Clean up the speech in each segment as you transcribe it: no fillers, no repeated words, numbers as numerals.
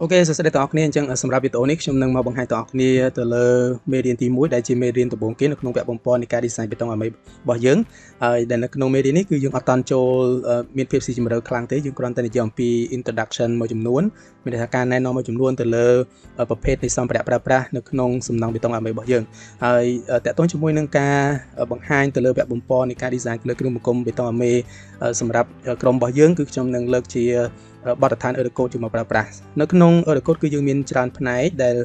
OK សួស្តីទាំងអស់គ្នាអញ្ចឹងសម្រាប់វីដេអូនេះខ្ញុំនឹងមកបង្ហាញទាំងអស់គ្នាទៅលើមេរៀនទី1ដែលជាមេរៀនដំបូងគេនៅក្នុងវគ្គបំពន់នៃការ design បេតុងអាមេរបស់យើងហើយដែលនៅក្នុងមេរៀននេះគឺយើងអត់តាន់ចូលមានភាពស៊ីជម្រៅខ្លាំងទេយើងគ្រាន់តែនិយាយអំពី introduction មួយចំនួនមានន័យថាការណែនាំមួយចំនួនទៅលើប្រភេទនៃសម្ភារៈប្រើប្រាស់នៅក្នុងសំណង់បេតុងអាមេរបស់យើងហើយតកតងជាមួយនឹងការបង្ហាញទៅលើវគ្គបំពន់នៃការ design លើគ្រឿងបង្គុំបេតុងអាមេសម្រាប់ក្រុមរបស់យើងគឺខ្ញុំនឹងលើកជាបទដ្ឋាន Eurocode យកមកប្រើប្រាស់នៅក្នុង Eurocode គឺយើងមានច្រើនផ្នែកដែល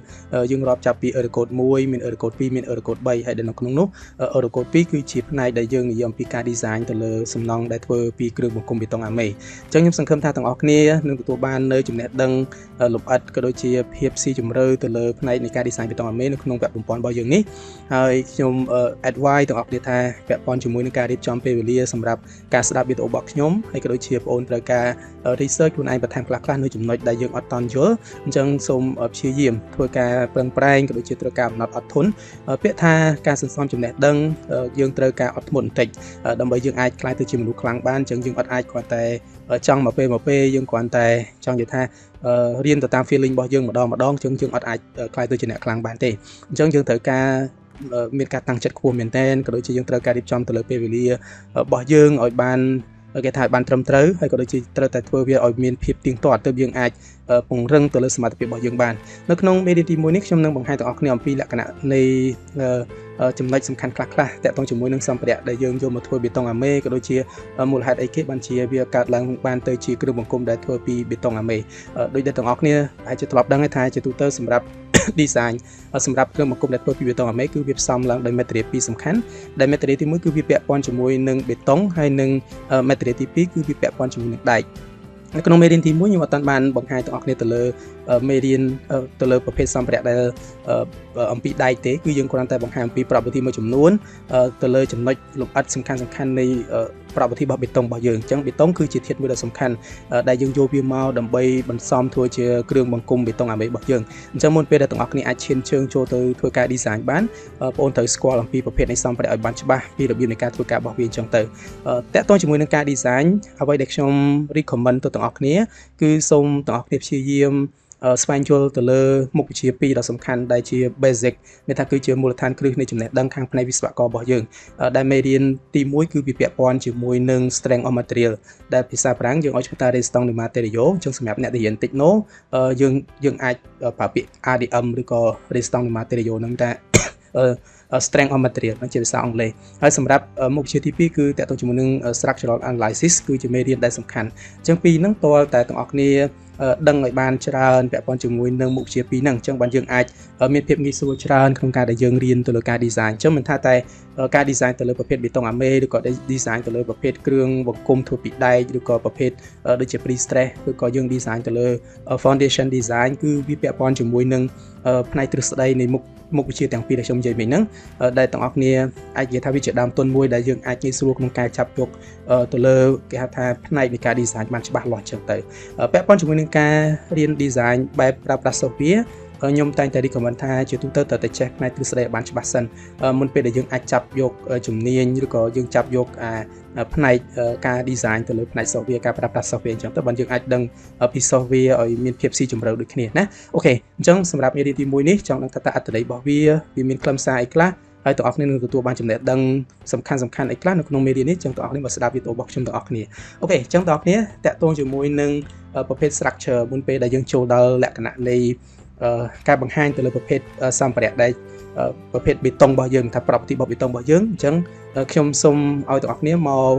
យើងរាប់ចាប់ពី Eurocode 1មាន Eurocode 2មាន Eurocode 3ហើយដែលនៅក្នុងនោះ Eurocode 2គឺជាផ្នែកដែលយើងនិយាយអំពីការ design ទៅលើសំណង់ដែលធ្វើពីគ្រឿងបង្គុំបេតុងអាមេអញ្ចឹងខ្ញុំសង្ឃឹមថាទាំងអស់គ្នានឹងទទួលបាននៅចំណេះដឹងលម្អិតក៏ដូចជាភាពស៊ីជម្រៅទៅលើផ្នែកនៃការ design បេតុងអាមេនៅក្នុងវគ្គបំពន់របស់យើងនេះហើយខ្ញុំ advise ទាំងអស់គ្នាថាពាក់ព័ន្ធជាមួយនឹងការរៀបចំពេលវេលាសម្រាប់ការស្ដាប់វីដេអូរបស់ខ្ញុំហើយក៏ដូចជាបងអូនត្រូវការ research ខ្លួនឯងបន្ថែមខ្លះៗនៅចំណុចដែលយើងអត់តន់យល់អញ្ចឹងសូមព្យាយាមធ្វើការប្រឹងប្រែងក៏ដូចជាត្រូវការអំណត់អត់ធន់ពាក្យថាការសន្សំចំណេះដឹងយើងត្រូវការអត់ធ្មត់បន្តិចដើម្បីយើងអាចក្លាយទៅជាមនុស្សខ្លាំងបានអញ្ចឹងយើងអត់អាចគ្រាន់តែចង់មកពេលមកពេលយើងគ្រាន់តែចង់និយាយថារៀនទៅតាម feeling របស់យើងម្ដងម្ដងអញ្ចឹងយើងអត់អាចក្លាយទៅជាអ្នកខ្លាំងបានទេអញ្ចឹងយើងត្រូវការមានការតាំងចិត្តខ្ពស់មែនទែនក៏ដូចជាយើងត្រូវការរៀបចំទៅលើពេលវេលារបស់យើងឲ្យបានគេថាឲ្យបានត្រឹមត្រូវហើយក៏ដូចជាត្រូវតែធ្វើវាឲ្យមានភាពទៀងទាត់ទើបយើងអាចពង្រឹងទៅលើសមត្ថភាពរបស់យើងបាននៅក្នុងមេរៀនទី1នេះខ្ញុំនឹងបង្ហាញទាំងអស់គ្នាអំពីលក្ខណៈនៃចំណុចសំខាន់ខ្លះៗតាក់ទងជាមួយនឹងសម្ភារៈដែលយើងយកមកធ្វើបេតុងអាមេក៏ដូចជាមូលហេតុអីគេបានជាវាកើតឡើងបានទៅជាគ្រឿងបង្គុំដែលធ្វើពីបេតុងអាមេដោយដែលទាំងអស់គ្នាប្រហែលជាធ្លាប់ដឹងហើយថាជាទូទៅសម្រាប់ design សម្រាប់គ្រឿងបង្គុំដែលធ្វើពីបេតុងអាមេគឺវាផ្សំឡើងដោយ material ពីរសំខាន់ដែល material ទី1គឺវាពាក់ព័ន្ធជាមួយនឹងបេតុងហើយនិង material ទី2គឺវាពាក់ព័ន្ធជាមួយនឹងដែកនៅក្នុងមេរៀនទី1ខ្ញុំអត់ទាន់បានបង្ហាញទាំងអស់គ្នាទៅលើមេរៀនទៅលើប្រភេទសម្ភារៈដែលអំពីដែកទេគឺយើងគ្រាន់តែបង្ហាញអំពី property មួយចំនួនទៅលើចំណុចលម្អិតសំខាន់សំខាន់នៃ property របស់បេតុងរបស់យើងអញ្ចឹងបេតុងគឺជាធាតុមួយដ៏សំខាន់ដែលយើងយកវាមកដើម្បីបន្សំធ្វើជាគ្រឿងបង្គុំបេតុងអាមេរបស់យើងអញ្ចឹងមុនពេលដែលទាំងអស់គ្នាអាចឈានជើងចូលទៅធ្វើការ design បានបងប្អូនត្រូវស្គាល់អំពីប្រភេទនៃសម្ភារៈឲ្យបានច្បាស់ពីរបៀបនៃការធ្វើការរបស់វាអញ្ចឹងទៅតកតងជាមួយនឹងការ design អ្វីដែលខ្ញុំ recommend ទៅទាំងអស់គ្នាគឺសូមទាំងអស់គ្នាព្យាយាមស្វែងយល់ទៅលើមុខវិជ្ជាពីរដ៏សំខាន់ដែលជា basic មានថាគឺជាមូលដ្ឋានគ្រឹះនៃចំណេះដឹងខាងផ្នែកវិស្វកររបស់យើងដែលមេរៀនទី1គឺវាពាក់ព័ន្ធជាមួយនឹង strength of material ដែលភាសាបារាំងយើងឲ្យឈ្មោះថា résistance de matériaux អញ្ចឹងសម្រាប់អ្នកដែលរៀន techno យើងយើងអាចប្រើពាក្យ RDM ឬក៏ résistance de matériaux ហ្នឹងតែ strength of material ជាភាសាអង់គ្លេសហើយសម្រាប់មុខវិជ្ជាទី2គឺតកតងជាមួយនឹង structural analysis គឺជាមេរៀនដែលសំខាន់អញ្ចឹងពីរហ្នឹងតើតែទាំងអស់គ្នាដឹងឲ្យបានច្រើនពាក់ព័ន្ធជាមួយនឹងមុខវិជ្ជាពីរហ្នឹងអញ្ចឹងបានយើងអាចមានភាពងាយស្រួលច្រើនក្នុងការដែលយើងរៀនទៅលើការ design អញ្ចឹងមិនថាតែការ design ទៅលើប្រភេទបេតុងអាមេឬក៏ design ទៅលើប្រភេទគ្រឿងបង្គុំធ្វើពីដែកឬក៏ប្រភេទដូចជា pre stress ឬក៏យើង design ទៅលើ foundation design គឺវាពាក់ព័ន្ធជាមួយនឹងផ្នែកទ្រឹស្ដីនៃមុខមុខវិជ្ជាទាំងពីរដែលខ្ញុំនិយាយមិញហ្នឹងដែលទាំងអស់គ្នាអាចនិយាយថាវាជាដើមទុនមួយដែលយើងអាចងាយស្រួលក្នុងការចាប់យកទៅលើគេហៅថាផ្នែកនៃការ design បានច្បាស់លាស់ចឹងទៅពាក់ព័ន្ធជាមួយនឹងការរៀន design បែបប្រើប្រាស់ software ខ្ញុំតែងតែ recommend ថាជាទូទៅត្រូវតែចេះផ្នែកទ្រឹស្ដីឲ្យបានច្បាស់សិនមុនពេលដែលយើងអាចចាប់យកជំនាញឬក៏យើងចាប់យកអាផ្នែកការ design ទៅលើផ្នែក software ការប្រើប្រាស់ software អញ្ចឹងទៅបានយើងអាចដឹងពី software ឲ្យមានភាពស៊ីជម្រៅដូចគ្នាណាOK អញ្ចឹងសម្រាប់មេរៀនទី1នេះចង់ដឹងថាតើអត្ថន័យរបស់វាវាមានខ្លឹមសារអីខ្លះហើយទាំងអស់គ្នានឹងទទួលបានចំណេះដឹងសំខាន់សំខាន់អីខ្លះនៅក្នុងមេរៀននេះចឹងទាំងអស់គ្នាមកស្ដាប់វីដេអូរបស់ខ្ញុំទាំងអស់គ្នាOK អញ្ចឹងទាំងអស់គ្នាតាក់ទងជាមួយនឹងប្រភេទ structure មុនពេលដែលយើងចូលដល់លក្ខណៈនៃការបង្ហាញទៅលើប្រភេទសម្ភារៈដែលប្រភេទបេតុងរបស់យើងថា property របស់បេតុងរបស់យើងអញ្ចឹងខ្ញុំសូមឲ្យទាំងអស់គ្នាមក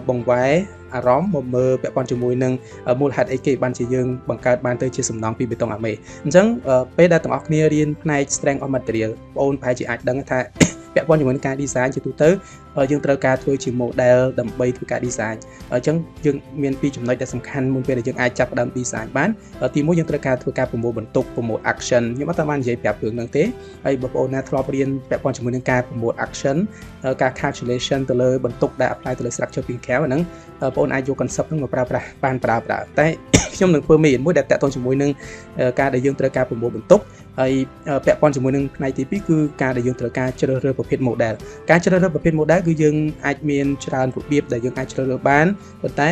បង្វែរអារម្មណ៍មកមើលពាក់ព័ន្ធជាមួយនឹងមូលហេតុអីគេបានជាយើងបង្កើតបានទៅជាសំណង់ពីបេតុងអាមេអញ្ចឹងពេលដែលទាំងអស់គ្នារៀនផ្នែក strength of material បងអូនប្រហែលជាអាចដឹងថាពាក់ព័ន្ធជាមួយនឹងការ design ជាទូទៅយើងត្រូវការធ្វើជា model ដើម្បីធ្វើការ design អញ្ចឹងយើងមានពីរចំណុចដែលសំខាន់មុនពេលដែលយើងអាចចាប់ផ្ដើម design បានទីមួយយើងត្រូវការធ្វើការប្រមូលបន្ទុកប្រមូល action ខ្ញុំអត់បាននិយាយប្រាប់រឿងហ្នឹងទេហើយបងប្អូនណាធ្លាប់រៀនពាក់ព័ន្ធជាមួយនឹងការប្រមូល action ការ calculation ទៅលើបន្ទុកដែល apply ទៅលើ structure ពីក្រៅហ្នឹងបងប្អូនអាចយក concept ហ្នឹងមកប្រើប្រាស់បានប្រើប្រាស់តែខ្ញុំនឹងធ្វើមេរៀនមួយដែលតាក់ទងជាមួយនឹងការដែលយើងត្រូវការប្រមូលបន្ទុកហើយពាក់ព័ន្ធជាមួយនឹងផ្នែកទី2គឺការដែលយើងត្រូវការជ្រើសរើសប្រភេទ model ការជ្រើសរើសប្រភេទ model គឺយើងអាចមានច្រើនរបៀបដែលយើងអាចជ្រើសរើសបានប៉ុន្តែ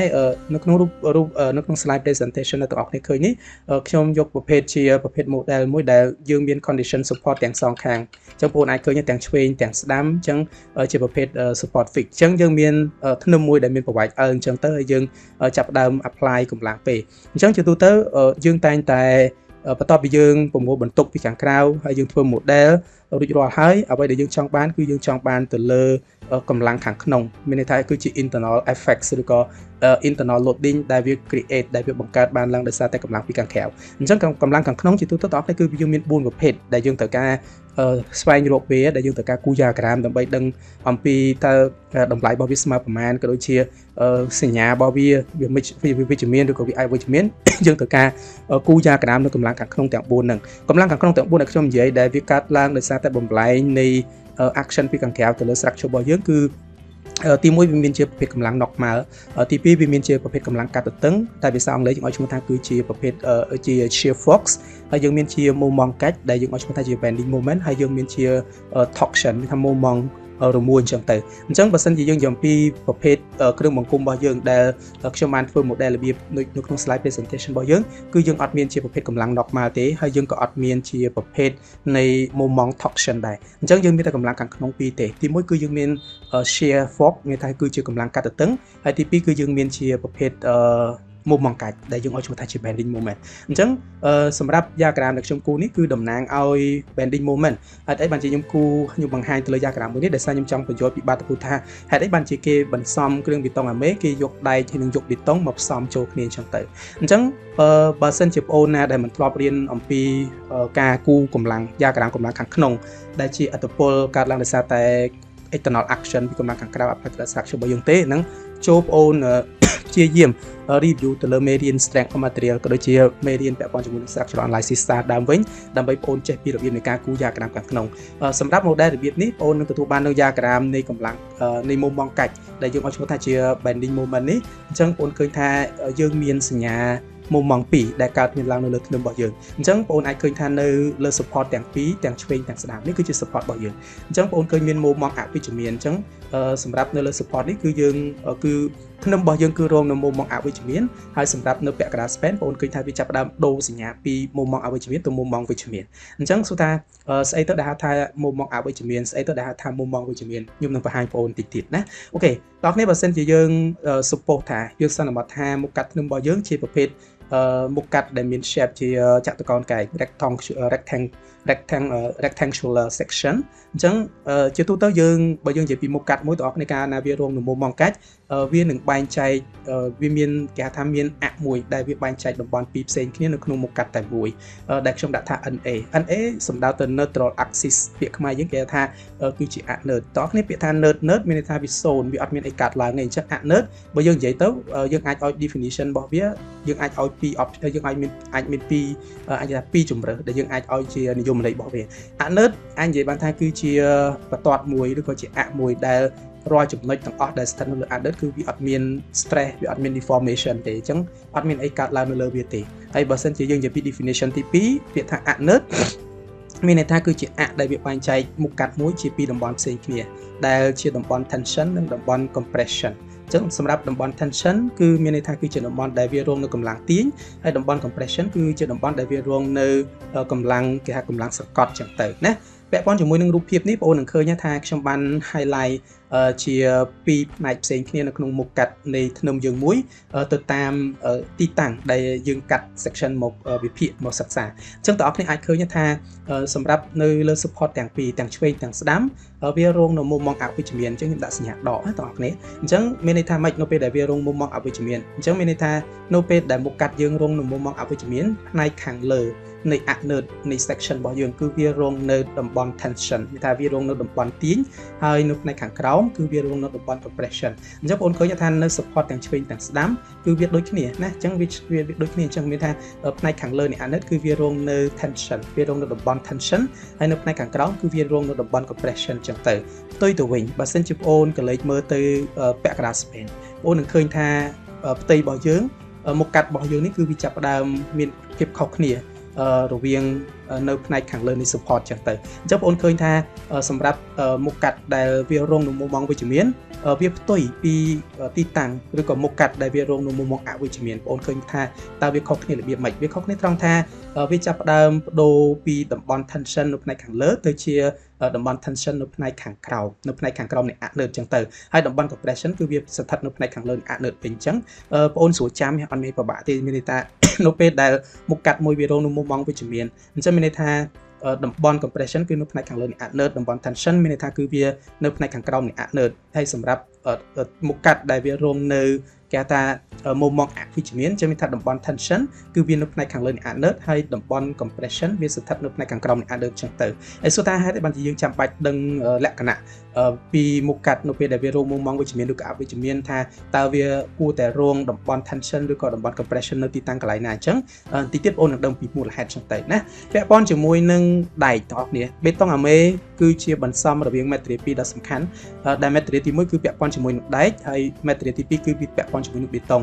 នៅក្នុងរូបរូបនៅក្នុង slide presentation ដែលទាំងអស់គ្នាឃើញនេះខ្ញុំយកប្រភេទជាប្រភេទ model មួយដែលយើងមាន condition support ទាំងសងខាងអញ្ចឹងបងអាចឃើញទាំងឆ្វេងទាំងស្ដាំអញ្ចឹងជាប្រភេទ support fix អញ្ចឹងយើងមានធ្នឹមមួយដែលមានប្រវែង L អញ្ចឹងទៅហើយយើងចាប់ផ្ដើម apply កម្លាំងពេអញ្ចឹងជាទូទៅយើងតែងតែបន្ទាប់ពីយើងប្រមូលបន្ទុកពីខាងក្រៅហើយយើងធ្វើ model រួចរាល់ហើយអ្វីដែលយើងចង់បានគឺយើងចង់បានទៅលើកម្លាំងខាងក្នុងមានន័យថាគឺជា internal effects ឬក៏ internal loading ដែលវា create ដែលវាបង្កើតបានឡើងដោយសារតែកម្លាំងពីខាងក្រៅអញ្ចឹងកម្លាំងខាងក្នុងជាទូទៅបងប្អូនគឺយើងមាន4ប្រភេទដែលយើងត្រូវការស្វែងរកវាដែលយើងត្រូវការគូ diagram ដើម្បីដឹងអំពីតើតម្លៃរបស់វាស្មើប្រមាណក៏ដូចជាសញ្ញារបស់វាវាវិជ្ជមានឬក៏វាអវិជ្ជមានយើងត្រូវការគូ diagram នៅកម្លាំងខាងក្នុងទាំង4ហ្នឹងកម្លាំងខាងក្នុងទាំង4ដែលខ្ញុំនិយាយដែលវាកើតឡើងដោយសារតែបំលែងនៃ action ពីខាងក្រៅទៅលើ structure របស់យើងគឺទី1វាមានជាប្រភេទកម្លាំង normal ទី2វាមានជាប្រភេទកម្លាំងកាត់ទទឹងតែភាសាអង់គ្លេសយើងឲ្យឈ្មោះថាគឺជាប្រភេទជា shear force ហើយយើងមានជា moment កាច់ដែលយើងឲ្យឈ្មោះថាជា bending moment ហើយយើងមានជា torsion មានថា moment រមួលអញ្ចឹងទៅអញ្ចឹងបើសិនជាយើងនិយាយអំពីប្រភេទគ្រឿងបង្គុំរបស់យើងដែលខ្ញុំបានធ្វើ model របៀបនៅក្នុង slide presentation របស់យើងគឺយើងអត់មានជាប្រភេទកម្លាំង normal ទេហើយយើងក៏អត់មានជាប្រភេទនៃ moment torsion ដែរអញ្ចឹងយើងមានតែកម្លាំងខាងក្នុងពីរទេទីមួយគឺយើងមាន shear force មានថាគឺជាកម្លាំងកាត់ទទឹងហើយទីពីរគឺយើងមានជាប្រភេទ moment កាច់ដែលយើងឲ្យឈ្មោះថាជា bending moment អញ្ចឹងសម្រាប់ diagram ដែលខ្ញុំគូនេះគឺតំណាងឲ្យ bending moment ហេតុអីបានជាខ្ញុំគូខ្ញុំបង្ហាញទៅលើ diagram មួយនេះដោយសារខ្ញុំចង់បញ្យល់ពីបាតុភូតថាហេតុអីបានជាគេបន្សំគ្រឿងបេតុងអាមេគេយកដែកហើយនឹងយកបេតុងមកផ្សំចូលគ្នាអញ្ចឹងទៅអញ្ចឹងបើសិនជាប្អូនណាដែលមិនធ្លាប់រៀនអំពីការគូកម្លាំង diagram កម្លាំងខាងក្នុងដែលជាឥទ្ធិពលកើតឡើងដោយសារតែ external action ពីកម្លាំងខាងក្រៅ apply ទៅ structure របស់យើងទេហ្នឹងចូលប្អូនព្យាយាម review ទៅលើមេរៀន strength of material ក៏ដូចជាមេរៀនពាក់ព័ន្ធជាមួយនឹង structural analysis សារដើមវិញដើម្បីបងអូនចេះពីរបៀបនៃការគូ diagram ខាងក្នុងសម្រាប់ model របៀបនេះបងអូននឹងទទួលបាននូវ diagram នៃកម្លាំងនៃ moment កាច់ដែលយើងឲ្យឈ្មោះថាជា bending moment នេះអញ្ចឹងបងអូនឃើញថាយើងមានសញ្ញា moment 2ដែលកើតមានឡើងនៅលើធ្នឹមរបស់យើងអញ្ចឹងបងអូនអាចឃើញថានៅលើ support ទាំងពីរទាំងឆ្វេងទាំងស្ដាំនេះគឺជា support របស់យើងអញ្ចឹងបងអូនឃើញមាន moment អវិជ្ជមានអញ្ចឹងសម្រាប់នៅលើ support នេះគឺយើងគឺធ្នឹមរបស់យើងគឺរងនៅ moment អវិជ្ជមានហើយសម្រាប់នៅពាក់កណ្ដាល span បងអូនឃើញថាវាចាប់ផ្ដើមដូរសញ្ញាពី moment អវិជ្ជមានទៅ moment វិជ្ជមានអញ្ចឹងសួរថាស្អីទៅដែលហៅថា moment អវិជ្ជមានស្អីទៅដែលហៅថា moment វិជ្ជមានខ្ញុំនឹងបង្ហាញបងអូនតិចទៀតណាOK ដល់គ្នាបើសិនជាយើង suppose ថាយើងសន្មតថាមុខកាត់ធ្នឹមរបស់យើងជាប្រភេទមុខកាត់ដែលមាន shape ជាចតុកោណកែង rectangular section អញ្ចឹងជាទូទៅយើងបើយើងនិយាយពីមុខកាត់មួយទាំងអស់គ្នាកាលណាវារងនឹងមុំម៉ងកាច់វានឹងបែងចែកវាមានគេហៅថាមានអ័ក្សមួយដែលវាបែងចែកតំបន់ពីរផ្សេងគ្នានៅក្នុងមុខកាត់តែមួយដែលខ្ញុំដាក់ថា NA NA សំដៅទៅ neutral axis ពាក្យខ្មែរយើងគេថាគឺជាអ័ក្ស neutre តោះគ្នាពាក្យថា neutre neutre មានន័យថាវាសូន្យវាអត់មានអីកាត់ឡើងទេអញ្ចឹងអ័ក្ស neutre បើយើងនិយាយទៅយើងអាចឲ្យ definition របស់វាយើងអាចឲ្យពីរ option យើងអាចមានអាចមានពីរអាចថាពីរជំរើសដែលយើងអាចឲ្យជានិយមន័យរបស់វាអ័ក្ស neutre អាចនិយាយបានថាគឺជាបន្ទាត់មួយឬក៏ជាអ័ក្សមួយដែលរាល់ចំណុចទាំងអស់ដែលស្ថិតនៅលើ អ័ក្ស neutre គឺវាអត់មាន stress វាអត់មាន deformation ទេអញ្ចឹងអត់មានអីកើតឡើងនៅលើវាទេហើយបើសិនជាយើងនិយាយពី definition ទី2ពាក្យថា អ័ក្ស neutre មានន័យថាគឺជាអ័ក្សដែលវាបែងចែកមុខកាត់មួយជាពីរតំបន់ផ្សេងគ្នាដែលជាតំបន់ tension និងតំបន់ compression ចឹងសម្រាប់តំបន់ tension គឺមានន័យថាគឺជាតំបន់ដែលវារងនៅកម្លាំងទាញហើយតំបន់ compression គឺជាតំបន់ដែលវារងនៅកម្លាំងគេហៅកម្លាំងសង្កត់ចឹងទៅណាពាក់ព័ន្ធជាមួយនឹងរូបភាពនេះបងអូននឹងឃើញថាខ្ញុំបាន highlight ជាពីរផ្នែកផ្សេងគ្នានៅក្នុងមុខកាត់នៃធ្នឹមយើងមួយទៅតាមទីតាំងដែលយើងកាត់ section មកវិភាគមកសិក្សាអញ្ចឹងបងប្អូនអាចឃើញថាសម្រាប់នៅលើ support ទាំងពីរទាំងឆ្វេងទាំងស្ដាំវារងនៅមុំម៉ងអវិជ្ជមានអញ្ចឹងខ្ញុំដាក់សញ្ញាដកណាបងប្អូនអញ្ចឹងមានន័យថាម៉េចនៅពេលដែលវារងមុំម៉ងអវិជ្ជមានអញ្ចឹងមានន័យថានៅពេលដែលមុខកាត់យើងរងនៅមុំម៉ងអវិជ្ជមានផ្នែកខាងលើនៃ អ័ក្ស neutre នៃ section របស់យើងគឺវារងនៅតំបន់ tension មានថាវារងនៅតំបន់ទាញហើយនៅផ្នែកខាងក្រោមគឺវារងនៅតំបន់ compression អញ្ចឹងបងប្អូនឃើញថានៅ support ទាំងឆ្វេងទាំងស្ដាំគឺវាដូចគ្នាណាអញ្ចឹងវាវាដូចគ្នាអញ្ចឹងមានថាផ្នែកខាងលើនៃ អ័ក្ស neutre គឺវារងនៅ tension វារងនៅតំបន់ tension ហើយនៅផ្នែកខាងក្រោមគឺវារងនៅតំបន់ compression អញ្ចឹងទៅផ្ទុយទៅវិញបើសិនជាបងអូនកលេចមើលទៅពាក់កណ្ដាល span បងអូននឹងឃើញថាផ្ទៃរបស់យើងមុខកាត់របស់យើងនេះគឺវាចាប់ផ្ដើមមានភាពខុសគ្នារវាង នៅផ្នែកខាងលើនៃ support ចឹងទៅអញ្ចឹងបងអូនឃើញថាសម្រាប់មុខកាត់ដែលវារងនៅមុំម៉ង់វិជ្ជមានវាផ្ទុយពីទីតាំងឬក៏មុខកាត់ដែលវារងនៅមុំម៉ង់អវិជ្ជមានបងអូនឃើញថាតើវាខុសគ្នារបៀបម៉េចវាខុសគ្នាត្រង់ថាវាចាប់ផ្ដើមបដូរពីតំបន់ tension នៅផ្នែកខាងលើទៅជាតំបន់ tension នៅផ្នែកខាងក្រោមនៅផ្នែកខាងក្រោមនៃអនុចឹងទៅហើយតំបន់ compression គឺវាស្ថិតនៅផ្នែកខាងលើនៃអនុវិញអញ្ចឹងបងអូនស្រួលចាំអត់មានពិបាកទេមានន័យថានៅពេលដែលមុខកាត់មួយវារងនៅមុំម៉ង់វិជ្ជមានអញ្ចឹងមានន័យថាតំបន់ compression គឺនៅផ្នែកខាងលើនៃ anode តំបន់ tension មានន័យថាគឺវានៅផ្នែកខាងក្រោមនៃ anode ហើយសម្រាប់មុខកាត់ដែលវារងនៅគេហៅថាមុំម៉ង់អវិជ្ជមានចឹងមានថាតំបន់ tension គឺវានៅផ្នែកខាងលើនៃ anode ហើយតំបន់ compression វាស្ថិតនៅផ្នែកខាងក្រោមនៃ anode ចឹងទៅហើយសួរថាហេតុអីបានជាយើងចាំបាច់ដឹងលក្ខណៈពីមុខកាត់នៅពេលដែលវារងមុំម៉ង់វិជ្ជមានឬក៏អវិជ្ជមានថាតើវាគួរតែរងតំបន់ tension ឬក៏តំបន់ compression នៅទីតាំងកន្លែងណាអញ្ចឹងតិចទៀតបងនឹងដឹងពីមូលហេតុចឹងទៅណាពាក់ព័ន្ធជាមួយនឹងដែកបងប្អូនគ្នាបេតុងអាមេគឺជាបន្សំរវាង material ពីរដ៏សំខាន់ដែល material ទី1គឺពាក់ព័ន្ធជាមួយនឹងដែកហើយ material ទី2គឺវាពាក់ព័ន្ធជាមួយនឹងបេតុង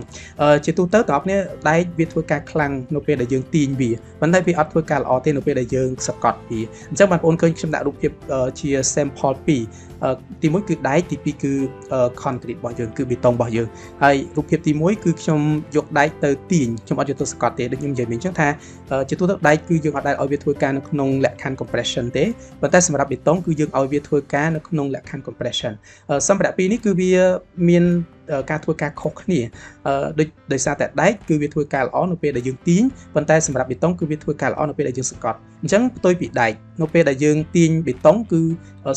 ជាទូទៅបងប្អូនដែកវាធ្វើការខ្លាំងនៅពេលដែលយើងទាញវាប៉ុន្តែវាអត់ធ្វើការល្អទេនៅពេលដែលយើងសកត់វាអញ្ចឹងបងប្អូនឃើញខ្ញុំដាក់រូបភាពជា sample 2ទី1គឺដែកទី2គឺ concrete របស់យើងគឺបេតុងរបស់យើងហើយរូបភាពទី1គឺខ្ញុំយកដែកទៅទាញខ្ញុំអត់យកទៅសកត់ទេដូចខ្ញុំនិយាយមិញអញ្ចឹងថាជាទូទៅដែកគឺយើងអត់ដែលឲ្យវាធ្វើការនៅក្នុងលក្ខខណ្ឌ compression ទេប៉ុន្តែសម្រាប់បេតុងគឺយើងឲ្យវាធ្វើការនៅក្នុងលក្ខខណ្ឌ compression សម្ភារៈពីរនេះគឺវាមានការធ្វើការខុសគ្នាដូចដោយសារតែដែកគឺវាធ្វើការល្អនៅពេលដែលយើងទាញប៉ុន្តែសម្រាប់បេតុងគឺវាធ្វើការល្អនៅពេលដែលយើងសង្កត់អញ្ចឹងផ្ទុយពីដែកនៅពេលដែលយើងទាញបេតុងគឺ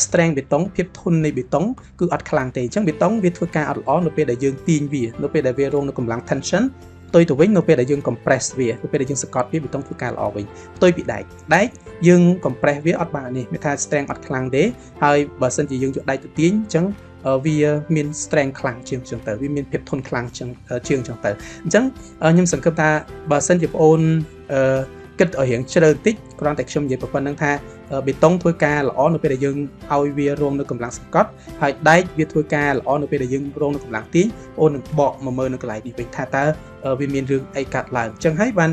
strength បេតុងភាពធន់នៃបេតុងគឺអត់ខ្លាំងទេអញ្ចឹងបេតុងវាធ្វើការអត់ល្អនៅពេលដែលយើងទាញវានៅពេលដែលវារងនៅកម្លាំង tension ផ្ទុយទៅវិញនៅពេលដែលយើង compress វានៅពេលដែលយើងសង្កត់វាបេតុងធ្វើការល្អវិញផ្ទុយពីដែកដែកយើង compress វាអត់បាននេះមានថា strength អត់ខ្លាំងទេហើយបើសិនជាយើងយកដែកទៅទាញអញ្ចឹងវាមាន strength ខ្លាំងជាងចឹងទៅវាមានភាពធន់ខ្លាំងជាងជាងចឹងទៅអញ្ចឹងខ្ញុំសង្ឃឹមថាបើសិនជាបងអូនអឺគិតឲ្យរៀងជ្រៅតិចគ្រាន់តែខ្ញុំនិយាយប៉ុណ្្នឹងថាបេតុងធ្វើការល្អនៅពេលដែលយើងឲ្យវារងនៅកម្លាំងសង្កត់ហើយដែកវាធ្វើការល្អនៅពេលដែលយើងរងនៅកម្លាំងទាញអូននឹងបកមកមើលនៅកន្លែងនេះវិញថាតើវាមានរឿងអីកាត់ឡើងអញ្ចឹងហើយបាន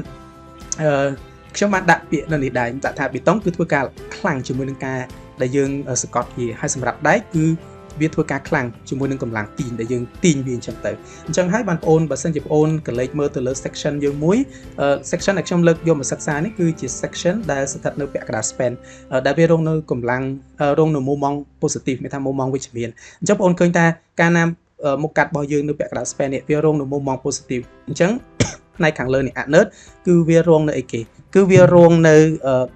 អឺខ្ញុំបានដាក់ពាក្យនៅនេះដែរដាក់ថាបេតុងគឺធ្វើការខ្លាំងជាមួយនឹងការដែលយើងសង្កត់វាហើយសម្រាប់ដែកគឺវាធ្វើការខ្លាំងជាមួយនឹងកម្លាំងទាញដែលយើងទាញវាអញ្ចឹងទៅអញ្ចឹងហើយបងប្អូនបើសិនជាបងប្អូនកលេចមើលទៅលើ section យើងមួយ section ដែលខ្ញុំលើកយកមកសិក្សានេះគឺជា section ដែលស្ថិតនៅពាក់កណ្ដាល span ដែលវារងនៅកម្លាំងរងនៅមុំម៉ង់ positive មានថាមុំម៉ង់វិជ្ជមានអញ្ចឹងបងប្អូនឃើញថាកាលណាមុខកាត់របស់យើងនៅពាក់កណ្ដាល span នេះវារងនៅមុំម៉ង់ positive អញ្ចឹងផ្នែកខាងលើនៃ anode គឺវារងនៅអីគេគឺវារងនៅ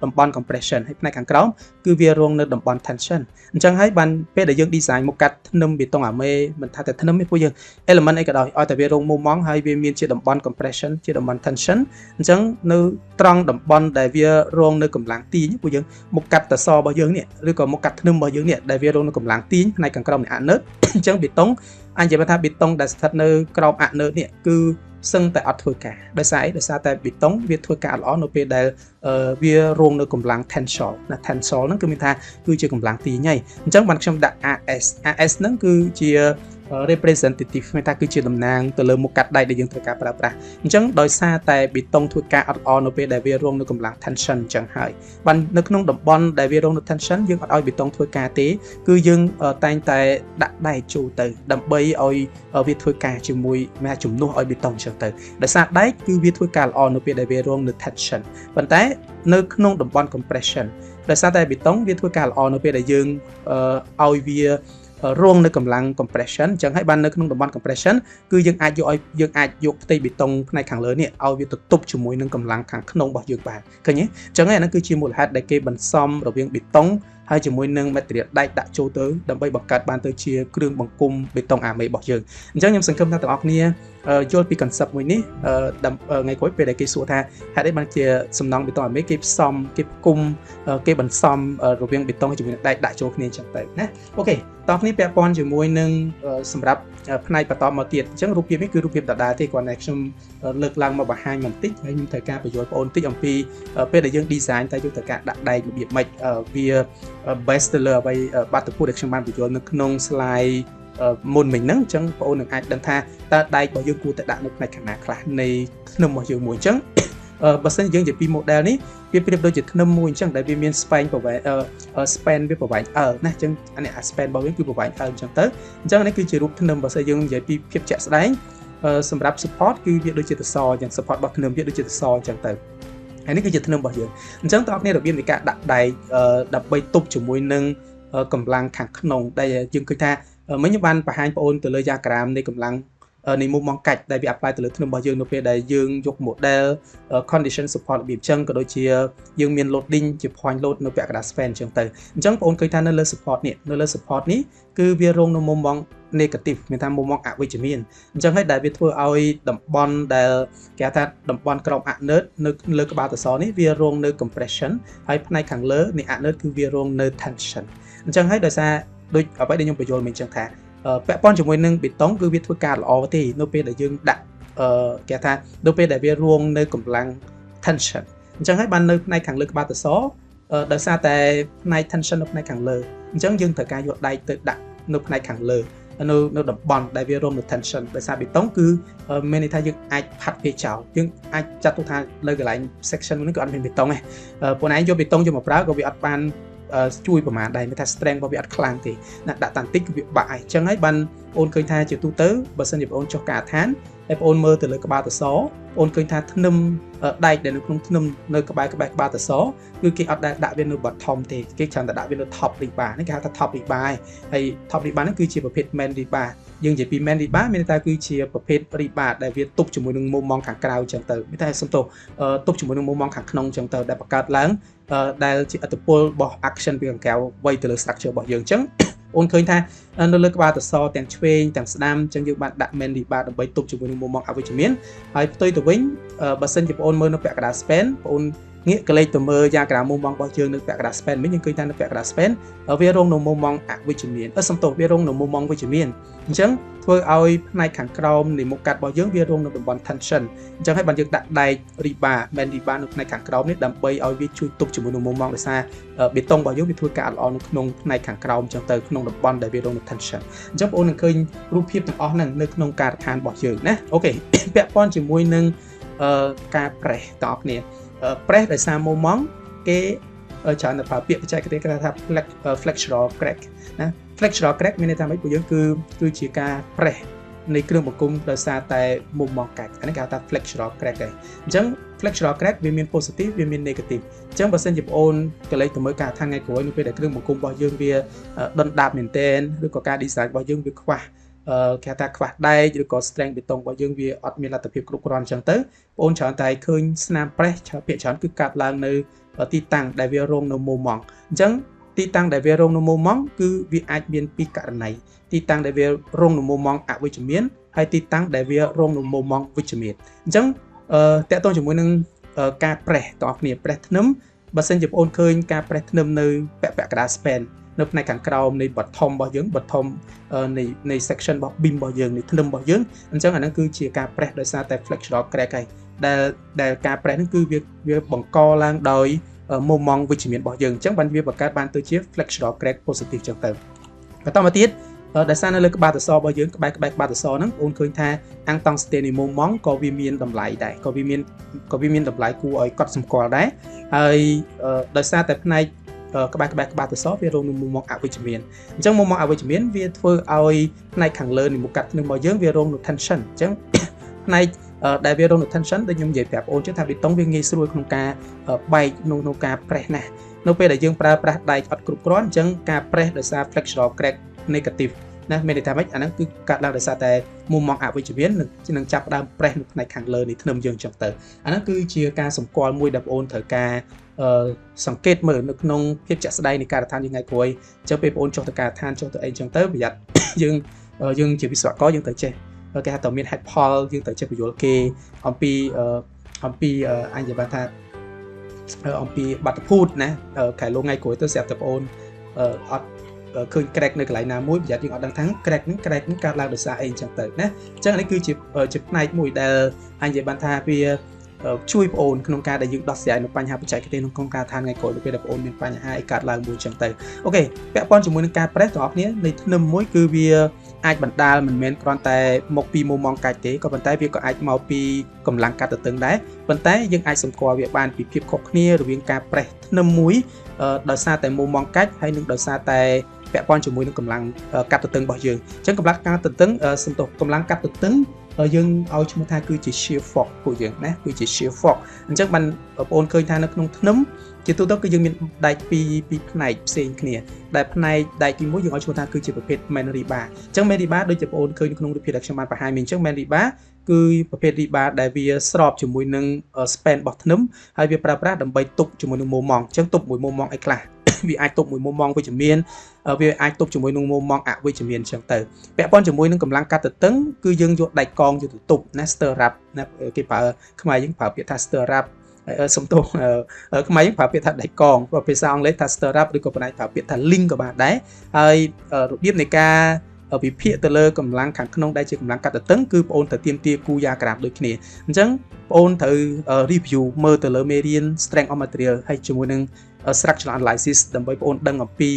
តំបន់ compression ហើយផ្នែកខាងក្រោមគឺវារងនៅតំបន់ tension អញ្ចឹងហើយបានពេលដែលយើង design មុខកាត់ធ្នឹមបេតុងអាមេមិនថាតែធ្នឹមទេពួកយើង element អីក៏ដោយឲ្យតែវារងមុំម៉ង់ហើយវាមានជាតំបន់ compression ជាតំបន់ tension អញ្ចឹងនៅត្រង់តំបន់ដែលវារងនៅកម្លាំងទាញពួកយើងមុខកាត់តសរបស់យើងនេះឬក៏មុខកាត់ធ្នឹមរបស់យើងនេះដែលវារងនៅកម្លាំងទាញផ្នែកខាងក្រោមនៃ anode អញ្ចឹងបេតុងអញនិយាយថាបេតុងដែលស្ថិតនៅក្រោម anode នេះគឺសឹងតែអត់ធ្វើការដោយសារអីដោយសារតែបេតុងវាធ្វើការអត់ល្អនៅពេលដែលវារងនៅកម្លាំង tension ណា tension ហ្នឹងគឺមានថាគឺជាកម្លាំងទាញហើយអញ្ចឹងបានខ្ញុំដាក់ AS AS ហ្នឹងគឺជា representative មានថាគឺជាតំណាងទៅលើមុខកាត់ដែកដែលយើងត្រូវការប្រើប្រាស់អញ្ចឹងដោយសារតែបេតុងធ្វើការអត់ល្អនៅពេលដែលវារងនៅកម្លាំង tension អញ្ចឹងហើយបាននៅក្នុងតំបន់ដែលវារងនៅ tension យើងអត់ឲ្យបេតុងធ្វើការទេគឺយើងតែងតែដាក់ដែកចូលទៅដើម្បីឲ្យវាធ្វើការជាមួយមានជំនួសឲ្យបេតុងអញ្ចឹងទៅដោយសារដែកគឺវាធ្វើការល្អនៅពេលដែលវារងនៅ tension ប៉ុន្តែនៅក្នុងតំបន់ compression ដោយសារតែបេតុងវាធ្វើការល្អនៅពេលដែលយើងឲ្យវារងនៅកម្លាំង compression អញ្ចឹងហើយបាននៅក្នុងតំបន់ compression គឺយើងអាចយកឲ្យយើងអាចយកផ្ទៃបេតុងផ្នែកខាងលើនេះឲ្យវាទប់ជាមួយនឹងកម្លាំងខាងក្នុងរបស់យើងបានឃើញទេអញ្ចឹងហើយអាហ្នឹងគឺជាមូលហេតុដែលគេបន្សំរវាងបេតុងហើយជាមួយនឹង material ដែកដាក់ចូលទៅដើម្បីបង្កើតបានទៅជាគ្រឿងបង្គុំបេតុងអាមេរបស់យើងអញ្ចឹងខ្ញុំសង្ឃឹមថាទាំងអស់គ្នាយល់ពី concept មួយនេះថ្ងៃក្រោយពេលដែលគេសួរថាហេតុអីបានជាសំណង់បេតុងអាមេគេផ្សំគេផ្គុំគេបន្សំរវាងបេតុងជាមួយនឹងដែកដាក់ចូលគ្នាអញ្ចឹងទៅណាOK តោះនេះពាក់ព័ន្ធជាមួយនឹងសម្រាប់ផ្នែកបន្តមកទៀតអញ្ចឹងរូបភាពនេះគឺរូបភាពដដែលទេគ្រាន់តែខ្ញុំលើកឡើងមកបង្ហាញបន្តិចហើយខ្ញុំត្រូវការបញ្យល់បងប្អូនតិចអំពីពេលដែលយើង design តើយើងត្រូវការដាក់ដែករបៀបម៉េចវា base ទៅលើអ្វីបាតុភូតដែលខ្ញុំបានបញ្យល់នៅក្នុង slide មុនមិញហ្នឹងអញ្ចឹងបងប្អូននឹងអាចដឹងថាតើដែករបស់យើងគួរតែដាក់នៅផ្នែកខាងណាខ្លះនៃធ្នឹមរបស់យើងមួយអញ្ចឹង បើសិនយើងនិយាយពី model នេះវាប្រៀបដូចជាធ្នឹមមួយអញ្ចឹងដែលវាមាន span ប្រវែង span វាប្រវែង L ណាអញ្ចឹងអានេះអា span របស់វាគឺប្រវែង L អញ្ចឹងទៅអញ្ចឹងនេះគឺជារូបធ្នឹមបើសិនយើងនិយាយពីភាពជាក់ស្ដែងសម្រាប់ support គឺវាដូចជាសសរអញ្ចឹង support របស់ធ្នឹមវាដូចជាសសរអញ្ចឹងទៅហើយនេះគឺជាធ្នឹមរបស់យើងអញ្ចឹងតើអ្នករបៀបនៃការដាក់ដែកដើម្បីទប់ជាមួយនឹងកម្លាំងខាងក្នុងដែលយើងឃើញថាមិញខ្ញុំបានបង្ហាញបងអូនទៅលើ diagram នៃកម្លាំងនៃមុំម៉ងកាច់ដែលវា apply ទៅលើធ្នឹមរបស់យើងនៅពេលដែលយើងយក model condition support របៀបអញ្ចឹងក៏ដូចជាយើងមាន loading ជា point load នៅពាក់កណ្ដាល span អញ្ចឹងទៅអញ្ចឹងបងអូនឃើញថានៅលើ support នេះនៅលើ support នេះគឺវារងនៅមុំម៉ង negative មានថាមុំម៉ងអវិជ្ជមានអញ្ចឹងហើយដែលវាធ្វើឲ្យតំបន់ដែលគេហៅថាតំបន់ក្រោមអនុនៅលើក្បាលសសរនេះវារងនៅ compression ហើយផ្នែកខាងលើនៃអនុគឺវារងនៅ tension អញ្ចឹងហើយដោយសារដូចអ្វីដែលខ្ញុំបញ្យល់មិញអញ្ចឹងថាពាក់ព័ន្ធជាមួយនឹងបេតុងគឺវាធ្វើការល្អទេនៅពេលដែលយើងដាក់គេថានៅពេលដែលវារួងនៅកម្លាំង tension អញ្ចឹងហើយបាននៅផ្នែកខាងលើក្បាលសសរដោយសារតែផ្នែក tension នៅផ្នែកខាងលើអញ្ចឹងយើងត្រូវការយកដែកទៅដាក់នៅផ្នែកខាងលើនៅតំបន់ដែលវារងនៅ tension ដោយសារបេតុងគឺមានន័យថាយើងអាចផាត់វាចោលយើងអាចចាត់ទុកថាលើកន្លែង section នេះគឺអត់មានបេតុងទេពួកឯងយកបេតុងយកមកប្រើក៏វាអត់បានជួយប្រមាណដែរមានថា strength របស់វាអត់ខ្លាំងទេណាដាក់តាន់តិចគឺវាបាក់ហើយអញ្ចឹងហើយបានបងឃើញថាជាទូទៅបើសិនជាបងចុះការដ្ឋានហើយបងមើលទៅលើក្បាលសសរបងឃើញថាធ្នឹមដែកដែលនៅក្នុងធ្នឹមនៅក្បែរក្បែរក្បាលសសរគឺគេអត់ដែលដាក់វានៅ bottom ទេគេច្រើនតែដាក់វានៅ top rebar នេះគេហៅថា top rebar ហើយ top rebar ហ្នឹងគឺជាប្រភេទ main rebar យើងនិយាយពី main rebar មានន័យថាគឺជាប្រភេទ rebar ដែលវាទប់ជាមួយនឹងមុំម៉ងខាងក្រៅអញ្ចឹងទៅមានតែសំទោសទប់ជាមួយនឹងមុំម៉ងខាងក្នុងអញ្ចឹងទៅដែលបង្កើតឡើងដែលជាឥទ្ធិពលរបស់ action ពីខាងក្រៅវៃទៅលើ structure របស់យើងអញ្ចឹងអូនឃើញថានៅលើក្បាលសសរទាំងឆ្វេងទាំងស្ដាំអញ្ចឹងយើងបានដាក់ main rebar ដើម្បីទប់ជាមួយនឹងមុំម៉ងអវិជ្ជមានហើយផ្ទុយទៅវិញបើសិនជាបងអូនមើលនៅពាក់កណ្ដាល span បងអូនងាកកលេចទៅមើលយ៉ាងក្រាមុំម៉ងរបស់យើងនៅពាក់កណ្ដាល span វិញយើងឃើញថានៅពាក់កណ្ដាល span វារងនៅមុំម៉ងអវិជ្ជមានសំទោសវារងនៅមុំម៉ងវិជ្ជមានអញ្ចឹងធ្វើឲ្យផ្នែកខាងក្រោមនៃមុខកាត់របស់យើងវារងនៅតំបន់ tension អញ្ចឹងហើយបានយើងដាក់ដែក rebar main rebar នៅផ្នែកខាងក្រោមនេះដើម្បីឲ្យវាជួយទប់ជាមួយនឹងមុំម៉ងដោយសារបេតុងរបស់យើងវាធ្វើការអត់ល្អនៅក្នុងផ្នែកខាងក្រោមអញ្ចឹងទៅក្នុងតំបន់ដែលវារងនៅ tension អញ្ចឹងបងប្អូននឹងឃើញរូបភាពទាំងអស់ហ្នឹងនៅក្នុងការដ្ឋានរបស់យើងណាអូខេពាក់ព័ន្ធជាមួយនឹងការ press ទាំងអស់គ្នា press ដោយសារមុំម៉ងគេច្រើនតែប្រើពាក្យបច្ចេកទេសគេថា flexural crack ណា flexural crack មានន័យថាម៉េចពួកយើងគឺជាការ press នៃគ្រឿងបង្គុំដោយសារតែមុំម៉ងកាច់អានេះគេហៅថា flexural crack ដែរអញ្ចឹង flexural crack វាមាន positive វាមាន negative អញ្ចឹងបើសិនជាបងអូនកលេចទៅមើលការឋានថ្ងៃក្រោយនៅពេលដែលគ្រឿងបង្គុំរបស់យើងវាដុនដាបមែនទែនឬក៏ការ design របស់យើងវាខ្វះគេហៅថាខ្វះដែកឬក៏ strength បេតុងរបស់យើងវាអត់មានលទ្ធភាពគ្រប់គ្រាន់អញ្ចឹងទៅបងអូនច្រើនតែឃើញស្នាម press ភាគច្រើនគឺកាត់ឡើងនៅទីតាំងដែលវារងនៅមុំម៉ងអញ្ចឹងទីតាំងដែលវារងនៅមុំម៉ងគឺវាអាចមានពីរករណីទីតាំងដែលវារងនៅមុំម៉ងអវិជ្ជមានហើយទីតាំងដែលវារងនៅមុំម៉ងវិជ្ជមានអញ្ចឹងតកតងជាមួយនឹងការ press តោះគ្នា press ធ្នឹមបើសិនជាបងអូនឃើញការ press ធ្នឹមនៅពាក់កណ្ដាល span នៅផ្នែកខាងក្រោមនៃ bottom របស់យើង bottom នៃ section របស់ beam របស់យើងនៃធ្នឹមរបស់យើងអញ្ចឹងអាហ្នឹងគឺជាការ press ដោយសារតែ flexural crack ហើយដែលការ press ហ្នឹងគឺវាបង្កឡើងដោយមុំម៉ងវិជ្ជមានរបស់យើងអញ្ចឹងបានវាបង្កើតបានទៅជា flexural crack positive ចឹងទៅបន្តមកទៀតដោយសារនៅលើក្បាលសសររបស់យើងក្បែរក្បែរក្បាលសសរហ្នឹងបងឃើញថាអាំងតង់ស្តេនៃមុំម៉ងក៏វាមានតម្លៃដែរក៏វាមានតម្លៃគួរឲ្យកត់សម្គាល់ដែរហើយដោយសារតែផ្នែកក្បែរក្បែរក្បាលសសរវារងនឹងមុំម៉ងអវិជ្ជមានអញ្ចឹងមុំម៉ងអវិជ្ជមានវាធ្វើឲ្យផ្នែកខាងលើនៃមុខកាត់ធ្នឹមរបស់យើងវារងនឹង tension អញ្ចឹងផ្នែកដែលវារងនឹង tension ដូចខ្ញុំនិយាយប្រាប់បងអូនចឹងថាបេតុងវាងាយស្រួលក្នុងការបែកក្នុងការ press ណាស់នៅពេលដែលយើងប្រើប្រាស់ដែកអត់គ្រប់គ្រាន់អញ្ចឹងការ press ដោយសារ flexural crack negative ណាមានន័យថាម៉េចអាហ្នឹងគឺកាត់ឡើងដោយសារតែមុំម៉ងអវិជ្ជមាននឹងចាប់ដើម press នៅផ្នែកខាងលើនៃធ្នឹមយើងចឹងទៅអាហ្នឹងគឺជាការសម្គាល់មួយដែលបងអូនត្រូវការសង្កេតមើលនៅក្នុងភាពជាក់ស្ដែងនៃការដ្ឋានយើងថ្ងៃក្រោយអញ្ចឹងពេលបងអូនចុះទៅការដ្ឋានចុះទៅអីចឹងទៅប្រយ័ត្នយើងជាវិស្វករយើងត្រូវចេះគេហៅថាមានហេតុផលយើងត្រូវចេះបញ្យល់គេអំពីអញនិយាយបានថាអំពីបាតុភូតណាខែលោកថ្ងៃក្រោយទៅស្រាប់តែបងអូនអត់ឃើញ crack នៅកន្លែងណាមួយប្រយ័ត្នយើងអត់ដឹងថា crack ហ្នឹងកើតឡើងដោយសារអីអញ្ចឹងទៅណាអញ្ចឹងនេះគឺជាផ្នែកមួយដែលអញនិយាយបានថាវាជួយបងអូនក្នុងការដែលយើងដោះស្រាយនៅបញ្ហាបច្ចេកទេសក្នុងការឋានថ្ងៃក្រោយនៅពេលដែលបងអូនមានបញ្ហាអីកើតឡើងមួយអញ្ចឹងទៅអូខេពាក់ព័ន្ធជាមួយនឹងការ press ទាំងអស់គ្នានៃធ្នឹមមួយគឺវា អាចបណ្ដាលមិនមែនគ្រាន់តែមកពីមុំម៉ង់កាច់ទេក៏ប៉ុន្តែវាក៏អាចមកពីកម្លាំងកាត់ទទឹងដែរប៉ុន្តែយើងអាចសម្គាល់វាបានពីភាពខុសគ្នារវាងការប្រេះធ្នឹមមួយដោយសារតែមុំម៉ង់កាច់ហើយនិងដោយសារតែពាក់ព័ន្ធជាមួយនឹងកម្លាំងកាត់ទទឹងរបស់យើងអញ្ចឹងកម្លាំងកាត់ទទឹងសំទោសកម្លាំងកាត់ទទឹងយើងឲ្យឈ្មោះថាគឺជា shear force ពួកយើងណាគឺជា shear force អញ្ចឹងបានបងប្អូនឃើញថានៅក្នុងធ្នឹមជាទូទៅគឺយើងមានដែកពីរផ្នែកផ្សេងគ្នាដែលផ្នែកដែកទី1យើងឲ្យឈ្មោះថាគឺជាប្រភេទ main rebar អញ្ចឹង main rebar ដូចជាបងប្អូនឃើញក្នុងរូបភាពដែលខ្ញុំបានបង្ហាញមិញអញ្ចឹង main rebar គឺប្រភេទ rebar ដែលវាស្របជាមួយនឹង span របស់ធ្នឹមហើយវាប្រើប្រាស់ដើម្បីទប់ជាមួយនឹងម៉ូម៉ង់អញ្ចឹងទប់មួយម៉ូម៉ង់អីខ្លះវាអាចទប់មួយមុំម៉ង់វិជ្ជមានវាអាចទប់ជាមួយនឹងមុំម៉ង់អវិជ្ជមានអញ្ចឹងទៅពាក់ព័ន្ធជាមួយនឹងកម្លាំងកាត់ទទឹងគឺយើងយកដែកកងយកទៅទប់ណា stirrup ណាគេប្រើខ្មែរយើងប្រើពាក្យថា stirrup សំទោសខ្មែរយើងប្រើពាក្យថាដែកកងភាសាអង់គ្លេសថា stirrup ឬក៏ផ្នែកប្រើពាក្យថា link ក៏បានដែរហើយរបៀបនៃការវិភាគទៅលើកម្លាំងខាងក្នុងដែលជាកម្លាំងកាត់ទទឹងគឺបងអូនត្រូវទៀមទាគូ diagram ដូចគ្នាអញ្ចឹងបងអូនត្រូវ review មើលទៅលើមេរៀន strength of material ហើយជាមួយនឹង structural analysis ដើម្បីបងអូនដឹងអំពី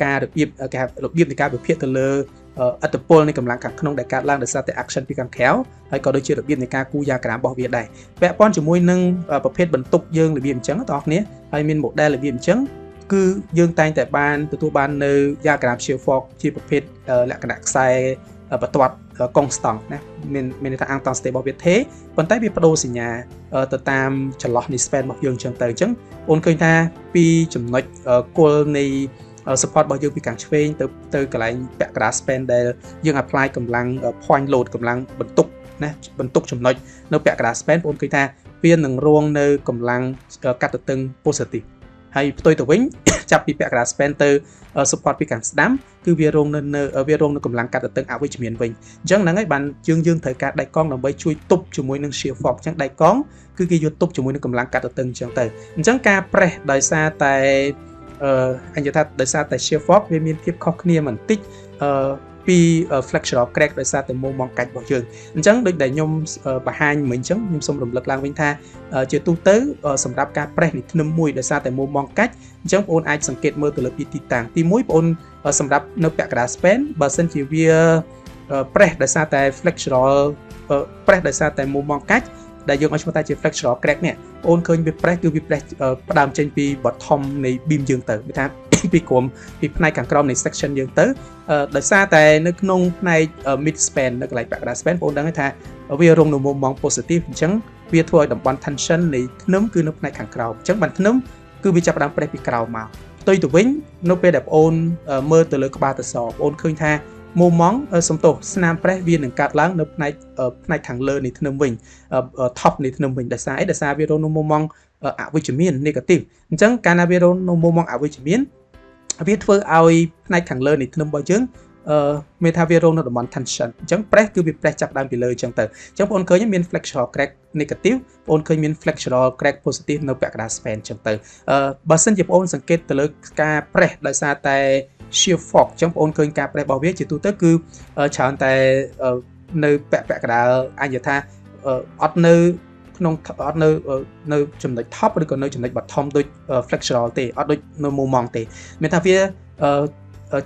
ការរបៀបគេរបៀបនៃការវិភាគទៅលើឥទ្ធិពលនៃកម្លាំងខាងក្នុងដែលកើតឡើងដោយសារតែ action ពីខាងក្រៅហើយក៏ដូចជារបៀបនៃការគូ diagram របស់វាដែរពាក់ព័ន្ធជាមួយនឹងប្រភេទបន្ទុកយើងរបៀបអញ្ចឹងបងប្អូនគ្នាហើយមាន model របៀបអញ្ចឹងគឺយើងតែងតែបានទទួលបាននៅ diagram shear force ជាប្រភេទលក្ខណៈខ្សែបន្ទាត់កុងស្តង់ណាមានមានន័យថា intensité របស់វាថេប៉ុន្តែវាបដូរសញ្ញាទៅតាមចន្លោះនៃ span របស់យើងអញ្ចឹងទៅអញ្ចឹងបងឃើញថាពីចំណុចគល់នៃ support របស់យើងពីខាងឆ្វេងទៅទៅកន្លែងពាក់កណ្ដាល span ដែលយើង apply កម្លាំង point load កម្លាំងបន្ទុកណាបន្ទុកចំណុចនៅពាក់កណ្ដាល span បងឃើញថាវានឹងរងនៅកម្លាំងកាត់ទទឹង positive ហើយផ្ទុយទៅវិញចាប់ពីពាក់កណ្ដាល span ទៅ support ពីខាងស្ដាំគឺវារងនៅនៅវារងនៅកម្លាំងកាត់ទទឹងអវិជ្ជមានវិញអញ្ចឹងហ្នឹងហើយបានយើងយើងត្រូវការដែកកងដើម្បីជួយទប់ជាមួយនឹង shear force អញ្ចឹងដែកកងគឺគេយកទប់ជាមួយនឹងកម្លាំងកាត់ទទឹងអញ្ចឹងទៅអញ្ចឹងការប្រេះដោយសារតែអឺអញនិយាយថាដោយសារតែ shear force វាមានភាពខុសគ្នាបន្តិចអឺពី flexural crack ដោយសារតែមុំម៉ង់កាច់របស់យើងអញ្ចឹងដូចដែលខ្ញុំបង្ហាញមិញអញ្ចឹងខ្ញុំសូមរំលឹកឡើងវិញថាជាទូទៅសម្រាប់ការប្រេះនៃធ្នឹមមួយដោយសារតែមុំម៉ង់កាច់អញ្ចឹងបងអូនអាចសង្កេតមើលទៅលើពីទីតាំងទី1បងអូនសម្រាប់នៅពាក់កណ្ដាល span បើសិនជាវាប្រេះដោយសារតែ flexural ប្រេះដោយសារតែមុំម៉ង់កាច់ដែលយើងឲ្យឈ្មោះថាជា flexural crack នេះបងអូនឃើញវាប្រេះគឺវាប្រេះផ្ដើមចេញពី bottom នៃ beam យើងទៅមានថាពីក្រុមពីផ្នែកខាងក្រោមនៃ section យើងទៅដោយសារតែនៅក្នុងផ្នែក mid span នៅកន្លែងពាក់កណ្ដាល span បងអូនដឹងថាវារងនៅមុំម៉ង់ positive អញ្ចឹងវាធ្វើឲ្យតំបន់ tension នៃធ្នឹមគឺនៅផ្នែកខាងក្រោមអញ្ចឹងបានធ្នឹមគឺវាចាប់ផ្ដើមប្រេះពីក្រោមមកផ្ទុយទៅវិញនៅពេលដែលបងអូនមើលទៅលើក្បាលតសបងអូនឃើញថាមុំម៉ង់សំទោសស្នាមប្រេះវានឹងកាត់ឡើងនៅផ្នែកផ្នែកខាងលើនៃធ្នឹមវិញ top នៃធ្នឹមវិញដោយសារអីដោយសារវារងនៅមុំម៉ង់អវិជ្ជមាន negative អញ្ចឹងកាលណាវារងនៅមុំម៉ង់អវិជ្ជមានវាធ្វើឲ្យផ្នែកខាងលើនៃធ្នឹមរបស់យើងអឺមានថាវារងនៅតំបន់ tension អញ្ចឹង press គឺវា press ចាប់ដើមពីលើអញ្ចឹងទៅអញ្ចឹងបងអូនឃើញមាន flexural crack negative បងអូនឃើញមាន flexural crack positive នៅពាក់កណ្ដាល span អញ្ចឹងទៅអឺបើសិនជាបងអូនសង្កេតទៅលើការ press ដោយសារតែ shear force អញ្ចឹងបងអូនឃើញការ press របស់វាជាទូទៅគឺច្រើនតែនៅពាក់ពាក់កណ្ដាលអញនិយាយថាអត់នៅក្នុងអត់នៅនៅចំណុច top ឬក៏នៅចំណុច bottom ដូច flexural ទេអត់ដូចនៅ moment ទេមានថាវា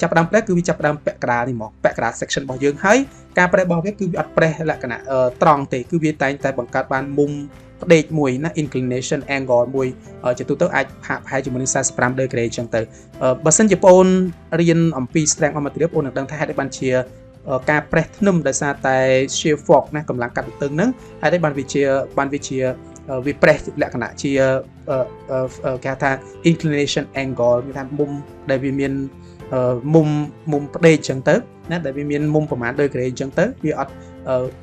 ចាប់ផ្ដើមប្រេះគឺវាចាប់ផ្ដើមពាក់កណ្ដាលនេះមកពាក់កណ្ដាល section របស់យើងហើយការប្រេះរបស់វាគឺវាអត់ប្រេះលក្ខណៈត្រង់ទេគឺវាតែងតែបង្កើតបានមុំផ្ដេកមួយណា inclination angle មួយជាទូទៅអាចហាក់ប្រហែលជាមួយនឹង45 degree អញ្ចឹងទៅបើសិនជាបងអូនរៀនអំពី strength of material បងអូននឹងដឹងថាហេតុអីបានជាការប្រេះធ្នឹមដោយសារតែ shear force ណាកម្លាំងកាត់ទទឹងហ្នឹងហេតុអីបានវាជាបានវាជាវាប្រេះលក្ខណៈជាគេហៅថា inclination angle មានថាមុំដែលវាមានមុំមុំផ្ដេកអញ្ចឹងទៅណាដែលវាមានមុំប្រហែល degree អញ្ចឹងទៅវាអត់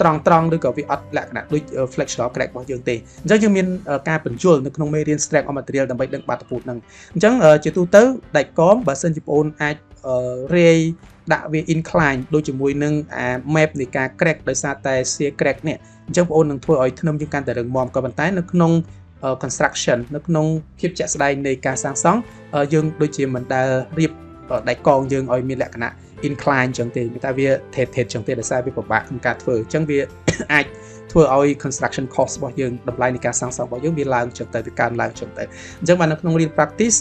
ត្រង់ត្រង់ឬក៏វាអត់លក្ខណៈដូច flexural crack របស់យើងទេអញ្ចឹងយើងមានការបញ្យល់នៅក្នុងមេរៀន strength of material ដើម្បីដឹងបាតុភូតហ្នឹងអញ្ចឹងជាទូទៅដែកកងបើសិនជាបងអូនអាចរាយដាក់វា incline ដូចជាមួយនឹងអា map នៃការ crack ដោយសារតែ shear crack នេះអញ្ចឹងបងអូននឹងធ្វើឲ្យធ្នឹមយើងកាន់តែរឹងមាំក៏ប៉ុន្តែនៅក្នុង construction នៅក្នុងភាពជាក់ស្ដែងនៃការសាងសង់យើងដូចជាមិនដែលរៀបដែកកងយើងឲ្យមានលក្ខណៈ incline ចឹងទេមានតែវាថេតថេតចឹងទេដោយសារវាពិបាកក្នុងការធ្វើអញ្ចឹងវាអាចធ្វើឲ្យ construction cost របស់យើងតម្លៃនៃការសាងសង់របស់យើងវាឡើងចឹងទៅវាកើនឡើងចឹងទៅអញ្ចឹងបាននៅក្នុង real practice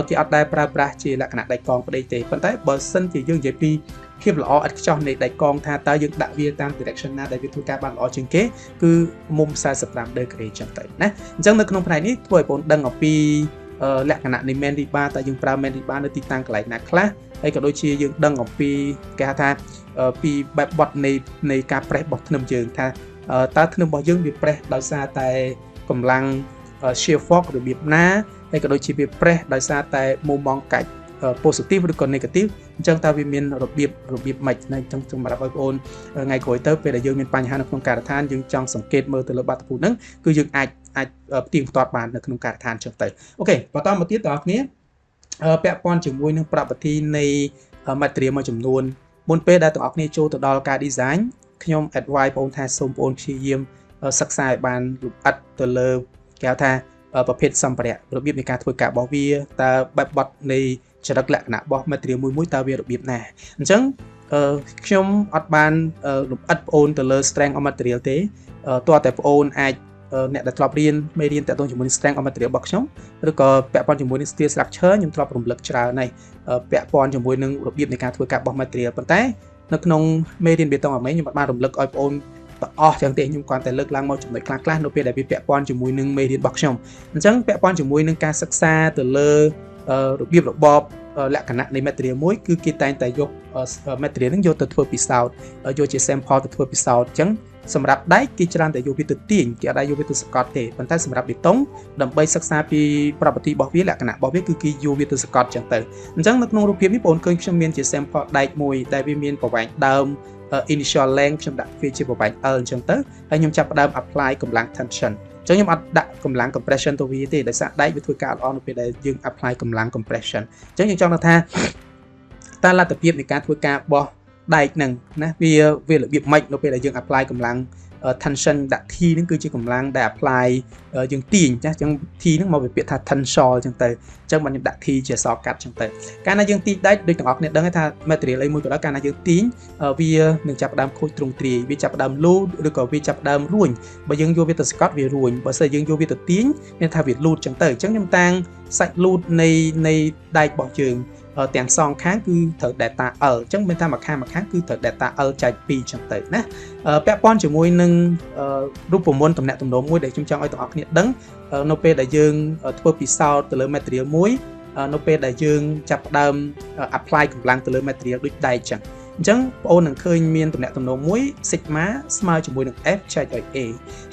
គេអត់ដែលប្រើប្រាស់ជាលក្ខណៈដែកកងប្តីទេប៉ុន្តែបើសិនជាយើងនិយាយពី ភាពល្អឥតខ្ចោះនៃដែកកងថាតើយើងដាក់វាតាម direction ណាដែលវាធ្វើការបានល្អជាងគេគឺមុំ45 degree ចឹងទៅណាអញ្ចឹងនៅក្នុងផ្នែកនេះធ្វើឲ្យបងដឹងអំពីលក្ខណៈនៃ main rebar តើយើងប្រើ main rebar នៅទីតាំងកន្លែងណាខ្លះហើយក៏ដូចជាយើងដឹងអំពីគេហៅថាពីបែបបទនៃការប្រេះរបស់ធ្នឹមយើងថាតើធ្នឹមរបស់យើងវាប្រេះដោយសារតែកម្លាំង shear force របៀបណាហើយក៏ដូចជាវាប្រេះដោយសារតែ moment កាច់ positive ឬក៏ negative អញ្ចឹងតើវាមានរបៀបរបៀបម៉េចណាអញ្ចឹងសម្រាប់ឲ្យបងប្អូនថ្ងៃក្រោយទៅពេលដែលយើងមានបញ្ហានៅក្នុងការដ្ឋានយើងចង់សង្កេតមើលទៅលើបាតុភូតហ្នឹងគឺយើងអាចអាចផ្ទៀងផ្ទាត់បាននៅក្នុងការដ្ឋានអញ្ចឹងទៅOK បន្តមកទៀតបងប្អូនគ្នាពាក់ព័ន្ធជាមួយនឹង property នៃ material មួយចំនួនមុនពេលដែលទាំងអស់គ្នាចូលទៅដល់ការ design ខ្ញុំ advise បងប្អូនថាសូមបងប្អូនព្យាយាមសិក្សាឲ្យបានលម្អិតទៅលើគេហៅថាប្រភេទសម្ភារៈរបៀបនៃការធ្វើការរបស់វាតើបែបបទនៃចរិតលក្ខណៈរបស់ material មួយមួយតើវារបៀបណាអញ្ចឹងខ្ញុំអត់បានលម្អិតបងអូនទៅលើ strength of material ទេតើតែបងអូនអាចអ្នកដែលធ្លាប់រៀនមេរៀនតាក់ទងជាមួយនឹង strength of material របស់ខ្ញុំឬក៏ពាក់ព័ន្ធជាមួយនឹង steel structure ខ្ញុំធ្លាប់រំលឹកច្រើនហើយពាក់ព័ន្ធជាមួយនឹងរបៀបនៃការធ្វើការបោះ material ប៉ុន្តែនៅក្នុងមេរៀនបេតុងអាមេខ្ញុំបានរំលឹកឲ្យបងអូនទាំងអស់ចឹងទេខ្ញុំគ្រាន់តែលើកឡើងមកចំណុចខ្លះៗនៅពេលដែលវាពាក់ព័ន្ធជាមួយនឹងមេរៀនរបស់ខ្ញុំអញ្ចឹងពាក់ព័ន្ធជាមួយនឹងការសិក្សាទៅលើរបៀបរបបលក្ខណៈនៃ material មួយគឺគេតែងតែយក material ហ្នឹងយកទៅធ្វើពិសោធន៍យកជា sample ទៅធ្វើពិសោធន៍អញ្ចឹងសម្រាប់ដែកគេច្រើនតែយកវាទៅទាញគេអត់ដែលយកវាទៅសកត់ទេប៉ុន្តែសម្រាប់បេតុងដើម្បីសិក្សាពី property របស់វាលក្ខណៈរបស់វាគឺគេយកវាទៅសកត់ចឹងទៅអញ្ចឹងនៅក្នុងរូបភាពនេះបងប្អូនឃើញខ្ញុំមានជា sample ដែកមួយដែលវាមានប្រវែងដើម initial length ខ្ញុំដាក់វាជាប្រវែង L អញ្ចឹងទៅហើយខ្ញុំចាប់ផ្ដើម apply កម្លាំង tension អញ្ចឹងខ្ញុំអត់ដាក់កម្លាំង compression ទៅវាទេដោយសារដែកវាធ្វើការល្អនៅពេលដែលយើង apply កម្លាំង compression អញ្ចឹងយើងចង់ថាតើលទ្ធភាពនៃការធ្វើការបោះដែកហ្នឹងណាវាវារបៀបម៉េចនៅពេលដែលយើង apply កម្លាំង tension ដាក់ T ហ្នឹងគឺជាកម្លាំងដែល apply យើងទាញចាអញ្ចឹង T ហ្នឹងមកពីពាក្យថា tensile អញ្ចឹងទៅអញ្ចឹងបានខ្ញុំដាក់ T ជាអក្សរកាត់អញ្ចឹងទៅកាលណាយើងទាញដែកដូចទាំងអស់គ្នាដឹងថា material អីមួយក៏ដោយកាលណាយើងទាញវានឹងចាប់ផ្ដើមខូចទ្រង់ទ្រាយវាចាប់ផ្ដើមលូតឬក៏វាចាប់ផ្ដើមរួញបើយើងយកវាទៅស្កត់វារួញបើសិនយើងយកវាទៅទាញមានថាវាលូតអញ្ចឹងទៅអញ្ចឹងខ្ញុំតាំងសាច់លូតនៃដែករបស់យើងទាំងសងខាងគឺត្រូវ delta L អញ្ចឹងមានថាមួយខាងមួយខាងគឺត្រូវ delta L ចែក2អញ្ចឹងទៅណាពាក់ព័ន្ធជាមួយនឹងរូបមន្តតំណាក់តំណងមួយដែលខ្ញុំចង់ឲ្យទាំងអស់គ្នាដឹងនៅពេលដែលយើងធ្វើពិសោធន៍ទៅលើ material មួយនៅពេលដែលយើងចាប់ផ្ដើម apply កម្លាំងទៅលើ material ដូចដែកចឹងអញ្ចឹងបងអូននឹងឃើញមានតំណែងតំណងមួយ sigma ស្មើជាមួយនឹង F ចែកឲ្យ A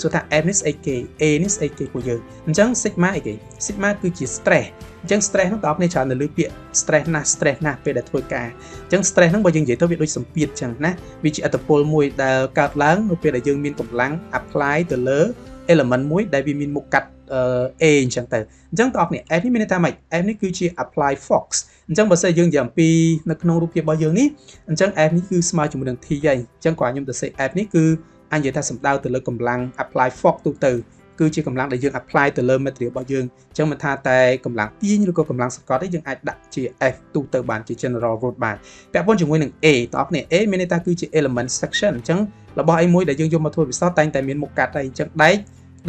សួរថា F នេះស្អីគេ A នេះស្អីគេពួកយើងអញ្ចឹង sigma អីគេ sigma គឺជា stress អញ្ចឹង stress ហ្នឹងតើអ្នកច្រើននៅលើពាក្យ stress ណាស់ stress ណាស់ពេលដែលធ្វើការអញ្ចឹង stress ហ្នឹងបើយើងនិយាយទៅវាដូចសម្ពាធអញ្ចឹងណាវាជាឥទ្ធិពលមួយដែលកើតឡើងនៅពេលដែលយើងមានកម្លាំង apply ទៅលើ element មួយដែលវាមានមុខកាត់ A អញ្ចឹងទៅអញ្ចឹងតើអ្នក F នេះមានន័យថាម៉េច F នេះគឺជា apply force អញ្ចឹងបើសិនយើងនិយាយអំពីនៅក្នុងរូបភាពរបស់យើងនេះអញ្ចឹង F នេះគឺស្មើជាមួយនឹង T ហើយអញ្ចឹងគ្រាន់ខ្ញុំទៅសេ F នេះគឺអញនិយាយថាសំដៅទៅលើកម្លាំង apply force ទូទៅគឺជាកម្លាំងដែលយើង apply ទៅលើ material របស់យើងអញ្ចឹងមិនថាតែកម្លាំងទាញឬក៏កម្លាំងសង្កត់ទេយើងអាចដាក់ជា F ទូទៅបានជា general rule បានពាក់ព័ន្ធជាមួយនឹង A តើអ្នក A មានន័យថាគឺជា element section អញ្ចឹងរបស់អីមួយដែលយើងយកមកធ្វើពិសោធន៍តែងតែមានមុខកាត់ហើយអញ្ចឹងដែក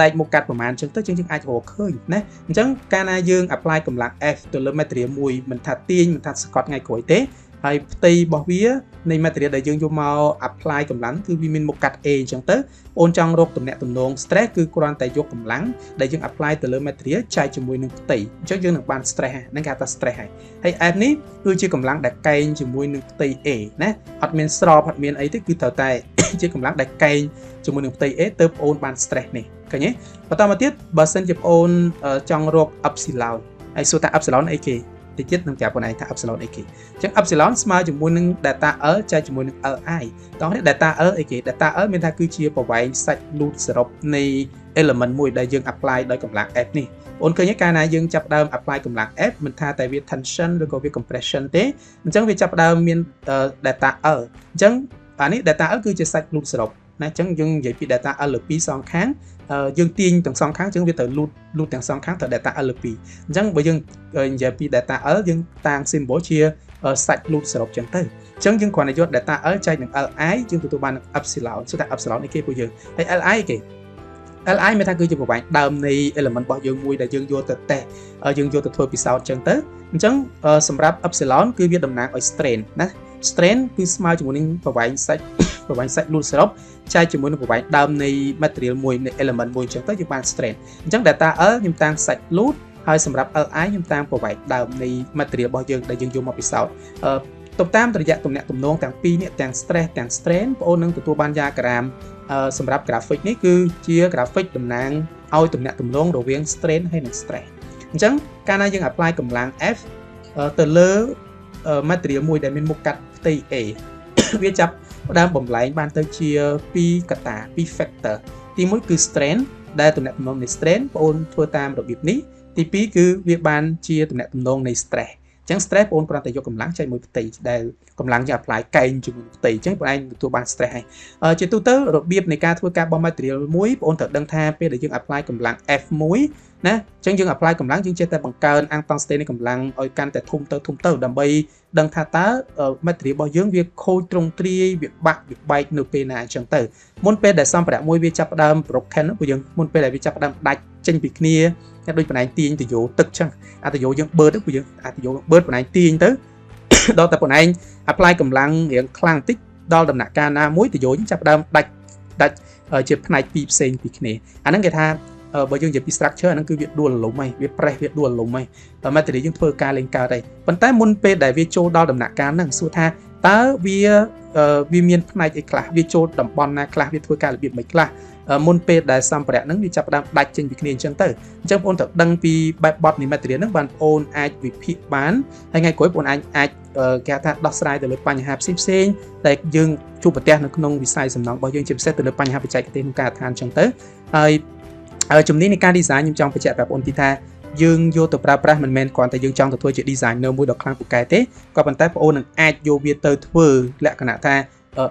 ដែកមុខកាត់ប្រហែលអញ្ចឹងទៅយើងអាចរកឃើញណាអញ្ចឹងកាលណាយើង apply កម្លាំង F ទៅលើ material មួយមិនថាទាញមិនថាសង្កត់ថ្ងៃក្រោយទេហើយផ្ទៃរបស់វានៃ material ដែលយើងយកមក apply កម្លាំងគឺវាមានមុខកាត់ A អញ្ចឹងទៅបងអូនចង់រកទំនាក់ទំនង stress គឺគ្រាន់តែយកកម្លាំងដែលយើង apply ទៅលើ material ចែកជាមួយនឹងផ្ទៃអញ្ចឹងយើងនឹងបាន stress ហ្នឹងគេហៅថា stress ហើយហើយ F នេះគឺជាកម្លាំងដែលកែងជាមួយនឹងផ្ទៃ A ណាអត់មានស្របអត់មានអីទេគឺត្រូវតែជាកម្លាំងដែលកែងជាមួយនឹងផ្ទៃ A ទៅបងអូនបាន stress នេះឃើញទេបន្តមកទៀតបើសិនជាបងអូនចង់រក epsilon ហើយសួរថា epsilon អីគេតិចទៀតនឹងប្រាប់ខ្លួនឯងថា epsilon អីគេអញ្ចឹង epsilon ស្មើជាមួយនឹង delta L ចែកជាមួយនឹង Li តោះនេះ delta L អីគេ delta L មានថាគឺជាប្រវែងសាច់លូតសរុបនៃ element មួយដែលយើង apply ដោយកម្លាំង F នេះបងឃើញទេកាលណាយើងចាប់ដើម apply កម្លាំង F មិនថាតែវា tension ឬក៏វា compression ទេអញ្ចឹងវាចាប់ដើមមាន delta L អញ្ចឹងអានេះ delta L គឺជាសាច់លូតសរុបណាអញ្ចឹងយើងនិយាយពី delta L លើ2សងខាងយើងទាញទាំងសងខាងអញ្ចឹងវាត្រូវលូតលូតទាំងសងខាងត្រូវ delta L លើ2អញ្ចឹងបើយើងនិយាយពី delta L យើងតាំង symbol ជាសាច់លូតសរុបអញ្ចឹងទៅអញ្ចឹងយើងគ្រាន់តែយក delta L ចែកនឹង Li យើងទទួលបាន epsilon គឺថា epsilon នេះគេពួកយើងហើយ Li គេ Li មានថាគឺជាប្រវែងដើមនៃ element របស់យើងមួយដែលយើងយកទៅតេស្តយើងយកទៅធ្វើពិសោធន៍អញ្ចឹងទៅអញ្ចឹងសម្រាប់ epsilon គឺវាតំណាងឲ្យ strain ណា Strain គឺស្មើជាមួយនឹងប្រវែងសាច់ប្រវែងសាច់លូតសរុបចែកជាមួយនឹងប្រវែងដើមនៃ material មួយនៃ element មួយអញ្ចឹងទៅយើងបាន strain អញ្ចឹង delta L ខ្ញុំតាំងសាច់លូតហើយសម្រាប់ Li ខ្ញុំតាំងប្រវែងដើមនៃ material របស់យើងដែលយើងយកមកពិសោធន៍ទៅតាមរយៈទំនាក់ទំនងទាំងពីរនេះទាំង stress ទាំង strain បងអូននឹងទទួលបាន diagram សម្រាប់ graphic នេះគឺជា graphic តំណាងឲ្យទំនាក់ទំនងរវាង strain ហើយនិង stress អញ្ចឹងកាលណាយើង apply កម្លាំង F ទៅលើ material មួយដែលមានមុខកាត់ផ្ទៃ A វាចាប់ផ្ដើមបំលែងបានទៅជា2កត្តា2 factor ទី1គឺ strain ដែលទំនាក់ទំនងនៃ strain បងអូនធ្វើតាមរបៀបនេះទី2គឺវាបានជាទំនាក់ទំនងនៃ stress អញ្ចឹង stress បងអូនគ្រាន់តែយកកម្លាំងចែកមួយផ្ទៃដែលកម្លាំងយើង apply កែងជាមួយផ្ទៃអញ្ចឹងបងឯងទទួលបាន stress ហើយជាទូទៅរបៀបនៃការធ្វើការបោះ material មួយបងអូនត្រូវដឹងថាពេលដែលយើង apply កម្លាំង F1 ណាអញ្ចឹងយើង apply កម្លាំងយើងចេះតែបង្កើន intensity នៃកម្លាំងឲ្យកាន់តែធំទៅធំទៅដើម្បីដឹងថាតើ material របស់យើងវាខូចទ្រង់ទ្រាយវាបាក់វាបែកនៅពេលណាអញ្ចឹងទៅមុនពេលដែលសម្ភារៈមួយវាចាប់ផ្ដើម broken ពួកយើងមុនពេលដែលវាចាប់ផ្ដើមដាច់ចេញពីគ្នាដូចបណ្ដាញទាញទៅយោទឹកចឹងអាតយោយើងបឺតទៅពួកយើងអាតយោបឺតបណ្ដាញទាញទៅដល់តែបណ្ដាញ apply កម្លាំងរៀងខ្លាំងតិចដល់ដំណាក់កាលណាមួយតយោយើងចាប់ផ្ដើមដាច់ដាច់ជាផ្នែកពីរផ្សេងពីគ្នាអាហ្នឹងគេថាបើយើងនិយាយពី structure អាហ្នឹងគឺវាដួលរលំហើយវា press វាដួលរលំហើយ material យើងធ្វើការលេងកើតហើយប៉ុន្តែមុនពេលដែលវាចូលដល់ដំណាក់កាលហ្នឹងសួរថាតើវាវាមានផ្នែកអីខ្លះវាចូលតំបន់ណាខ្លះវាធ្វើការរបៀបម៉េចខ្លះមុនពេលដែលសម្ភារៈហ្នឹងវាចាប់ផ្ដើមដាច់ចេញពីគ្នាអញ្ចឹងទៅអញ្ចឹងបងប្អូនត្រូវដឹងពីបែបបទនៃ material ហ្នឹងបានបងប្អូនអាចវិភាគបានហើយថ្ងៃក្រោយបងប្អូនអាចអាចគេហៅថាដោះស្រាយទៅលើបញ្ហាផ្សេងផ្សេងដែលយើងជួបប្រទះនៅក្នុងវិស័យសំណង់របស់យើងជាពិសេសទៅលើបញ្ហាបច្ចេកទេសក្នុងការដ្ឋានអញ្ចឹងទៅហើយជំនាញនៃការ design ខ្ញុំចង់បញ្ជាក់ប្រាប់បងប្អូនទីថាយើងយកទៅប្រើប្រាស់មិនមែនគ្រាន់តែយើងចង់ទៅធ្វើជា designer មួយដ៏ខ្លាំងពូកែទេក៏ប៉ុន្តែបងអូននឹងអាចយកវាទៅធ្វើលក្ខណៈថា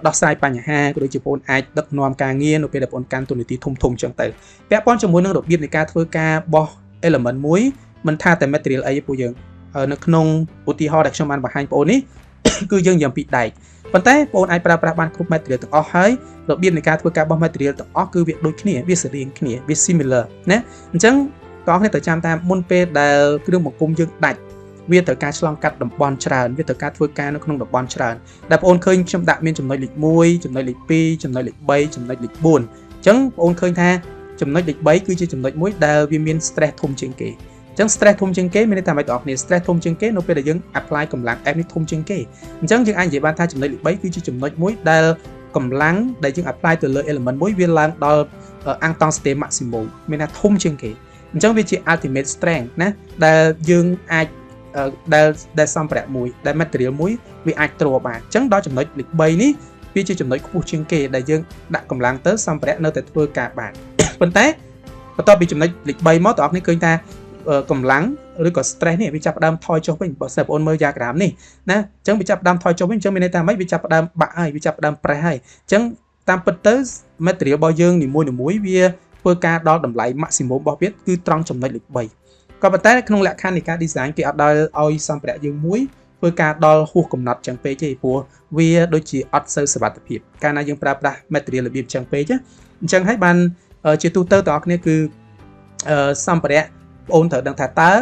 ដោះស្រាយបញ្ហាក៏ដូចជាបងអាចដឹកនាំការងារនៅពេលដែលបងកាន់តួនាទីធំធំចឹងទៅពាក់ព័ន្ធជាមួយនឹងរបៀបនៃការធ្វើការបោះ element មួយមិនថាតែ material អីពួកយើងនៅក្នុងឧទាហរណ៍ដែលខ្ញុំបានបង្ហាញបងអូននេះគឺយើងនិយាយពីដែកប៉ុន្តែបងអាចប្រើប្រាស់បានគ្រប់ material ទាំងអស់ហើយរបៀបនៃការធ្វើការបោះ material ទាំងអស់គឺវាដូចគ្នាវាស្រដៀងគ្នាវា similar ណាអញ្ចឹងបងប្អូនត្រូវចាំថាមុនពេលដែលគ្រឿងបង្គុំយើងដាច់វាត្រូវការឆ្លងកាត់តំបន់ច្រើនវាត្រូវការធ្វើការនៅក្នុងតំបន់ច្រើនដែលបងអូនឃើញខ្ញុំដាក់មានចំណុចលេខ1ចំណុចលេខ2ចំណុចលេខ3ចំណុចលេខ4អញ្ចឹងបងអូនឃើញថាចំណុចលេខ3គឺជាចំណុចមួយដែលវាមាន stress ធំជាងគេអញ្ចឹង stress ធំជាងគេមានន័យថាម៉េចបងប្អូន stress ធំជាងគេនៅពេលដែលយើង apply កម្លាំង F នេះធំជាងគេអញ្ចឹងយើងអាចនិយាយបានថាចំណុចលេខ3គឺជាចំណុចមួយដែលកម្លាំងដែលយើង apply ទៅលើ element មួយវាឡើងដល់ intensity maximum មានថាធំជាងគេអញ្ចឹងវាជា ultimate strength ណាដែលយើងអាចដែលដែលសម្ភារៈមួយដែល material មួយវាអាចទ្របានអញ្ចឹងដល់ចំណុចលេខ3នេះវាជាចំណុចខ្ពស់ជាងគេដែលយើងដាក់កម្លាំងទៅសម្ភារៈនៅតែធ្វើការបានប៉ុន្តែបន្ទាប់ពីចំណុចលេខ3មកបងប្អូនឃើញថាកម្លាំងឬក៏ stress នេះវាចាប់ផ្ដើមថយចុះវិញបើសិនបងប្អូនមើល diagram នេះណាអញ្ចឹងវាចាប់ផ្ដើមថយចុះវិញអញ្ចឹងមានន័យថាម៉េចវាចាប់ផ្ដើមបាក់ហើយវាចាប់ផ្ដើម press ហើយអញ្ចឹងតាមពិតទៅ material របស់យើងនីមួយៗវាធ្វើការដល់តម្លៃ maximum របស់វាគឺត្រង់ចំណុចលេខ3ក៏ប៉ុន្តែក្នុងលក្ខខណ្ឌនៃការ design គេអត់ដល់ឲ្យសម្ភារៈយើងមួយធ្វើការដល់ហួសកំណត់ចឹងពេកទេព្រោះវាដូចជាអត់សូវសុវត្ថិភាពកាលណាយើងប្រើប្រាស់ material របៀបចឹងពេកអញ្ចឹងហើយបានជាទូទៅបងប្អូនគឺសម្ភារៈបងអូនត្រូវដឹងថាតើ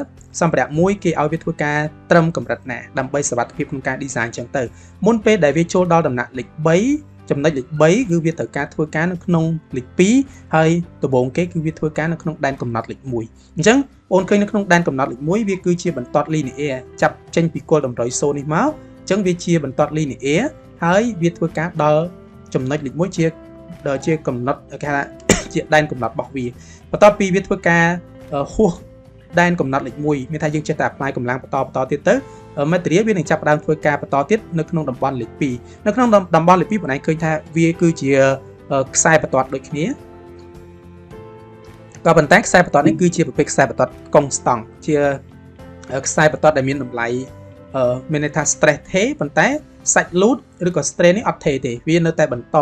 សម្ភារៈមួយគេឲ្យវាធ្វើការត្រឹមកម្រិតណាដើម្បីសុវត្ថិភាពក្នុងការ design ចឹងទៅមុនពេលដែលវាចូលដល់ដំណាក់លេខ3ចំណុចលេខ3គឺវាត្រូវការធ្វើការនៅក្នុងលេខ2ហើយដំបូងគេគឺវាធ្វើការនៅក្នុងដែនកំណត់លេខ1អញ្ចឹងបងឃើញនៅក្នុងដែនកំណត់លេខ1វាគឺជាបន្ទាត់ linear ចាប់ចេញពីគោលតម្រុយ0នេះមកអញ្ចឹងវាជាបន្ទាត់ linear ហើយវាធ្វើការដល់ចំណុចលេខ1ជាជាកំណត់គេថាជាដែនកំណត់របស់វាបន្ទាប់ពីវាធ្វើការហួសដែនកំណត់លេខ1មានថាយើងចេះតែ apply កម្លាំងបន្តបន្តទៀតទៅ material វានឹងចាប់ផ្ដើមធ្វើការបន្តទៀតនៅក្នុងតំបន់លេខ2នៅក្នុងតំបន់លេខ2បងឯងឃើញថាវាគឺជាខ្សែបន្ទាត់ដូចគ្នាក៏ប៉ុន្តែខ្សែបន្ទាត់នេះគឺជាប្រភេទខ្សែបន្ទាត់កុងស្តង់ជាខ្សែបន្ទាត់ដែលមានតម្លៃមានន័យថា stress ថេប៉ុន្តែសាច់លូតឬក៏ strain នេះអត់ថេទេវានៅតែបន្ត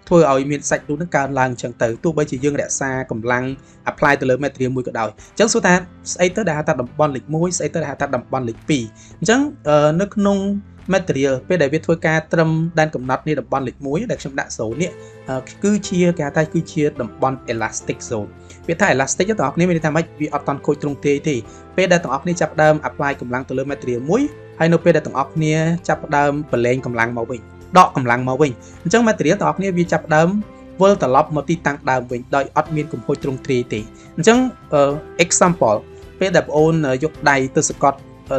ធ្វើឲ្យមានសាច់លូតនឹងកើនឡើងអញ្ចឹងទៅទោះបីជាយើងរក្សាកម្លាំង apply ទៅលើ material មួយក៏ដោយអញ្ចឹងសួរថាស្អីទៅដែលហៅថាតំបន់លេខ1ស្អីទៅដែលហៅថាតំបន់លេខ2អញ្ចឹងនៅក្នុង material ពេលដែលវាធ្វើការត្រឹមដែនកំណត់នៃតំបន់លេខ1ដែលខ្ញុំដាក់ zone នេះគឺជាគេហៅថាគឺជាតំបន់ elastic zone វាថា elastic ទាំងអស់គ្នាមានន័យថាម៉េចវាអត់តន់ខូចទ្រង់ទ្រាយទេពេលដែលទាំងអស់គ្នាចាប់ផ្ដើម apply កម្លាំងទៅលើ material មួយហើយនៅពេលដែលទាំងអស់គ្នាចាប់ផ្ដើមប្រឡែងកម្លាំងមកវិញដកកម្លាំងមកវិញអញ្ចឹង material ទាំងអស់គ្នាវាចាប់ផ្ដើមវិលត្រឡប់មកទីតាំងដើមវិញដោយអត់មានកំហុសទ្រង់ទ្រាយទេអញ្ចឹង example ពេលដែលបងអូនយកដៃទៅសកត់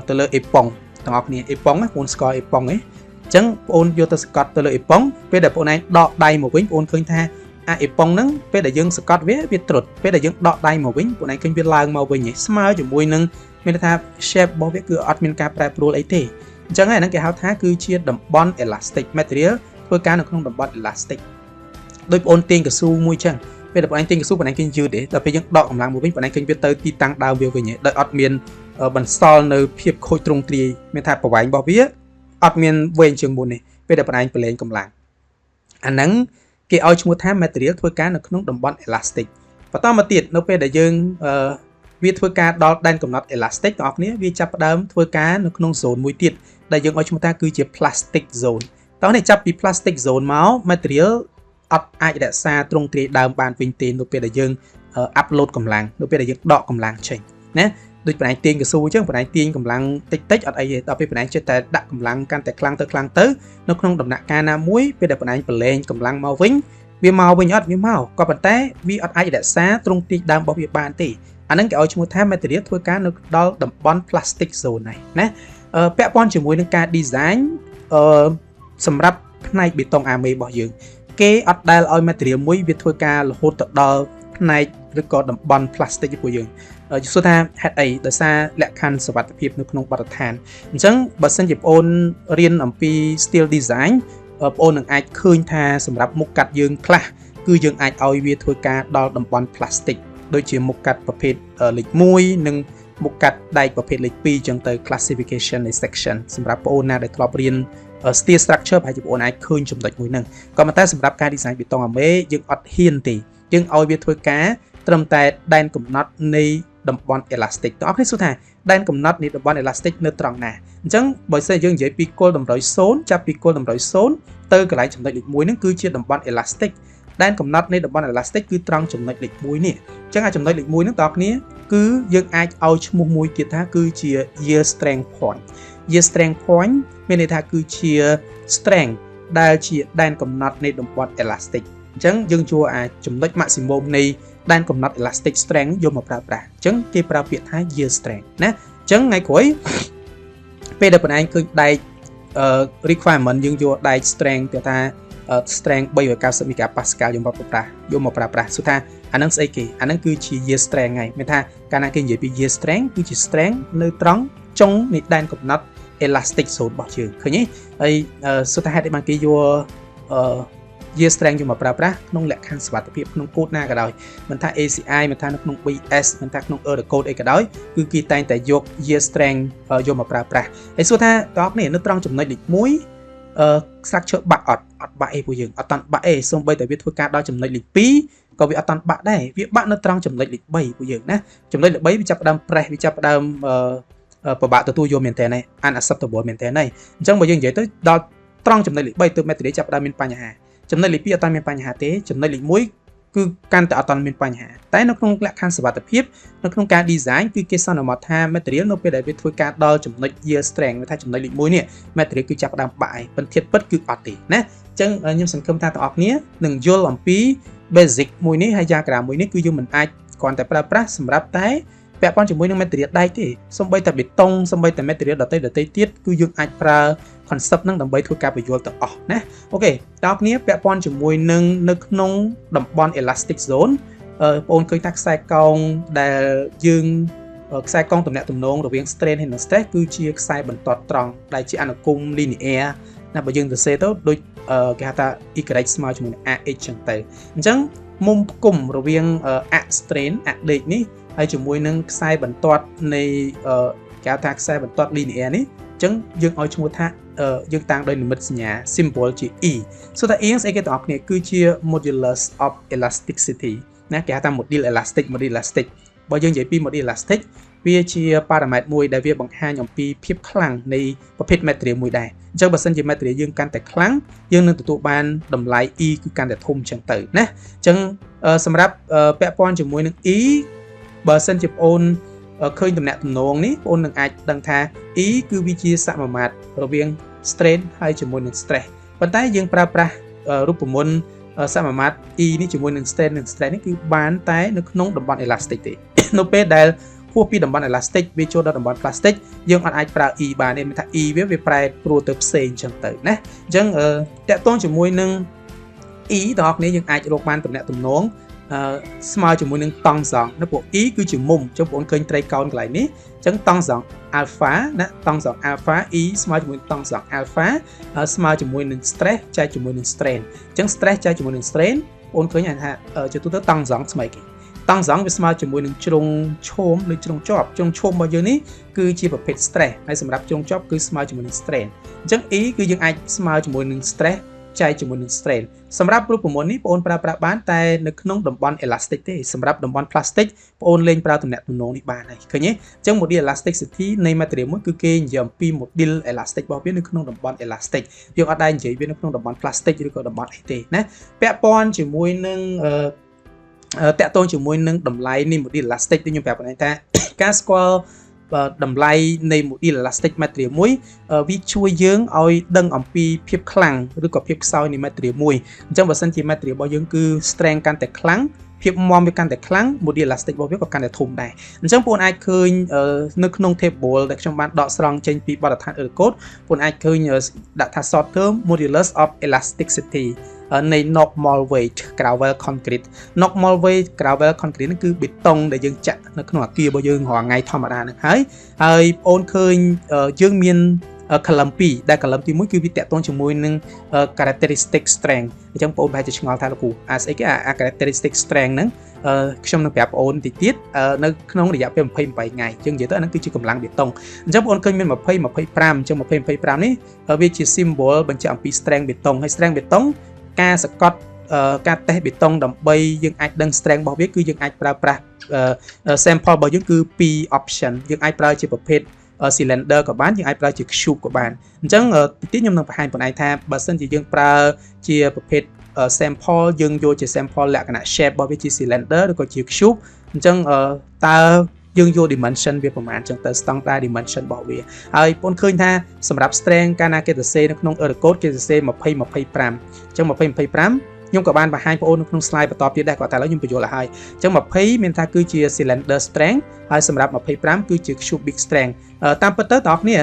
ទៅលើអេប៉ុងទាំងអស់គ្នាអេប៉ុងបងអូនស្គាល់អេប៉ុងទេអញ្ចឹងបងអូនយកទៅសកត់ទៅលើអេប៉ុងពេលដែលបងអូនឯងដកដៃមកវិញបងអូនឃើញថាអាអេប៉ុងហ្នឹងពេលដែលយើងសកត់វាវាត្រុតពេលដែលយើងដកដៃមកវិញបងឯងឃើញវាឡើងមកវិញឯងស្មើជាមួយនឹងមានន័យថា shape របស់វាគឺអត់មានការប្រែប្រួលអីទេអញ្ចឹងហើយហ្នឹងគេហៅថាគឺជាតំបន់ elastic material ធ្វើការនៅក្នុងតំបន់ elastic ដូចបងអូនទាញកស៊ូមួយចឹងពេលដែលបងឯងទាញកស៊ូបងឯងឃើញយឺតទេដល់ពេលយើងដកកម្លាំងមកវិញបងឯងឃើញវាទៅទីតាំងដើមវាវិញឯងដោយអត់មានបន្សល់នៅភាពខូចទ្រង់ទ្រាយមានថាប្រវែងរបស់វាអត់មានវែងជាងមុននេះពេលដែលបងឯងប្រឡែងកម្លាំងអាហ្នឹងគេឲ្យឈ្មោះថា material ធ្វើការនៅក្នុងតំបន់ elastic បន្តមកទៀតនៅពេលដែលយើងវាធ្វើការដល់ដែនកំណត់ elastic បងប្អូនវាចាប់ផ្ដើមធ្វើការនៅក្នុង zone មួយទៀតដែលយើងឲ្យឈ្មោះថាគឺជា plastic zone តោះនេះចាប់ពី plastic zone មក material អត់អាចរក្សាទ្រង់ទ្រាយដើមបានវិញទេនៅពេលដែលយើង upload កម្លាំងនៅពេលដែលយើងដកកម្លាំងចេញណាដូចបងឯងទាញកស៊ូអញ្ចឹងបងឯងទាញកម្លាំងតិចតិចអត់អីទេដល់ពេលបងឯងចេះតែដាក់កម្លាំងកាន់តែខ្លាំងទៅខ្លាំងទៅនៅក្នុងដំណាក់កាលណាមួយពេលដែលបងឯងប្រឡែងកម្លាំងមកវិញវាមកវិញអត់វាមកក៏ប៉ុន្តែវាអត់អាចរក្សាទ្រង់ទ្រាយដើមរបស់វាបានទេអាហ្នឹងគេឲ្យឈ្មោះថា material ធ្វើការនៅដល់តំបន់ plastic zone ហើយណាពាក់ព័ន្ធជាមួយនឹងការ design អឺសម្រាប់ផ្នែកបេតុងអាមេរបស់យើងគេអត់ដែលឲ្យ material មួយវាធ្វើការរហូតទៅដល់ផ្នែកឬក៏តំបន់ plastic ពួកយើងសួរថាហេតុអីដោយសារលក្ខខណ្ឌសុវត្ថិភាពនៅក្នុងបទដ្ឋានអញ្ចឹងបើសិនជាបងអូនរៀនអំពី steel design បងអូននឹងអាចឃើញថាសម្រាប់មុខកាត់យើងខ្លះគឺយើងអាចឲ្យវាធ្វើការដល់តំបន់ plastic ដូចជាមុខកាត់ប្រភេទលេខ1និងមុខកាត់ដែកប្រភេទលេខ2ចឹងទៅ classification នៃ section សម្រាប់បងអូនណាដែលធ្លាប់រៀន steel structure ប្រហែលជាបងអូនអាចឃើញចំណុចមួយហ្នឹងក៏ប៉ុន្តែសម្រាប់ការ design បេតុងអាមេយើងអត់ហ៊ានទេយើងឲ្យវាធ្វើការត្រឹមតែដែនកំណត់នៃតំបន់ elastic តើអរគ្នាសួរថាដែនកំណត់នៃតំបន់ elastic នៅត្រង់ណាអញ្ចឹងបើសិនយើងនិយាយពីគោលតម្រុយ0ចាប់ពីគោលតម្រុយ0ទៅកន្លែងចំណុចលេខ1ហ្នឹងគឺជាតំបន់ elastic ដែនកំណត់នៃតំបន់ elastic គឺត្រង់ចំណុចលេខ1នេះអញ្ចឹងអាចំណុចលេខ1ហ្នឹងតើគ្នាគឺយើងអាចឲ្យឈ្មោះមួយទៀតថាគឺជា yield strength point yield strength point មានន័យថាគឺជា strength ដែលជាដែនកំណត់នៃតំបន់ elastic អញ្ចឹងយើងជួអាចំណុច maximum នៃដែនកំណត់ elastic strength យកមកប្រើប្រាស់អញ្ចឹងគេប្រើពាក្យថា yield strength ណាអញ្ចឹងថ្ងៃក្រោយពេលដែលបងឯងឃើញដែក requirement យើងយកដែក strength ទៅថា strength 390 megapascal យកមកប្រើប្រាស់យកមកប្រើប្រាស់សួរថាអានឹងស្អីគេអានឹងគឺជា yield strength ហើយមានថាកាលណាគេនិយាយពី yield strength គឺជា strength នៅត្រង់ចុងនៃដែនកំណត់ elastic zone របស់យើងឃើញទេហើយសុទ្ធតែហេតុអីបានគេយកអឺ yield strength យកមកប្រើប្រាស់ក្នុងលក្ខខណ្ឌសុវត្ថិភាពក្នុងកូដណាក៏ដោយមិនថា ACI មិនថានៅក្នុង BS មិនថាក្នុង Eurocode អីក៏ដោយគឺគេតែងតែយក yield strength យកមកប្រើប្រាស់ហើយសួរថាតើអ្នកនៅត្រង់ចំណុចលេខ1អឺ structure បាក់អត់អត់បាក់អីពួកយើងអត់តាន់បាក់អីសូម្បីតែវាធ្វើការដល់ចំណុចលេខ2ក៏វាអត់តាន់បាក់ដែរវាបាក់នៅត្រង់ចំណុចលេខ3ពួកយើងណាចំណុចលេខ3វាចាប់ផ្ដើម press វាចាប់ផ្ដើមអឺពិបាកទទួលយកមែនតើហើយ unacceptable មែនតើហើយអញ្ចឹងបើយើងនិយាយទៅដល់ត្រង់ចំណុចលេខ3ទើប material ចាប់ផ្ដើមមានបញ្ហាចំណុចលេខ2អត់តាន់មានបញ្ហាទេចំណុចលេខ1គឺកាន់តែអត់តាន់មានបញ្ហាតែនៅក្នុងលក្ខខណ្ឌសុវត្ថិភាពនៅក្នុងការ design គឺគេសន្មតថា material នៅពេលដែលវាធ្វើការដល់ចំណុច yield strength វាថាចំណុចលេខ1នេះ material គឺចាប់ផ្ដើមបាក់ហើយប៉ុន្តែពិតគឺអត់ទេណាអញ្ចឹងខ្ញុំសង្ឃឹមថាទាំងអស់គ្នានឹងយល់អំពី basic មួយនេះហើយ diagram មួយនេះគឺយើងមិនអាចគ្រាន់តែប្រើប្រាស់សម្រាប់តែពាក់ព័ន្ធជាមួយនឹង material ដែកទេសូម្បីតែបេតុងសូម្បីតែ material ដទៃដទៃទៀតគឺយើងអាចប្រើ concept ហ្នឹងដើម្បីធ្វើការបញ្យល់ទាំងអស់ណាOK តើគ្នាពាក់ព័ន្ធជាមួយនឹងនៅក្នុងតំបន់ elastic zone បងអូនឃើញថាខ្សែកោងដែលយើងខ្សែកោងតំណាក់តំណងរវាង strain ហើយនិង stress គឺជាខ្សែបន្ទាត់ត្រង់ដែលជាអនុគមន៍ linear ណាបើយើងសរសេរទៅដូចគេហៅថា y ស្មើជាមួយនឹង ax ចឹងទៅអញ្ចឹងមុំផ្គុំរវាង a strain អដេកនេះហើយជាមួយនឹងខ្សែបន្ទាត់នៃគេហៅថាខ្សែបន្ទាត់ linear នេះអញ្ចឹងយើងឲ្យឈ្មោះថាយើងតាំងដោយនិមិត្តសញ្ញា symbol ជា E សូថា E ស្អីគេទាំងអស់គ្នាគឺជា modulus of elasticity ណាគេហៅថា module elastic module elastic បើយើងនិយាយពី module elastic វាជា parameter មួយដែលវាបង្ហាញអំពីភាពខ្លាំងនៃប្រភេទ material មួយដែរអញ្ចឹងបើសិនជា material យើងកាន់តែខ្លាំងយើងនឹងទទួលបានតម្លៃ E គឺកាន់តែធំអញ្ចឹងទៅណាអញ្ចឹងសម្រាប់ពាក់ព័ន្ធជាមួយនឹង E បើសិនជាបងអូនឃើញតំណាក់តំណងនេះបងអូននឹងអាចដឹងថា E គឺវាជាសមាមាត្ររវាង strain ហើយជាមួយនឹង stress ប៉ុន្តែយើងប្រើប្រាស់រូបមន្តសមាមាត្រ E នេះជាមួយនឹង strain និង stress នេះគឺបានតែនៅក្នុងតំបន់ elastic ទេនៅពេលដែលហួសពីតំបន់ elastic វាចូលដល់តំបន់ plastic យើងអត់អាចប្រើ E បានទេមានថា E វាវាប្រែប្រួលទៅផ្សេងអញ្ចឹងទៅណាអញ្ចឹងតកតងជាមួយនឹង E ដល់អ្នកយើងអាចរកបានតំណាក់តំណងស្មើជាមួយនឹងតង់សង់ណាព្រោះ E គឺជាមុំអញ្ចឹងបងប្អូនឃើញត្រីកោណកន្លែងនេះអញ្ចឹងតង់សង់ alpha ណាតង់សង់ alpha E ស្មើជាមួយតង់សង់ alpha ស្មើជាមួយនឹង stress ចែកជាមួយនឹង strain អញ្ចឹង stress ចែកជាមួយនឹង strain បងប្អូនឃើញថាជាទូទៅតង់សង់ស្មើគេតង់សង់វាស្មើជាមួយនឹងជ្រុងឈោមឬជ្រុងជាប់ជ្រុងឈោមរបស់យើងនេះគឺជាប្រភេទ stress ហើយសម្រាប់ជ្រុងជាប់គឺស្មើជាមួយនឹង strain អញ្ចឹង E គឺយើងអាចស្មើជាមួយនឹង stress ចែកជាមួយនឹង strain សម្រាប់រូបមន្តនេះបងអូនប្រើប្រាស់បានតែនៅក្នុងតំបន់ elastic ទេសម្រាប់តំបន់ plastic បងអូនលែងប្រើតំណាក់តំណងនេះបានហើយឃើញទេអញ្ចឹង model elasticity នៃ material មួយគឺគេនិយាយអំពី model elastic របស់វានៅក្នុងតំបន់ elastic យើងអត់ដែរនិយាយវានៅក្នុងតំបន់ plastic ឬក៏តំបន់អីទេណាពាក់ព័ន្ធជាមួយនឹងអឺតាក់ទងជាមួយនឹងតម្លៃនៃ model elastic ដូចខ្ញុំប្រាប់បងឯងថាការស្គាល់តម្លៃនៃ model elastic material មួយវាជួយយើងឲ្យដឹងអំពីភាពខ្លាំងឬក៏ភាពខ្សោយនៃ material មួយអញ្ចឹងបើសិនជា material របស់យើងគឺ strength កាន់តែខ្លាំងភាពមាំវាកាន់តែខ្លាំង model elastic របស់វាក៏កាន់តែធំដែរអញ្ចឹងបងអាចឃើញនៅក្នុង table ដែលខ្ញុំបានដកស្រង់ចេញពីបទដ្ឋាន Eurocode បងអាចឃើញដាក់ថា short term modulus of elasticity នៃ normal weight gravel concrete normal weight gravel concrete ហ្នឹងគឺបេតុងដែលយើងចាក់នៅក្នុងអាគាររបស់យើងរាល់ថ្ងៃធម្មតាហ្នឹងហើយហើយបងអូនឃើញយើងមាន column 2ដែល column ទី1គឺវាតាក់ទងជាមួយនឹង characteristic strength អញ្ចឹងបងអូនប្រហែលជាឆ្ងល់ថាលោកគ្រូអាស្អីគេអា characteristic strength ហ្នឹងខ្ញុំនឹងប្រាប់បងអូនតិចទៀតនៅក្នុងរយៈពេល28ថ្ងៃអញ្ចឹងនិយាយទៅអាហ្នឹងគឺជាកម្លាំងបេតុងអញ្ចឹងបងអូនឃើញមាន20 25អញ្ចឹង20 25នេះវាជា symbol បញ្ជាក់អំពី strength បេតុងហើយ strength បេតុងការសកត់ការតេស្តបេតុងដើម្បីយើងអាចដឹង strength របស់វាគឺយើងអាចប្រើប្រាស់ sample របស់យើងគឺ2 option យើងអាចប្រើជាប្រភេទ cylinder ក៏បានយើងអាចប្រើជា cube ក៏បានអញ្ចឹងតិចទៀតខ្ញុំនឹងបង្ហាញបងឯងថាបើសិនជាយើងប្រើជាប្រភេទ sample យើងយកជា sample លក្ខណៈ shape របស់វាជា cylinder ឬក៏ជា cube អញ្ចឹងតើយើងយក dimension វាប្រហែលអញ្ចឹងទៅ standard dimension របស់វាហើយបងឃើញថាសម្រាប់ strength កាលណាគេសរសេរនៅក្នុង Eurocode គេសរសេរ20 25អញ្ចឹង20 25ខ្ញុំក៏បានបង្ហាញបងអូននៅក្នុង slide បន្តទៀតដែរគាត់តែឥឡូវខ្ញុំបញ្យល់ឲ្យហើយអញ្ចឹង20មានថាគឺជា cylinder strength ហើយសម្រាប់25គឺជា cubic strength តាមពិតទៅបងប្អូនគ្នា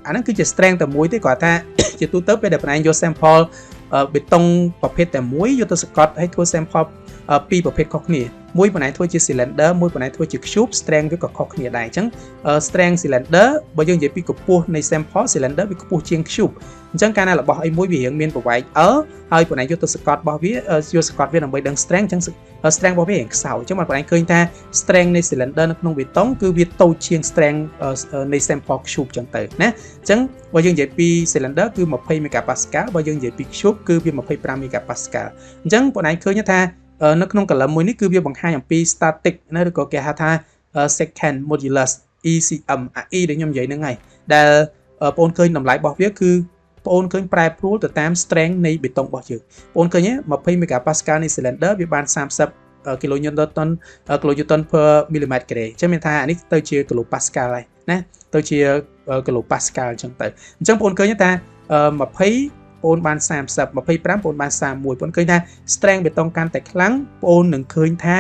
អាហ្នឹងគឺជា strength តែមួយទេគាត់ថាជាទូទៅពេលដែលបងឯងយក sample បេតុងប្រភេទតែមួយយកទៅសកត់ហើយធ្វើ sample ពីរប្រភេទខុសគ្នាមួយបងឯងធ្វើជា cylinder មួយបងឯងធ្វើជា cube strength វាក៏ខុសគ្នាដែរអញ្ចឹង strength cylinder បើយើងនិយាយពីកម្ពស់នៃ sample cylinder វាខ្ពស់ជាង cube អញ្ចឹងកាលណារបស់អីមួយវារៀងមានប្រវែង L ហើយបងឯងយកទៅសកត់របស់វាយកសកត់វាដើម្បីដឹង strength អញ្ចឹង strength របស់វារៀងខ្សោយអញ្ចឹងបងឯងឃើញថា strength នៃ cylinder នៅក្នុងបេតុងគឺវាតូចជាង strength នៃ sample cube អញ្ចឹងទៅណាអញ្ចឹងបើយើងនិយាយពី cylinder គឺ20 megapascal បើយើងនិយាយពី cube គឺវា25 megapascal អញ្ចឹងបងឯងឃើញថានៅក្នុង column មួយនេះគឺវាបង្ហាញអំពី static ណាឬក៏គេហៅថា secant modulus ECM អា E ដែលខ្ញុំនិយាយហ្នឹងហើយដែលបងឃើញតម្លៃរបស់វាគឺបងអូនឃើញប្រែប្រួលទៅតាម strength នៃបេតុងរបស់យើងបងអូនឃើញទេ20 megapascal នៃ cylinder វាបាន30 kilonewton kilonewton per millimeter ការ៉េអញ្ចឹងមានថាអានេះទៅជា kilopascal ហើយណាទៅជា kilopascal អញ្ចឹងទៅអញ្ចឹងបងអូនឃើញថា20បងបាន30 25បងបាន31បងឃើញថា strength បេតុងកាន់តែខ្លាំងបងនឹងឃើញថា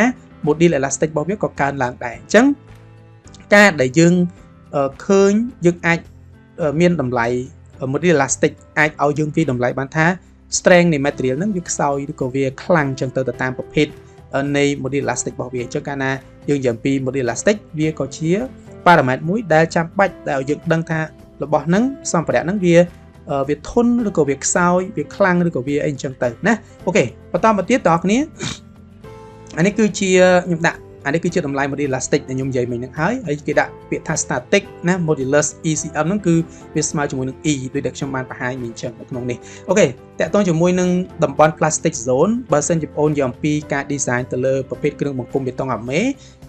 model elastic របស់វាក៏កើនឡើងដែរអញ្ចឹងការដែលយើងឃើញយើងអាចមានតម្លៃ model elastic អាចឲ្យយើងពីតម្លៃបានថា strength នៃ material ហ្នឹងវាខ្សោយឬក៏វាខ្លាំងចឹងទៅទៅតាមប្រភេទនៃ model elastic របស់វាអញ្ចឹងកាលណាយើងនិយាយអំពី model elastic វាក៏ជា parameter មួយដែលចាំបាច់ដែលឲ្យយើងដឹងថារបស់ហ្នឹងសម្ភារៈហ្នឹងវាវាធន់ឬក៏វាខ្សោយវាខ្លាំងឬក៏វាអីអញ្ចឹងទៅណាOK បន្តមកទៀតបងប្អូនគ្នាអានេះគឺជាខ្ញុំដាក់ អានេះគឺជាតម្លៃ modulus elastic ដែលខ្ញុំនិយាយមិញហ្នឹងហើយហើយគេដាក់ពាក្យថា static ណា modulus ECM ហ្នឹងគឺវាស្មើជាមួយនឹង E ដូចដែលខ្ញុំបានបង្ហាញមិញអញ្ចឹងនៅក្នុងនេះOK តាក់ទងជាមួយនឹងតំបន់ plastic zone បើសិនជាបងអូនយកអំពីការ design ទៅលើប្រភេទគ្រឿងបង្គុំបេតុងអាមេ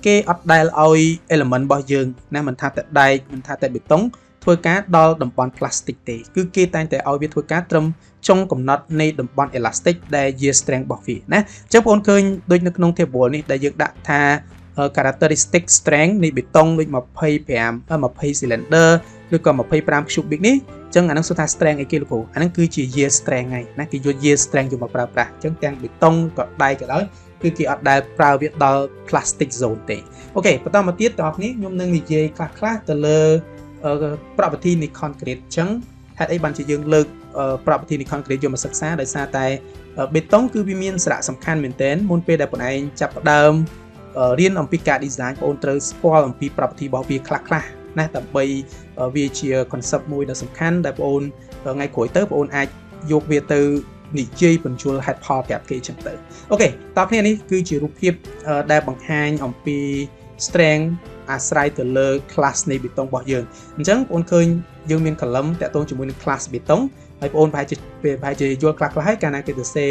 គេអត់ដែលឲ្យ element របស់យើងណាមិនថាតែដែកមិនថាតែបេតុងធ្វើការដល់តំបន់ plastic ទេគឺគេតែងតែឲ្យវាធ្វើការត្រឹមចុងកំណត់នៃតំបន់ elastic ដែល yield strength របស់វាណាអញ្ចឹងបងប្អូនឃើញដូចនៅក្នុង table នេះដែលយើងដាក់ថា characteristic strength នៃបេតុងដូច25 20 cylinder ឬក៏25 cubic នេះអញ្ចឹងអានឹងសួរថា strength អីគេលោកគ្រូអានឹងគឺជា yield strength ហើយណាគេយក yield strength យកមកប្រើប្រាស់អញ្ចឹងទាំងបេតុងក៏ដែកក៏ដោយគឺគេអត់ដែលប្រើវាដល់ plastic zone ទេOK បន្តមកទៀតបងប្អូនខ្ញុំនឹងនិយាយខ្លះៗទៅលើ property នៃ concrete អញ្ចឹងហេតុអីបានជាយើងលើក property នៃ concrete យកមកសិក្សាដោយសារតែបេតុងគឺវាមានសារៈសំខាន់មែនទែនមុនពេលដែលបងឯងចាប់ផ្ដើមរៀនអំពីការ design បងអូនត្រូវស្គាល់អំពី property របស់វាខ្លះខ្លះណាដើម្បីវាជា concept មួយដ៏សំខាន់ដែលបងអូនថ្ងៃក្រោយទៅបងអូនអាចយកវាទៅនិយាយបញ្ជលហេតុផលប្រាប់គេចឹងទៅOK តោះគ្នានេះគឺជារូបភាពដែលបង្ហាញអំពី strength អាស្រ័យទៅលើ class នៃបេតុងរបស់យើងអញ្ចឹងបងអូនឃើញយើងមាន column តាក់ទងជាមួយនឹង class បេតុងហើយបងអូនប្រហែលជាយល់ខ្លះខ្លះហើយកាលណាគេទៅសេ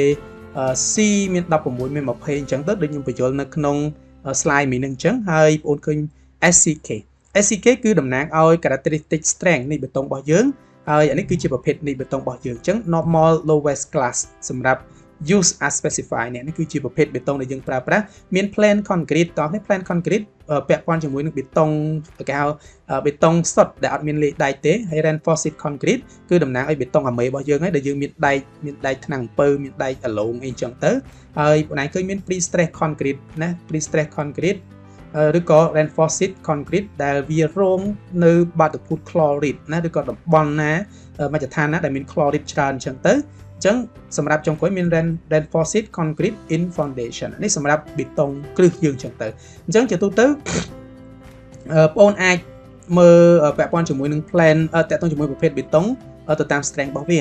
C មាន16មាន20អញ្ចឹងទៅដូចខ្ញុំបញ្យល់នៅក្នុង slide មីនឹងអញ្ចឹងហើយបងអូនឃើញ SCK SCK គឺតំណាងឲ្យ characteristic strength នៃបេតុងរបស់យើងហើយអានេះគឺជាប្រភេទនៃបេតុងរបស់យើងអញ្ចឹង normal lowest class សម្រាប់ use as specified នេះនេះគឺជាប្រភេទបេតុងដែលយើងប្រើប្រាស់មាន plain concrete តោះនេះ plain concrete ពាក់ព័ន្ធជាមួយនឹងបេតុងគេហៅបេតុងសុទ្ធដែលអត់មានលាយដែកទេហើយ reinforced concrete គឺតំណាងឲ្យបេតុងអាមេរបស់យើងហើយដែលយើងមានដែកមានដែកថ្នាំងអំពៅមានដែកអាឡូងអីចឹងទៅហើយបងឯងឃើញមាន pre-stress concrete ណា pre-stress concrete ឬក៏ reinforced concrete ដែលវារងនៅបាតុភូត chloride ណាឬក៏តំបន់ណាមជ្ឈដ្ឋានណាដែលមាន chloride ច្រើនអញ្ចឹងទៅអញ្ចឹងសម្រាប់ចុងក្រោយមាន reinforced concrete in foundation នេះសម្រាប់បេតុងគ្រឹះយើងអញ្ចឹងទៅអញ្ចឹងជាទូទៅបងអូនអាចមើលពាក់ព័ន្ធជាមួយនឹង plan តាក់ទងជាមួយប្រភេទបេតុងទៅតាម strength របស់វា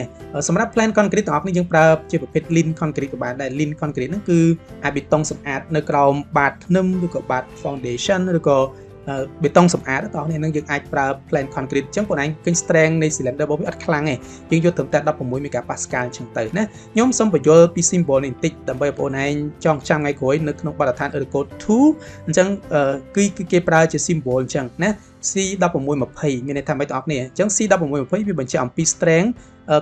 សម្រាប់ plain concrete ទាំងអស់នេះយើងប្រើជាប្រភេទ lean concrete ក៏បានដែរ lean concrete ហ្នឹងគឺអាបេតុងសម្អាតនៅក្រោមបាតធ្នឹមឬក៏បាត foundation ឬក៏បេតុងសម្អាតតោះនេះនឹងយើងអាចប្រើ plain concrete អញ្ចឹងបងឯងឃើញ strength នៃ cylinder របស់វាអត់ខ្លាំងទេយើងយកត្រឹមតែ16 megapascal អញ្ចឹងទៅណាខ្ញុំសូមបញ្យល់ពី symbol នេះបន្តិចដើម្បីឲ្យបងឯងចងចាំថ្ងៃក្រោយនៅក្នុងបទដ្ឋាន Eurocode 2អញ្ចឹងគឺគេប្រើជា symbol អញ្ចឹងណា C1620 មានន័យថាម៉េចបងប្អូនអញ្ចឹង C1620 វាបញ្ជាក់អំពី strength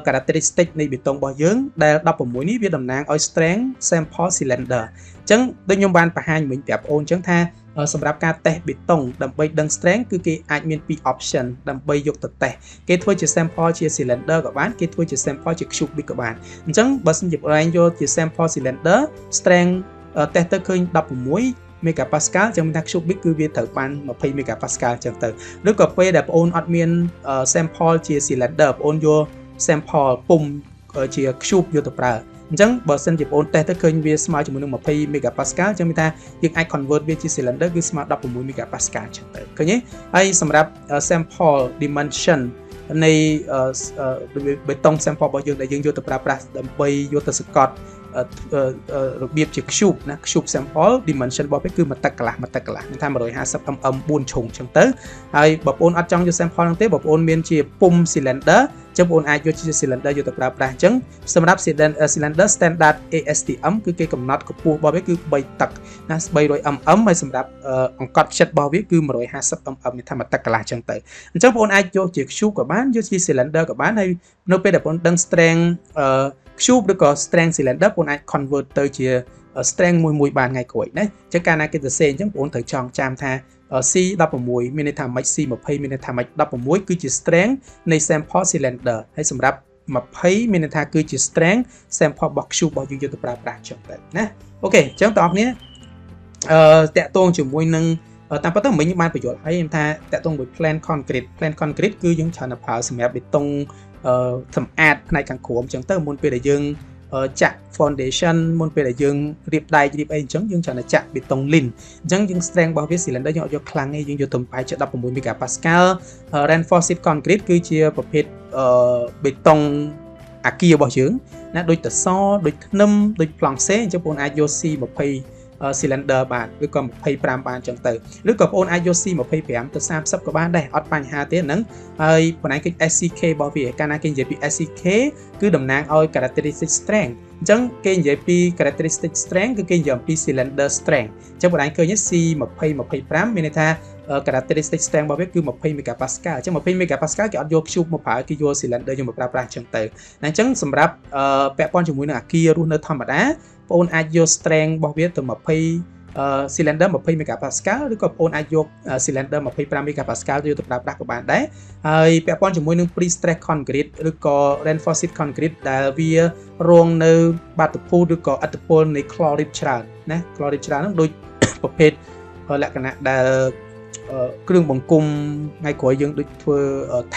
characteristic នៃបេតុងរបស់យើងដែល16នេះវាតំណាងឲ្យ strength sample cylinder អញ្ចឹងដូចខ្ញុំបានបង្ហាញមិញប្រាប់បងអូនអញ្ចឹងថាសម្រាប់ការតេស្តបេតុងដើម្បីដឹង strength គឺគេអាចមានពីរ option ដើម្បីយកទៅតេស្តគេធ្វើជា sample ជា cylinder ក៏បានគេធ្វើជា sample ជា cubic ក៏បានអញ្ចឹងបើសិនជាបងឯងយកជា sample cylinder strength តេស្តទៅឃើញ16 megapascal ចឹងមានថា cubic គឺវាត្រូវបាន20 megapascal ចឹងទៅឬក៏ពេលដែលបងអូនអត់មាន sample ជា cylinder បងអូនយក sample ពុំជា cube យកទៅប្រើអញ្ចឹងបើសិនជាបងអូនតេស្តទៅឃើញវាស្មើជាមួយនឹង20 megapascal អញ្ចឹងមានថាយើងអាច convert វាជា cylinder គឺស្មើ16 megapascal អញ្ចឹងទៅឃើញទេហើយសម្រាប់ sample dimension នៃបេតុង sample របស់យើងដែលយើងយកទៅប្រើប្រាស់ដើម្បីយកទៅសង្កត់របៀបជា cube ណា cube sample dimension របស់វាគឺមួយទឹកកន្លះមួយទឹកកន្លះមានថា150 mm 4ឈុងអញ្ចឹងទៅហើយបើបងអូនអត់ចង់យក sample ហ្នឹងទេបងប្អូនមានជាពុំ cylinder ចឹងបងប្អូនអាចយកជា cylinder យកទៅប្រើប្រាស់អញ្ចឹងសម្រាប់ cylinder standard ASTM គឺគេកំណត់កម្ពស់របស់វាគឺ3ទឹកណា300 mm ហើយសម្រាប់អង្កត់ផ្ចិតរបស់វាគឺ150 mm មានថាមួយទឹកកន្លះអញ្ចឹងទៅអញ្ចឹងបងប្អូនអាចយកជា cube ក៏បានយកជា cylinder ក៏បានហើយនៅពេលដែលបងប្អូនដឹង strength cube ឬក៏ strength cylinder បងប្អូនអាច convert ទៅជា strength មួយមួយបានថ្ងៃក្រោយណាអញ្ចឹងកាលណាគេសរសេរអញ្ចឹងបងប្អូនត្រូវចងចាំថា C16 មានន័យថាម៉េច C20 មានន័យថាម៉េច16គឺជា strength នៃ sample cylinder ហើយសម្រាប់20មានន័យថាគឺជា strength sample របស់ cube របស់យើងយកទៅប្រើប្រាស់អញ្ចឹងទៅណាOK អញ្ចឹងបងប្អូនគ្នាតាក់ទងជាមួយនឹងតាមពិតទៅមិញខ្ញុំបានបញ្យល់ហើយខ្ញុំថាតាក់ទងមួយ plain concrete plain concrete គឺយើងច្រើនតែប្រើសម្រាប់បេតុងសម្អាតផ្នែកខាងក្រោមអញ្ចឹងទៅមុនពេលដែលយើងចាក់ foundation មុនពេលដែលយើងរៀបដែករៀបអីអញ្ចឹងយើងច្រើនតែចាក់បេតុង lean អញ្ចឹងយើង strength របស់វា cylinder យើងអត់យកខ្លាំងទេយើងយកទៅប្រហែលជា16 megapascal reinforced concrete គឺជាប្រភេទបេតុងអាគាររបស់យើងណាដូចតសដូចធ្នឹមដូចប្លង់សេអញ្ចឹងបងអាចយក C20 cylinder បានឬក៏25បានចឹងទៅឬក៏បងអូនអាចយក C25 ទៅ30ក៏បានដែរអត់បញ្ហាទេហ្នឹងហើយបងឯងឃើញ SCK របស់វាកាលណាគេនិយាយពី SCK គឺតំណាងឲ្យ characteristic strength អញ្ចឹងគេនិយាយពី characteristic strength គឺគេនិយាយអំពី cylinder strength អញ្ចឹងបងឯងឃើញ C20 25មានន័យថា characteristic strength របស់វាគឺ20 megapascal អញ្ចឹង20 megapascal គេអត់យក cube មកប្រើគេយក cylinder យកមកប្រើប្រាស់អញ្ចឹងទៅអញ្ចឹងសម្រាប់ពាក់ព័ន្ធជាមួយនឹងអាគាររស់នៅធម្មតាបងអូនអាចយក strength របស់វាទៅ20 cylinder 20 megapascal ឬក៏បងអូនអាចយក cylinder 25 megapascal យកទៅប្រើប្រាស់ក៏បានដែរហើយពាក់ព័ន្ធជាមួយនឹង pre-stress concrete ឬក៏ reinforced concrete ដែលវារងនៅបាតុភូតឬក៏ឥទ្ធិពលនៃ chloride ច្រើនណា chloride ច្រើនហ្នឹងដូចប្រភេទលក្ខណៈដែលគ្រឿងបង្គុំថ្ងៃក្រោយយើងដូចធ្វើ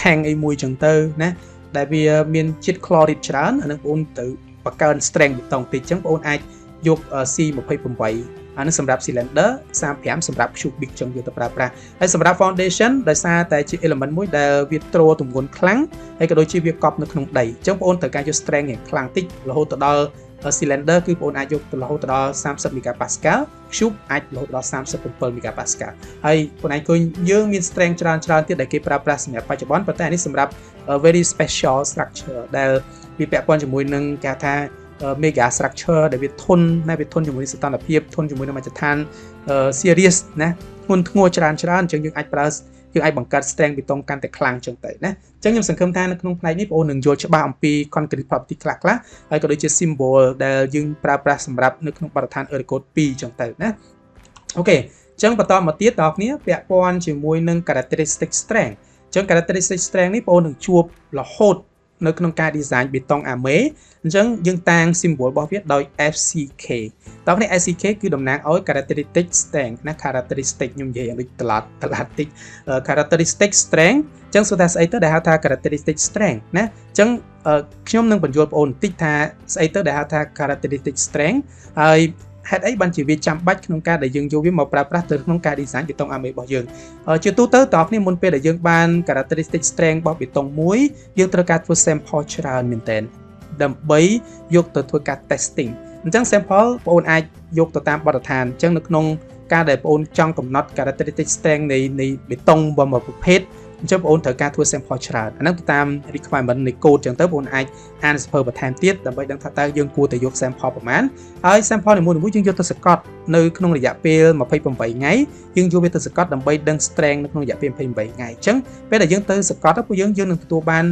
tank អីមួយចឹងទៅណាដែលវាមានជាតិ chloride ច្រើនអានឹងបងអូនទៅបង្កើន strength បេតុងតិចចឹងបងអូនអាចយក C28 អានេះសម្រាប់ cylinder 35សម្រាប់ cubic ចឹងយកទៅប្រើប្រាស់ហើយសម្រាប់ foundation ដោយសារតែជា element មួយដែលវាទ្រទម្ងន់ខ្លាំងហើយក៏ដូចជាវាកប់នៅក្នុងដីអញ្ចឹងបងអូនត្រូវការយក strength យ៉ាងខ្លាំងតិចរហូតទៅដល់ cylinder គឺបងអូនអាចយករហូតទៅដល់30 megapascal cube អាចរហូតដល់37 megapascal ហើយបងឯងឃើញយើងមាន strength ច្រើនច្រើនទៀតដែលគេប្រើប្រាស់សម្រាប់បច្ចុប្បន្នប៉ុន្តែនេះសម្រាប់ very special structure ដែលវាពាក់ព័ន្ធជាមួយនឹងគេថា mega structure ដែលវាធន់ណាវាធន់ជាមួយនឹងសីតុណ្ហភាពធន់ជាមួយនឹងមជ្ឈដ្ឋាន serious ណាធ្ងន់ធ្ងរច្រើនច្រើនអញ្ចឹងយើងអាចប្រើយើងអាចបង្កើត strength បេតុងកាន់តែខ្លាំងចឹងទៅណាអញ្ចឹងខ្ញុំសង្ឃឹមថានៅក្នុងផ្នែកនេះបងអូននឹងយល់ច្បាស់អំពី concrete property ខ្លះខ្លះហើយក៏ដូចជា symbol ដែលយើងប្រើប្រាស់សម្រាប់នៅក្នុងបទដ្ឋាន Eurocode 2ចឹងទៅណាOK អញ្ចឹងបន្តមកទៀតបងប្អូនពាក់ព័ន្ធជាមួយនឹង characteristic strength អញ្ចឹង characteristic strength នេះបងអូននឹងជួបរហូតនៅក្នុងការ design បេតុងអាមេអញ្ចឹងយើងតាង symbol របស់វាដោយ FCK តោះនេះ FCK គឺតំណាងឲ្យ characteristic strength ណា characteristic ខ្ញុំនិយាយយ៉ាងដូចតឡាត់តឡាត់តិច characteristic strength អញ្ចឹងសួរថាស្អីទៅដែលហៅថា characteristic strength ណាអញ្ចឹងខ្ញុំនឹងបញ្យល់បងអូនបន្តិចថាស្អីទៅដែលហៅថា characteristic strength ហើយហេតុអីបានជាវាចាំបាច់ក្នុងការដែលយើងយកវាមកប្រើប្រាស់ទៅក្នុងការ design បេតុងអាមេរបស់យើងជាទូទៅតើគ្នាមុនពេលដែលយើងបាន characteristic strength របស់បេតុងមួយយើងត្រូវការធ្វើ sample ច្រើនមែនទែនដើម្បីយកទៅធ្វើការ testing អញ្ចឹង sample បងអូនអាចយកទៅតាមបទដ្ឋានអញ្ចឹងនៅក្នុងការដែលបងអូនចង់កំណត់ characteristic strength នៃបេតុងមួយប្រភេទអញ្ចឹងបងអូនត្រូវការធ្វើ sample ច្រើនអាហ្នឹងទៅតាម requirement នៃ code អញ្ចឹងទៅបងអូនអាចអានសៀវភៅបន្ថែមទៀតដើម្បីដឹងថាតើយើងគួរតែយក sample ប្រមាណហើយ sample នីមួយៗយើងយកទៅសកត់នៅក្នុងរយៈពេល28ថ្ងៃយើងយកវាទៅសកត់ដើម្បីដឹង strength នៅក្នុងរយៈពេល28ថ្ងៃអញ្ចឹងពេលដែលយើងទៅសកត់ពួកយើងយើងនឹងទទួលបាន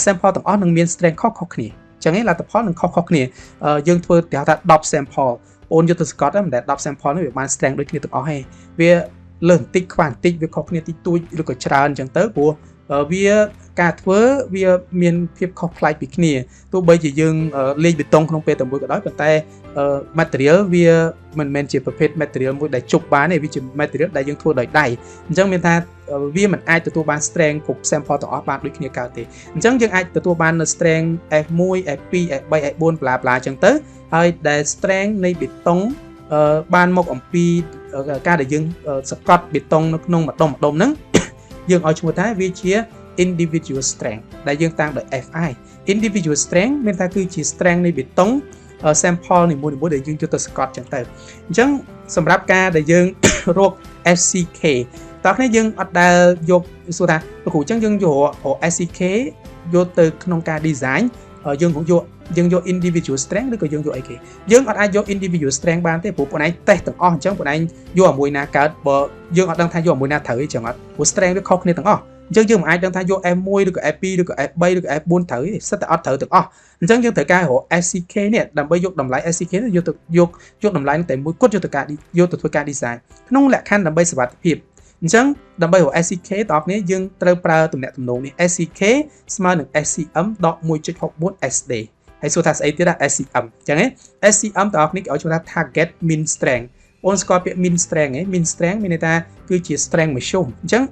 sample ទាំងអស់នឹងមាន strength ខុសៗគ្នាអញ្ចឹងឯងលទ្ធផលនឹងខុសៗគ្នាយើងធ្វើគេហៅថា10 sample បងយកទៅសកត់មិនដែល10 sample នេះវាបាន strength ដូចគ្នាទាំងអស់ទេវាលើសបន្តិចខ្វះបន្តិចវាខុសគ្នាតិចតួចឬក៏ច្រើនអញ្ចឹងទៅព្រោះវាការធ្វើវាមានភាពខុសប្លែកពីគ្នាទោះបីជាយើងលេងបេតុងក្នុងពេលតែមួយក៏ដោយប៉ុន្តែ material វាមិនមែនជាប្រភេទ material មួយដែលជប់បានទេវាជា material ដែលយើងធ្វើដោយដៃអញ្ចឹងមានថាវាមិនអាចទទួលបាន strength គ្រប់ sample ទាំងអស់បានដូចគ្នាកើតទេអញ្ចឹងយើងអាចទទួលបាននៅ strength F1 F2 F3 F4 bla bla អញ្ចឹងទៅហើយដែល strength នៃបេតុងបានមកអំពីការដែលយើងសកត់បេតុងនៅក្នុងម្ដុំម្ដុំហ្នឹងយើងឲ្យឈ្មោះថាវាជា individual strength ដែលយើងតាំងដោយ Fi individual strength មានថាគឺជា strength នៃបេតុង sample នីមួយៗដែលយើងយកទៅសកត់ចឹងទៅអញ្ចឹងសម្រាប់ការដែលយើងរក FCK តោះគ្នាយើងអត់ដែលយកសួរថាលោកគ្រូអញ្ចឹងយើងយករក FCK យកទៅក្នុងការ design យើងយកយើងយក individual strength ឬក៏យើងយកអីគេយើងអត់អាចយក individual strength បានទេព្រោះបងឯងតេស្តទាំងអស់អញ្ចឹងបងឯងយកអាមួយណាកើតបើយើងអត់ដឹងថាយកអាមួយណាត្រូវទេចឹងអត់ព្រោះ strength វាខុសគ្នាទាំងអស់អញ្ចឹងយើងមិនអាចដឹងថាយក F1 ឬក៏ F2 ឬក៏ F3 ឬក៏ F4 ត្រូវទេសិតតែអត់ត្រូវទាំងអស់អញ្ចឹងយើងត្រូវការរក FCK នេះដើម្បីយកតម្លៃ FCK នេះយកទៅយកយកតម្លៃតែមួយគត់យកទៅការយកទៅធ្វើការ design ក្នុងលក្ខខណ្ឌដើម្បីសុវត្ថិភាពអញ្ចឹងដើម្បីរក FCK បងប្អូនយើងត្រូវប្រើទំនាក់ទំនងនេះ FCK ស្មើនឹង FCM ដក1.64 SD ហើយសួរថាស្អីទៀត SCM អញ្ចឹង SCM បងប្អូនគេឲ្យឈ្មោះថា target mean strength បងស្គាល់ពាក្យ mean strength ហ៎ mean strength មានន័យថាគឺជា strength មធ្យមអញ្ចឹង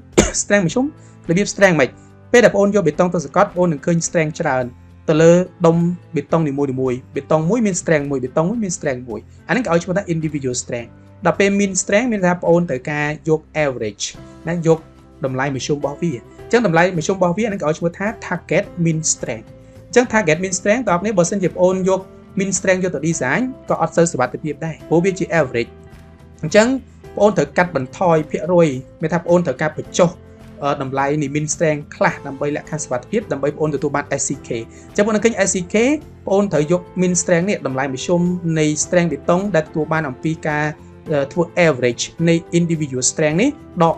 strength មធ្យមរបៀប strength មិនពេលដែលបងអូនយកបេតុងទៅសកត់បងអូននឹងឃើញ strength ច្រើនទៅលើដុំបេតុងនីមួយៗបេតុងមួយមាន strength មួយបេតុងមួយមាន strength មួយអានេះគេឲ្យឈ្មោះថា individual strength ដល់ពេល mean strength មានថាបងអូនត្រូវការយក average ណាយកតម្លៃមធ្យមរបស់វាអញ្ចឹងតម្លៃមធ្យមរបស់វាហ្នឹងគេឲ្យឈ្មោះថា target mean strength អញ្ចឹង target mean strength តើនេះបើសិនជាបងអូនយក mean strength យកទៅ design ក៏អត់សូវសុវត្ថិភាពដែរព្រោះវាជា average អញ្ចឹងបងអូនត្រូវកាត់បន្ថយភាគរយមានថាបងអូនត្រូវការបញ្ចុះតម្លៃនៃ mean strength ខ្លះដើម្បីលក្ខខណ្ឌសុវត្ថិភាពដើម្បីបងអូនទទួលបាន SCK អញ្ចឹងបងនឹងឃើញ SCK បងអូនត្រូវយក mean strength នេះតម្លៃមធ្យមនៃ strength បេតុងដែលទទួលបានអំពីការធ្វើ average នៃ individual strength នេះដក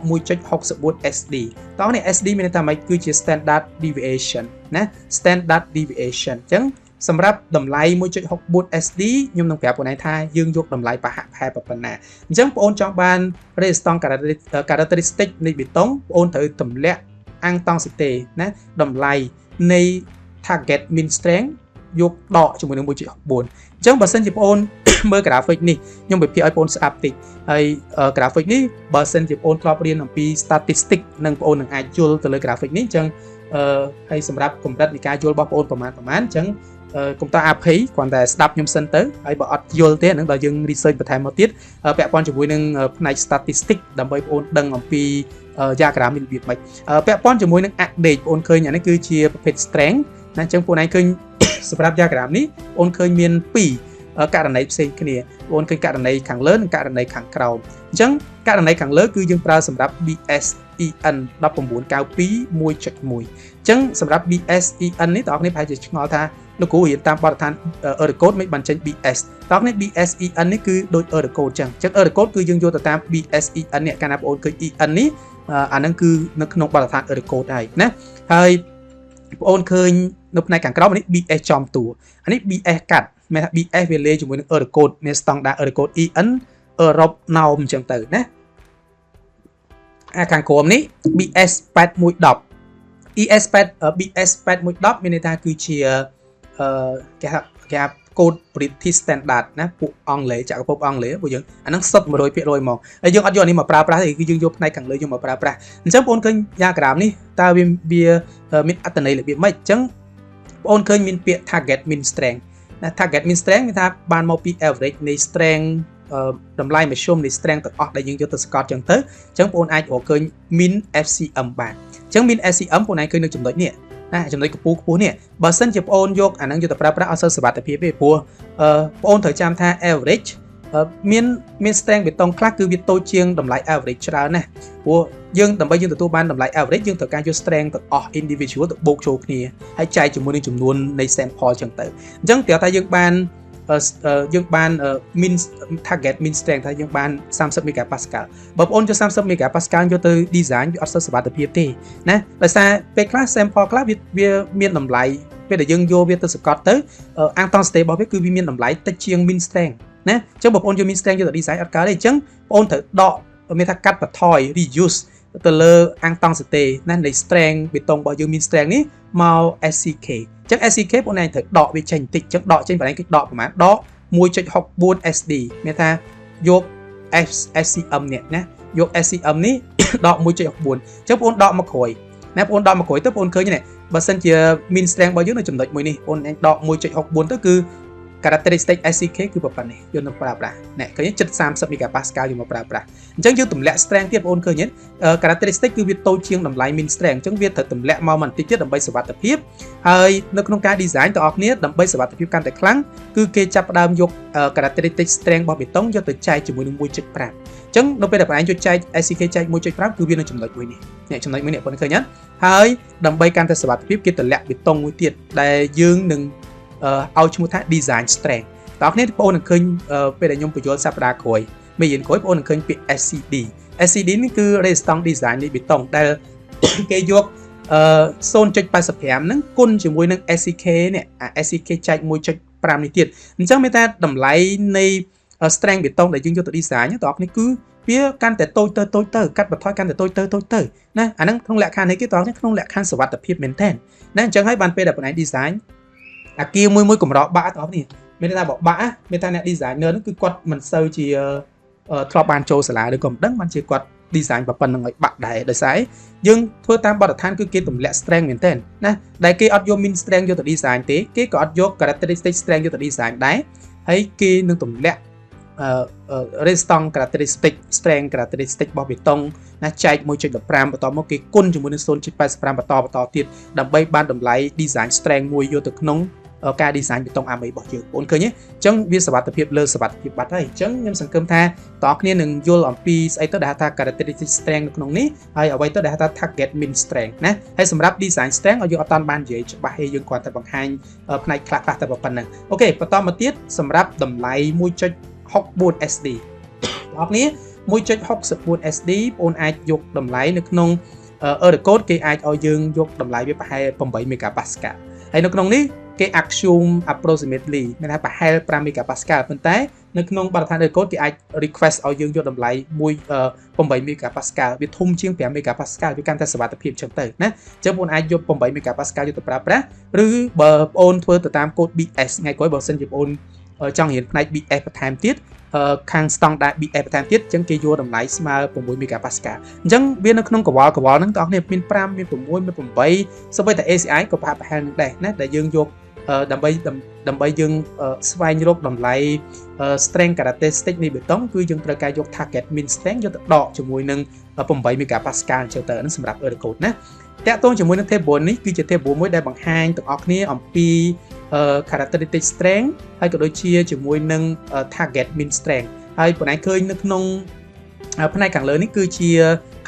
1.64 SD តោះនេះ SD មានន័យថាម៉េចគឺជា standard deviation ណា standard deviation អញ្ចឹងសម្រាប់តម្លៃ 1.64 SD ខ្ញុំនឹងប្រាប់បងឯងថាយើងយកតម្លៃប្រហាក់ប្រហែលប៉ុណ្ណាអញ្ចឹងបងអូនចង់បាន resistance characteristic នៃបេតុងបងអូនត្រូវទម្លាក់ intensité ណាតម្លៃនៃ target mean strength យកដកជាមួយនឹង1.64អញ្ចឹងបើសិនជាបងអូនមើល graphic នេះខ្ញុំវិភាគឲ្យបងអូនស្ដាប់តិចហើយ graphic នេះបើសិនជាបងអូនធ្លាប់រៀនអំពី statistic និងបងអូននឹងអាចយល់ទៅលើ graphic នេះអញ្ចឹងអឺហើយសម្រាប់កម្រិតនៃការយល់របស់បងអូនប្រហែលប្រហែលអញ្ចឹងកុំតអាភ័យគ្រាន់តែស្ដាប់ខ្ញុំសិនទៅហើយបើអត់យល់ទេហ្នឹងដល់យើង research បន្ថែមមកទៀតពាក់ព័ន្ធជាមួយនឹងផ្នែក statistic ដើម្បីបងអូនដឹងអំពី diagram នេះរបៀបម៉េចពាក់ព័ន្ធជាមួយនឹង update បងអូនឃើញអានេះគឺជាប្រភេទ strength ណាអញ្ចឹងបងឯងឃើញសម្រាប់ diagram នេះបងអូនឃើញមាន2ករណីផ្សេងគ្នាបងអូនឃើញករណីខាងលើនិងករណីខាងក្រោមអញ្ចឹងករណីខាងលើគឺយើងប្រើសម្រាប់ BS EN 1992 1.1អញ្ចឹងសម្រាប់ BS EN នេះបងប្អូនប្រហែលជាឆ្ងល់ថាលោកគ្រូរៀនតាមបទដ្ឋាន Eurocode មិនបានចេញ BS តោះនេះ BS EN នេះគឺដូច Eurocode ចឹងអញ្ចឹង Eurocode គឺយើងយកទៅតាម BS EN នេះកាលណាបងអូនឃើញ EN នេះអាហ្នឹងគឺនៅក្នុងបទដ្ឋាន Eurocode ហើយណាហើយបងអូនឃើញនៅផ្នែកខាងក្រោមនេះ BS ចំតួអានេះ BS កាត់មានថា BS វាលេជាមួយនឹង Eurocode មាន standard Eurocode EN Europe norm អញ្ចឹងទៅណាអាខាងក្រោមនេះ BS 8110 ES 8 BS 8110មានន័យថាគឺជាអឺគេហៅគេហៅកូដ British Standard ណាពួកអង់គ្លេសចក្រភពអង់គ្លេសពួកយើងអាហ្នឹងសុទ្ធ100%ហ្មងហើយយើងអត់យកអានេះមកប្រើប្រាស់ទេគឺយើងយកផ្នែកខាងលើយកមកប្រើប្រាស់អញ្ចឹងបងប្អូនឃើញ diagram នេះតើវាវាមានអត្ថន័យរបៀបម៉េចអញ្ចឹងបងប្អូនឃើញមានពាក្យ target mean strength ណា target mean strength មានថាបានមកពី average នៃ strength តម្លៃមធ្យមនៃ strength ទាំងអស់ដែលយើងយកទៅសកត់ចឹងទៅអញ្ចឹងបងប្អូនអាចរកឃើញ mean FCM បានអញ្ចឹង mean FCM បងប្អូនអាចឃើញនៅចំណុចនេះណាចំណុចកម្ពស់ខ្ពស់នេះបើសិនជាបងអូនយកអាហ្នឹងយកទៅប្រើប្រាស់អត់សូវសុវត្ថិភាពទេព្រោះបងអូនត្រូវចាំថា average មានមាន strength បេតុងខ្លះគឺវាតូចជាងតម្លៃ average ច្រើនណាស់ព្រោះយើងដើម្បីយើងទទួលបានតម្លៃ average យើងត្រូវការយក strength ទាំងអស់ individual ទៅបូកចូលគ្នាហើយចែកជាមួយនឹងចំនួននៃ sample ចឹងទៅអញ្ចឹងតើថាយើងបាន mean target mean strength ថាយើងបាន30 megapascal បើបងអូនយក30 megapascal យកទៅ design វាអត់សូវសុវត្ថិភាពទេណាដោយសារពេលខ្លះ sample ខ្លះវាវាមានតម្លៃពេលដែលយើងយកវាទៅសកត់ទៅ intensity របស់វាគឺវាមានតម្លៃតិចជាង mean strength ណាអញ្ចឹងបងប្អូនយក mean strength យកទៅ design អត់កើតទេអញ្ចឹងបងអូនត្រូវដកមានថាកាត់បន្ថយ reduce ទៅលើ intensity ណានៃ strength បេតុងរបស់យើង mean strength នេះមក SCK អញ្ចឹង SCK បងឯងត្រូវដកវាចេញបន្តិចអញ្ចឹងដកចេញបងឯងគឺដកប្រហែលដក1.64 SD មានថាយក SCM នេះណាយក SCM នេះដក1.64អញ្ចឹងបងដកមកក្រោយណាបងដកមកក្រោយទៅបងឃើញនេះបើសិនជា mean strength របស់យើងនៅចំណុចមួយនេះបងឯងដក1.64ទៅគឺ characteristic SCK គឺប៉ុណ្ណេះយកមកប្រើប្រាស់ណែឃើញជិត30 megapascal យកមកប្រើប្រាស់អញ្ចឹងយើងទម្លាក់ strength ទៀតបងប្អូនឃើញទេ characteristic គឺវាតូចជាងតម្លៃ mean strength អញ្ចឹងវាត្រូវទម្លាក់មកបន្តិចទៀតដើម្បីសុវត្ថិភាពហើយនៅក្នុងការ design ទាំងអស់គ្នាដើម្បីសុវត្ថិភាពកាន់តែខ្លាំងគឺគេចាប់ផ្ដើមយក characteristic strength របស់បេតុងយកទៅចែកជាមួយនឹង1.5អញ្ចឹងនៅពេលដែលបងឯងយកចែក SCK ចែក1.5គឺវានៅចំណុចមួយនេះនេះចំណុចមួយនេះបងឃើញអត់ហើយដើម្បីកាន់តែសុវត្ថិភាពគេទម្លាក់បេតុងមួយទៀតដែលយើងនឹងឲ្យឈ្មោះថា design strength តោះគ្នាបងប្អូននឹងឃើញពេលដែលខ្ញុំបញ្យល់សប្តាហ៍ក្រោយមេរៀនក្រោយបងប្អូននឹងឃើញពាក្យ SCD SCD នេះគឺ resistance design នៃបេតុងដែលគេយកអឺ0.85ហ្នឹងគុណជាមួយនឹង SCK នេះអា SCK ចែក1.5នេះទៀតអញ្ចឹងមានតែតម្លៃនៃ strength បេតុងដែលយើងយកទៅ design បងប្អូនគឺវាកាន់តែតូចទៅតូចទៅកាត់បន្ថយកាន់តែតូចទៅតូចទៅណាអាហ្នឹងក្នុងលក្ខខណ្ឌនេះគេតោះក្នុងលក្ខខណ្ឌសុវត្ថិភាពមែនតើណាអញ្ចឹងហើយបានពេលដែលបងឯង design អាគារមួយមួយកម្របាក់បងប្អូនមានន័យថាបើបាក់មានថាអ្នក designer ហ្នឹងគឺគាត់មិនសូវជាធ្លាប់បានចូលសាលាឬក៏មិនដឹងបានជាគាត់ design ប៉ុណ្្នឹងឲ្យបាក់ដែរដោយសារយើងធ្វើតាមបទដ្ឋានគឺគេទម្លាក់ strength មែនទែនណាដែលគេអត់យក mean strength យកទៅ design ទេគេក៏អត់យក characteristic strength យកទៅ design ដែរហើយគេនឹងទម្លាក់ resistance characteristic strength characteristic របស់បេតុងណាចែក1.15បន្តមកគេគុណជាមួយនឹង0.85បន្តបន្តទៀតដើម្បីបានតម្លៃ design strength មួយយកទៅក្នុង ការ design បេតុង armé របស់យើងបងឃើញទេអញ្ចឹងវាសវត្ថភាពលើសវត្ថភាពបាត់ហើយអញ្ចឹងខ្ញុំសង្ឃឹមថាតើគ្នានឹងយល់អំពីស្អីទៅដែលហៅថា characteristic strength នៅក្នុងនេះហើយអ្វីទៅដែលហៅថា target mean strength ណាហើយសម្រាប់ design strength ឲ្យយើងអត់តាន់បាននិយាយច្បាស់ទេយើងគ្រាន់តែបង្ហាញផ្នែកខ្លះៗតែប៉ុណ្្នឹង OK បន្តមកទៀតសម្រាប់តម្លៃ 1.64 SD បងប្អូន 1.64 SD បងអាចយកតម្លៃនៅក្នុង Eurocode គេអាចឲ្យយើងយកតម្លៃវាប្រហែល8 megapascal ហើយនៅក្នុងនេះគេ assume approximately មានថាប្រហែល5 megapascal ប៉ុន្តែនៅក្នុងបទដ្ឋាន Eurocode គេអាច request ឲ្យយើងយកតម្លៃ1 8 megapascal វាធំជាង5 megapascal វាកាន់តែសុវត្ថិភាពចឹងទៅណាអញ្ចឹងបងអាចយក8 megapascal យកទៅប្រើប្រាស់ឬបើបងធ្វើទៅតាមកូដ BS ថ្ងៃក្រោយបើសិនជាបងចង់រៀនផ្នែក BS បន្ថែមទៀតខាង standard BS បន្ថែមទៀតអញ្ចឹងគេយកតម្លៃស្មើ6 megapascal អញ្ចឹងវានៅក្នុងកវលកវលហ្នឹងបងប្អូនមាន5មាន6មាន8សូម្បីតែ ACI ក៏ប្រហាក់ប្រហែលនឹងដែរណាដែលយើងយកដើម្បីដើម្បីយើងស្វែងរកតម្លៃ strength characteristic នៃបេតុងគឺយើងត្រូវការយក target mean strength យកទៅដកជាមួយនឹង8 megapascal អញ្ចឹងទៅហ្នឹងសម្រាប់ Eurocode ណាតាក់ទងជាមួយនឹង table នេះគឺជា table មួយដែលបង្ហាញទាំងអស់គ្នាអំពី characteristic strength ហើយក៏ដូចជាជាមួយនឹង target mean strength ហើយបងឯងឃើញនៅក្នុងផ្នែកខាងលើនេះគឺជា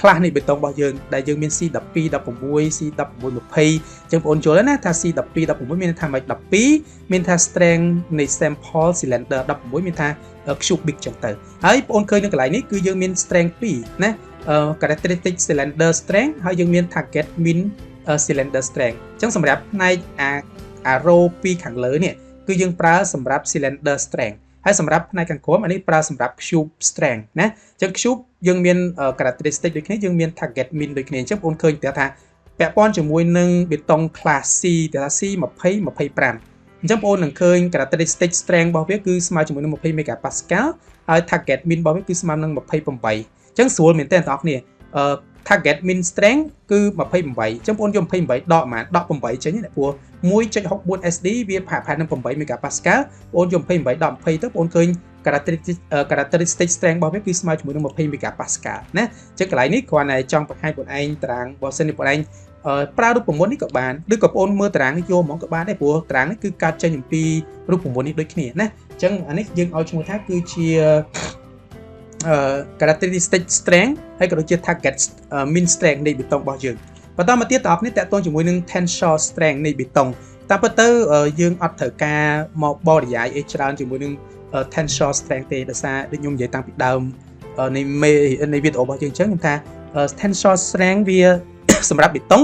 class នៃបេតុងរបស់យើងដែលយើងមាន C12 16 C16 20អញ្ចឹងបងប្អូនយល់ណាថា C12 16មានថាម៉េច12មានថា strength នៃ sample cylinder 16មានថា cubic ចឹងទៅហើយបងប្អូនឃើញនៅកន្លែងនេះគឺយើងមាន strength 2ណា characteristic cylinder strength ហើយយើងមាន target mean cylinder strength អញ្ចឹងសម្រាប់ផ្នែកអាអា row 2ខាងលើនេះគឺយើងប្រើសម្រាប់ cylinder strength ហើយសម្រាប់ផ្នែកខាងក្រោមអានេះប្រើសម្រាប់ cube strength ណាអញ្ចឹង cube យើងមាន characteristic ដូចគ្នាយើងមាន target mean ដូចគ្នាអញ្ចឹងបងឃើញតែថាពាក់ព័ន្ធជាមួយនឹងបេតុង class C តែថា C 20 25អញ្ចឹងបងប្អូននឹងឃើញ characteristic strength របស់វាគឺស្មើជាមួយនឹង20 megapascal ហើយ target mean របស់វាគឺស្មើនឹង28អញ្ចឹងស្រួលមែនទែនបងប្អូនគ្នាអឺ target mean strength គឺ28អញ្ចឹងបងប្អូនយក28ដកប្រហែលដក8ចេញណាព្រោះ1.64 SD វាប្រហែលនឹង8 megapascal បងប្អូនយក28ដក20ទៅបងប្អូនឃើញ characteristic strength របស់វាគឺស្មើជាមួយនឹង20 megapascal ណាអញ្ចឹងកន្លែងនេះគ្រាន់តែចង់បង្ហាញបងឯងតារាងបើសិនជាបងឯងប្រើរូបមន្តនេះក៏បានឬក៏បងអូនមើលតារាងនេះយកហ្មងក៏បានដែរព្រោះតារាងនេះគឺកើតចេញអំពីរូបមន្តនេះដូចគ្នាណាអញ្ចឹងអានេះយើងឲ្យឈ្មោះថាគឺជាអឺ characteristic strength ហើយក៏ដូចជា target mean strength នៃបេតុងរបស់យើងបន្តមកទៀតបងប្អូនតាក់ទងជាមួយនឹង tensile strength នៃបេតុងតាមពិតទៅយើងអត់ត្រូវការមកបរិយាយអីច្រើនជាមួយនឹង tensile strength ទេដោយសារដូចខ្ញុំនិយាយតាំងពីដើមនៃមេនៃវីដេអូរបស់យើងអញ្ចឹងខ្ញុំថា tensile strength វាសម្រាប់បេតុង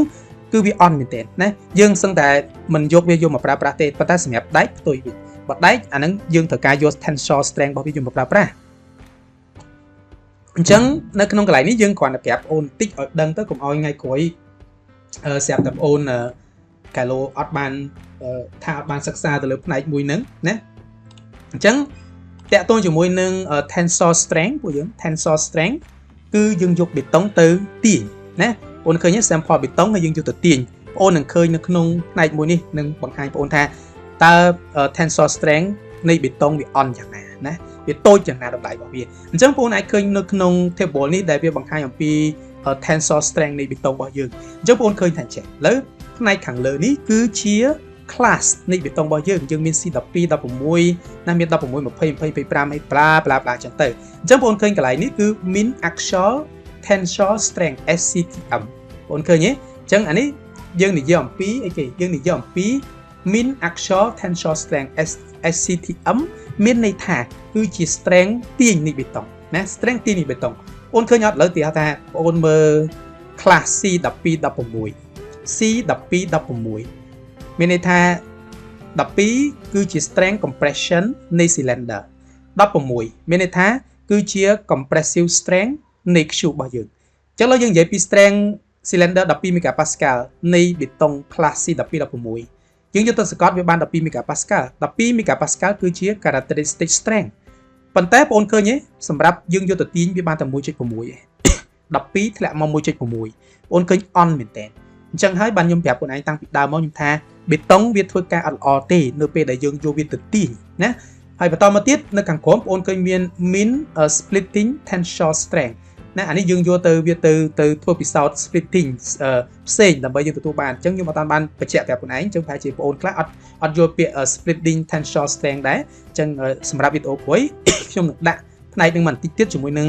គឺវាអន់មែនទែនណាយើងសឹងតែមិនយកវាយកមកប្រើប្រាស់ទេប៉ុន្តែសម្រាប់ដែកផ្ទុយវិញបើដែកអាហ្នឹងយើងត្រូវការយក tensile strength របស់វាយកមកប្រើប្រាស់អញ្ចឹងនៅក្នុងកន្លែងនេះយើងគ្រាន់តែប្រាប់អូនតិចឲ្យដឹងទៅកុំឲ្យថ្ងៃក្រោយស្រាប់តែបងអូនកាឡូអត់បានថាអត់បានសិក្សាទៅលើផ្នែកមួយហ្នឹងណាអញ្ចឹងតាក់ទងជាមួយនឹង tensile strength ពួកយើង tensile strength គឺយើងយកបេតុងទៅទាញណាបងឃើញ sample បេតុងហើយយើងយកទៅទាញបងអូននឹងឃើញនៅក្នុងផ្នែកមួយនេះនឹងបង្ហាញបងអូនថាតើ tensile strength នៃបេតុងវាអន់យ៉ាងណាណាវាតូចយ៉ាងណាតម្លៃរបស់វាអញ្ចឹងបងប្អូនអាចឃើញនៅក្នុង table នេះដែលវាបង្ហាញអំពី tensile strength នៃបេតុងរបស់យើងអញ្ចឹងបងប្អូនឃើញថាចេះឥឡូវផ្នែកខាងលើនេះគឺជា class នៃបេតុងរបស់យើងយើងមាន C12 16ណាមាន16 20 20 25អីblah blah blah ចឹងទៅអញ្ចឹងបងប្អូនឃើញកន្លែងនេះគឺ mean axial tensile strength SCTM បងប្អូនឃើញទេអញ្ចឹងអានេះយើងនិយាយអំពីអីគេយើងនិយាយអំពី mean axial tensile strength SCTM មានន័យថាគឺជា strength ទាញនៃបេតុងណា strength ទាញនៃបេតុងបងឃើញអត់លើទីហៅថាបងអូនមើល class C12 16 C12 16មានន័យថា12គឺជា strength compression នៃ cylinder 16មានន័យថាគឺជា compressive strength នៃ cube របស់យើងអញ្ចឹងឡើយយើងនិយាយពី strength cylinder 12 megapascal នៃបេតុង class C12 16យើងយកទៅសង្កត់វាបាន12 megapascal 12 megapascal គឺជា characteristic strength ប៉ុន្តែបងអូនឃើញទេសម្រាប់យើងយកទៅទាញវាបានតែ1.6ឯង12ធ្លាក់មក1.6បងអូនឃើញអន់មែនតើអញ្ចឹងហើយបានខ្ញុំប្រាប់ខ្លួនឯងតាំងពីដើមមកខ្ញុំថាបេតុងវាធ្វើការអត់ល្អទេនៅពេលដែលយើងយកវាទៅទាញណាហើយបន្តមកទៀតនៅខាងក្រោមបងអូនឃើញមាន mean splitting tensile strength ណាអានេះយើងយកទៅវាទៅទៅធ្វើពិសោធន៍ splitting ផ្សេងដើម្បីយើងទទួលបានអញ្ចឹងខ្ញុំអត់តាមបានបញ្ជាក់ប្រាប់ខ្លួនឯងអញ្ចឹងប្រហែលជាបងអូនខ្លះអត់អត់យល់ពាក្យ splitting tensile strength ដែរអញ្ចឹងសម្រាប់វីដេអូក្រោយខ្ញុំនឹងដាក់ផ្នែកនឹងបន្តិចទៀតជាមួយនឹង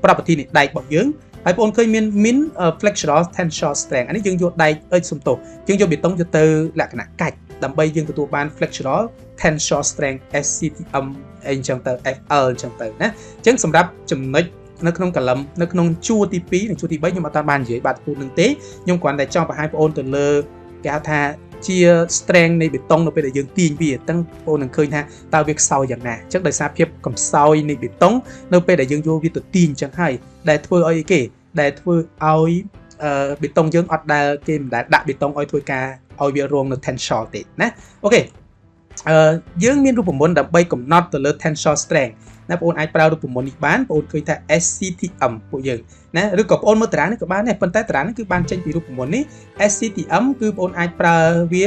property នៃដែករបស់យើងហើយបងអូនឃើញមាន mean flexural tensile strength អានេះយើងយកដែកអើយសុំទោសយើងយកបេតុងយកទៅលក្ខណៈកាច់ដើម្បីយើងទទួលបាន flexural tensile strength SCTM អីចឹងទៅ FL អញ្ចឹងទៅណាអញ្ចឹងសម្រាប់ចំណុចនៅក្នុង column នៅក្នុងជួរទី2និងជួរទី3ខ្ញុំអត់តាមបាននិយាយបាត់ពូនឹងទេខ្ញុំគ្រាន់តែចង់បង្ហាញបងអូនទៅលើគេហៅថាជា strength នៃបេតុងនៅពេលដែលយើងទាញវាទាំងបងនឹងឃើញថាតើវាខ្សោយយ៉ាងណាអញ្ចឹងដោយសារភាពកំសោយនៃបេតុងនៅពេលដែលយើងយកវាទៅទាញអញ្ចឹងហើយដែលធ្វើឲ្យអីគេដែលធ្វើឲ្យបេតុងយើងអត់ដែលគេមិនដែលដាក់បេតុងឲ្យធ្វើការឲ្យវារងនៅ tensile ទេណាOK អឺយើងមានរូបមន្តដើម្បីកំណត់ទៅលើ tensile strength ណាបងអូនអាចប្រើរូបមន្តនេះបានបងអូនឃើញថា SCTM ពួកយើងណាឬក៏បងអូនមើលតារាងនេះក៏បានដែរប៉ុន្តែតារាងនេះគឺបានចេញពីរូបមន្តនេះ SCTM គឺបងអូនអាចប្រើវា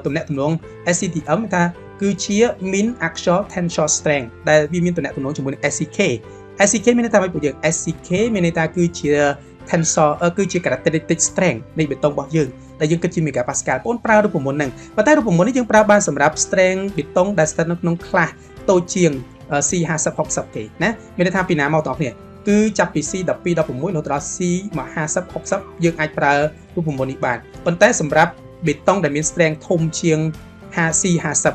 ទំនាក់ទំនង SCTM ថាគឺជា mean axial tensile strength ដែលវាមានទំនាក់ទំនងជាមួយនឹង SCK SCK មានន័យថាម៉េចពួកយើង SCK មានន័យថាគឺជា tensile គឺជា characteristic strength នៃបេតុងរបស់យើងដែលយើងគិតជា megapascal បងប្រើរូបមន្តហ្នឹងប៉ុន្តែរូបមន្តនេះយើងប្រើបានសម្រាប់ strength បេតុងដែលស្ថិតនៅក្នុង class តូចជាង C50 60ទេណាមានន័យថាពីណាមកតោះគ្នាគឺចាប់ពី C 12 16រហូតដល់ C 50 60យើងអាចប្រើរូបមន្តនេះបានប៉ុន្តែសម្រាប់បេតុងដែលមាន strength ធំជាង C 50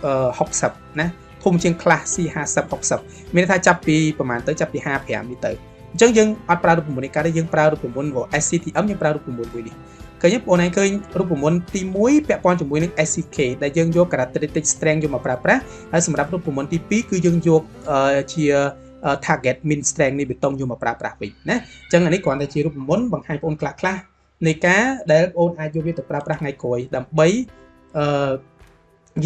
60ណាធំជាង class C 50 60មានន័យថាចាប់ពីប្រហែលទៅចាប់ពី55នេះទៅអញ្ចឹងយើងអត់ប្រើរូបមន្តនេះកើតទេយើងប្រើរូបមន្ត SCTM យើងប្រើរូបមន្តមួយនេះឃើញទេបងឯងឃើញរូបមន្តទី1ពាក់ព័ន្ធជាមួយនឹង SCK ដែលយើងយក characteristic strength យកមកប្រើប្រាស់ហើយសម្រាប់រូបមន្តទី2គឺយើងយកជា target mean strength នៃបេតុងយកមកប្រើប្រាស់វិញណាអញ្ចឹងអានេះគ្រាន់តែជារូបមន្តបង្ហាញបងប្អូនខ្លះខ្លះនៃការដែលបងប្អូនអាចយកវាទៅប្រើប្រាស់ថ្ងៃក្រោយដើម្បីអឺ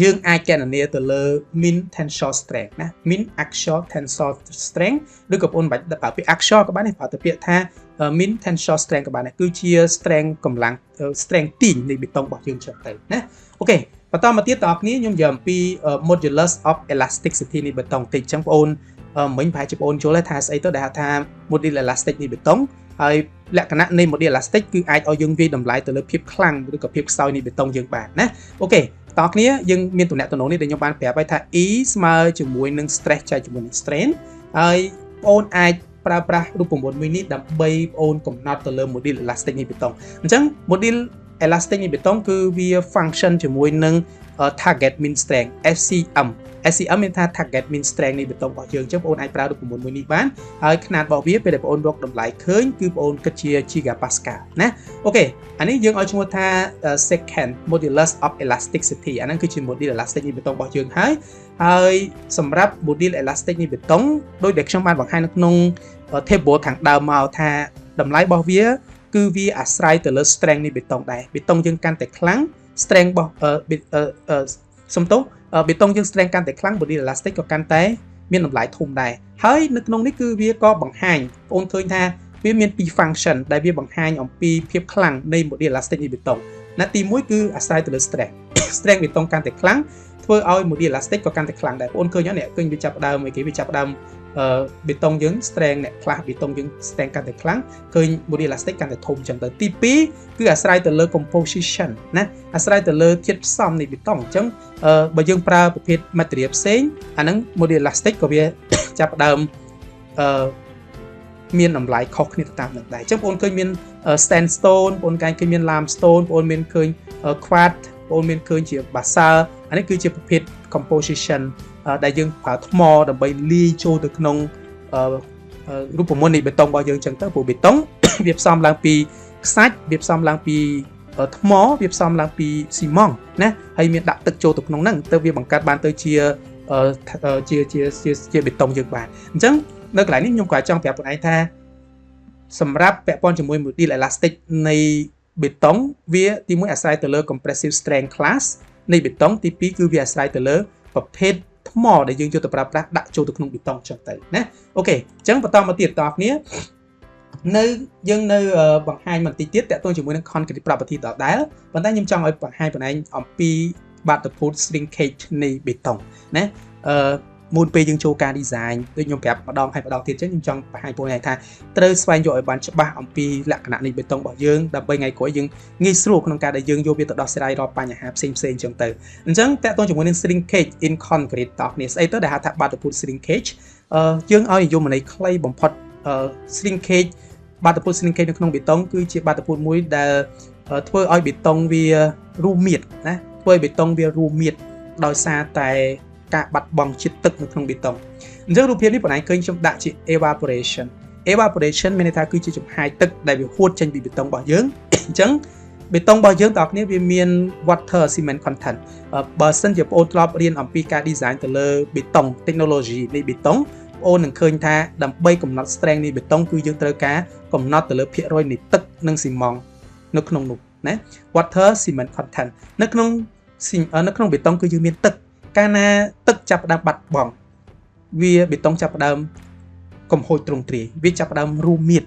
យើងអាចគណនាទៅលើ mean tensile strength ណា mean axial tensile strength ឬក៏បងប្អូនបាច់ប្រើពាក្យ axial ក៏បានដែរប្រើទៅពាក្យថា mean tensile strength ក៏បានដែរគឺជា strength កម្លាំង strength ទាញនៃបេតុងរបស់យើងចឹងទៅណាOK បន្តមកទៀតបងប្អូនខ្ញុំនិយាយអំពី modulus of elasticity នៃបេតុងតិចចឹងបងប្អូនមិញប្រហែលជាបងប្អូនយល់ថាស្អីទៅដែលហៅថា modulus elastic នៃបេតុងហើយលក្ខណៈនៃ modulus elastic គឺអាចឲ្យយើងវាយតម្លៃទៅលើភាពខ្លាំងឬក៏ភាពខ្សោយនៃបេតុងយើងបានណាOK តោះគ្នាយើងមានទំនាក់ទំនងនេះដែលខ្ញុំបានប្រាប់ហើយថា E ស្មើជាមួយនឹង stress ចែកជាមួយនឹង strain ហើយបងអូនអាចប្រើប្រាស់រូបមន្តមួយនេះដើម្បីបងអូនកំណត់ទៅលើ modulus elastic នៃបេតុងអញ្ចឹង modulus elastic នៃបេតុងគឺវា function ជាមួយនឹង target mean strength SCM SCM មានថា target mean strength នៃបេតុងរបស់យើងអញ្ចឹងបងអូនអាចប្រើរូបមន្តមួយនេះបានហើយຂະຫນាតរបស់វាពេលដែលបងអូនរកតម្លៃឃើញគឺបងអូនគិតជា gigapascal ណាOK អានេះយើងឲ្យឈ្មោះថា second modulus of elasticity អាហ្នឹងគឺជា modulus elastic នៃបេតុងរបស់យើងហើយហើយសម្រាប់ modulus elastic នៃបេតុងដោយដែលខ្ញុំបានបង្ហាញនៅក្នុង table ខាងដើមមកថាតម្លៃរបស់វាគឺវាអាស្រ័យទៅលើ strength នៃបេតុងដែរបេតុងយើងកាន់តែខ្លាំង strength របស់សំទោសបេតុងយើង strength កាន់តែខ្លាំង modulus elastic ក៏កាន់តែមានតម្លៃធំដែរហើយនៅក្នុងនេះគឺវាក៏បង្ហាញបងឃើញថាវាមានពីរ function ដែលវាបង្ហាញអំពីភាពខ្លាំងនៃ modulus elastic នៃបេតុងណាទី1គឺអាស្រ័យទៅលើ strength strength បេតុងកាន់តែខ្លាំងធ្វើឲ្យ modulus elastic ក៏កាន់តែខ្លាំងដែរបងឃើញអត់នេះឃើញវាចាប់ដើមអីគេវាចាប់ដើមអឺបេតុងយើង strength អ្នកខ្លះបេតុងយើង strength កាន់តែខ្លាំងឃើញ modulus elastic កាន់តែធំចឹងទៅទី2គឺអាស្រ័យទៅលើ composition ណាអាស្រ័យទៅលើធាតុផ្សំនៃបេតុងអញ្ចឹងបើយើងប្រើប្រភេទ material ផ្សេងអាហ្នឹង modulus elastic ក៏វាចាប់ដើមអឺមានតម្លៃខុសគ្នាទៅតាមនឹងដែរអញ្ចឹងបងអូនឃើញមាន sandstone បងអូនកែឃើញមាន limestone បងអូនមានឃើញ quartz បងអូនមានឃើញជា basalt អានេះគឺជាប្រភេទ composition ដែលយើងប្រើថ្មដើម្បីលាយចូលទៅក្នុងរូបមន្តនៃបេតុងរបស់យើងចឹងទៅព្រោះបេតុងវាផ្សំឡើងពីខ្សាច់វាផ្សំឡើងពីថ្មវាផ្សំឡើងពីស៊ីម៉ង់ណាហើយមានដាក់ទឹកចូលទៅក្នុងហ្នឹងទៅវាបង្កើតបានទៅជាជាជាជាបេតុងយើងបានអញ្ចឹងនៅកន្លែងនេះខ្ញុំក៏ចង់ប្រាប់ខ្លួនឯងថាសម្រាប់ពាក់ព័ន្ធជាមួយ modulus elastic នៃបេតុងវាទីមួយអាស្រ័យទៅលើ compressive strength class នៃបេតុងទី2គឺវាអាស្រ័យទៅលើប្រភេទថ្មដែលយើងយកទៅប្រើប្រាស់ដាក់ចូលទៅក្នុងបេតុងចឹងទៅណាOK អញ្ចឹងបន្តមកទៀតតោះគ្នានៅយើងនៅបង្ហាញបន្តិចទៀតតកតងជាមួយនឹង concrete property ដដែលប៉ុន្តែខ្ញុំចង់ឲ្យបង្ហាញបងឯងអំពីបាតុភូត shrinkage នៃបេតុងណាអឺ មុនពេលយើងចូលការ design ដូចខ្ញុំប្រាប់ម្ដងហើយម្ដងទៀតចឹងខ្ញុំចង់បង្ហាញពួកអ្នកថាត្រូវស្វែងយល់ឲ្យបានច្បាស់អំពីលក្ខណៈនៃបេតុងរបស់យើងដើម្បីថ្ងៃក្រោយយើងងាយស្រួលក្នុងការដែលយើងយកវាទៅដោះស្រាយរាល់បញ្ហាផ្សេងផ្សេងចឹងទៅអញ្ចឹងតើតើជាមួយនឹង shrinkage in concrete តោះនេះស្អីទៅដែលហៅថាបាតុភូត shrinkage អឺយើងឲ្យនិយមន័យខ្លីបំផុត shrinkage បាតុភូត shrinkage នៅក្នុងបេតុងគឺជាបាតុភូតមួយដែលធ្វើឲ្យបេតុងវារួមមៀតណាធ្វើឲ្យបេតុងវារួមមៀតដោយសារតែការបាត់បង់ជាតិទឹកនៅក្នុងបេតុងអញ្ចឹងរូបភាពនេះបងឯងឃើញខ្ញុំដាក់ជា evaporation evaporation មានន័យថាគឺជាចំហាយទឹកដែលវាហួតចេញពីបេតុងរបស់យើងអញ្ចឹងបេតុងរបស់យើងតើគ្នាវាមាន water cement content បើសិនជាបងអូនធ្លាប់រៀនអំពីការ design ទៅលើបេតុង technology នៃបេតុងបងអូននឹងឃើញថាដើម្បីកំណត់ strength នៃបេតុងគឺយើងត្រូវការកំណត់ទៅលើភាគរយនៃទឹកនិងស៊ីម៉ងត៍នៅក្នុងនោះណា water cement content នៅក្នុងបេតុងគឺយើងមានទឹកកាលណាទឹកចាប់ផ្ដើមបាត់បង់វាបេតុងចាប់ផ្ដើមកំហូចទ្រង់ទ្រាយវាចាប់ផ្ដើមរួមមៀត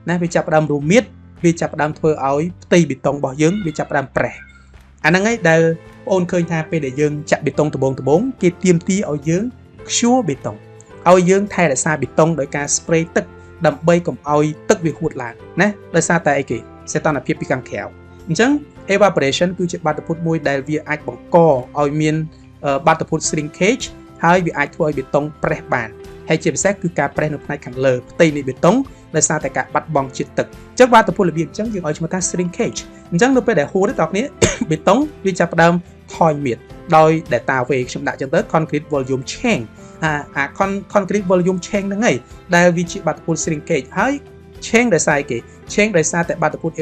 ណាវាចាប់ផ្ដើមរួមមៀតវាចាប់ផ្ដើមធ្វើឲ្យផ្ទៃបេតុងរបស់យើងវាចាប់ផ្ដើមប្រេះអាហ្នឹងឯងដែលបងអូនឃើញថាពេលដែលយើងចាក់បេតុងដបងដបងគេទាមទារឲ្យយើង cure បេតុងឲ្យយើងថែរក្សាបេតុងដោយការ spray ទឹកដើម្បីកុំឲ្យទឹកវាហួតឡើងណាដោយសារតែអីគេសីតុណ្ហភាពពីខាងក្រៅអញ្ចឹង evaporation គឺជាបាតុភូតមួយដែលវាអាចបង្កឲ្យមានបាតុភូត shrinkage ហើយវាអាចធ្វើឲ្យបេតុងប្រេះបានហើយជាពិសេសគឺការប្រេះនៅផ្នែកខាងលើផ្ទៃនៃបេតុងដោយសារតែការបាត់បង់ជាតិទឹកអញ្ចឹងបាតុភូតរបៀបអញ្ចឹងយើងឲ្យឈ្មោះថា shrinkage អញ្ចឹងនៅពេលដែលហួតទេបងប្អូនបេតុងវាចាប់ផ្ដើមថយមៀតដោយ delta V ខ្ញុំដាក់អញ្ចឹងទៅ concrete volume change អា concrete volume change ហ្នឹងឯងដែលវាជាបាតុភូត shrinkage ហើយ change ដោយសារគេ change ដោយសារតែបាតុភូត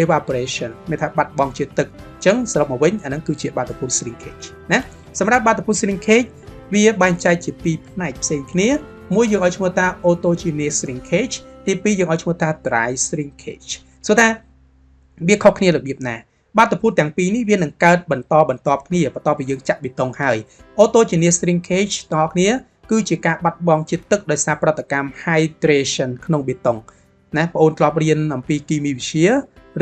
evaporation មានថាបាត់បង់ជាតិទឹកអញ្ចឹងសរុបមកវិញអាហ្នឹងគឺជាបាតុភូត shrinkage ណាសម្រាប់បាតុភូត shrinkage វាបែងចែកជាពីរផ្នែកផ្សេងគ្នាមួយយើងឲ្យឈ្មោះថា autogenous shrinkage ទីពីរយើងឲ្យឈ្មោះថា dry shrinkage សួរថាវាខុសគ្នារបៀបណាបាតុភូតទាំងពីរនេះវានឹងកើតបន្តបន្ទាប់គ្នាបន្ទាប់ពីយើងចាក់បេតុងហើយ autogenous shrinkage តគ្នាគឺជាការបាត់បង់ជាតិទឹកដោយសារប្រតិកម្ម hydration ក្នុងបេតុងណាបងអូនធ្លាប់រៀនអំពីគីមីវិទ្យា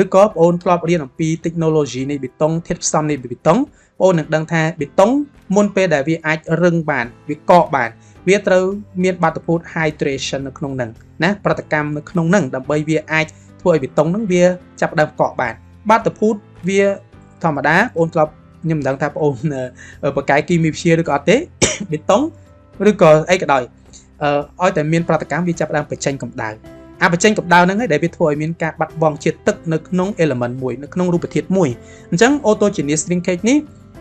ឬក៏បងអូនធ្លាប់រៀនអំពី technology នៃបេតុងធាតុផ្សំនៃបេតុងបងអូននឹងដឹងថាបេតុងមុនពេលដែលវាអាចរឹងបានវាកកបានវាត្រូវមានបាតុភូត hydration នៅក្នុងនឹងណាប្រតិកម្មនៅក្នុងនឹងដើម្បីវាអាចធ្វើឲ្យបេតុងនឹងវាចាប់ផ្ដើមកកបានបាតុភូតវាធម្មតាបងអូនធ្លាប់ខ្ញុំមិនដឹងថាបងអូនបកកាយគីមីវិទ្យាឬក៏អត់ទេបេតុងឬក៏អីក៏ដោយអឺឲ្យតែមានប្រតិកម្មវាចាប់ផ្ដើមបញ្ចេញកម្ដៅអាបញ្ចេញកម្ដៅហ្នឹងឯងដែលវាធ្វើឲ្យមានការបាត់បង់ជាតិទឹកនៅក្នុង element មួយនៅក្នុងរូបធាតុមួយអញ្ចឹង autogenous shrinkage នេះ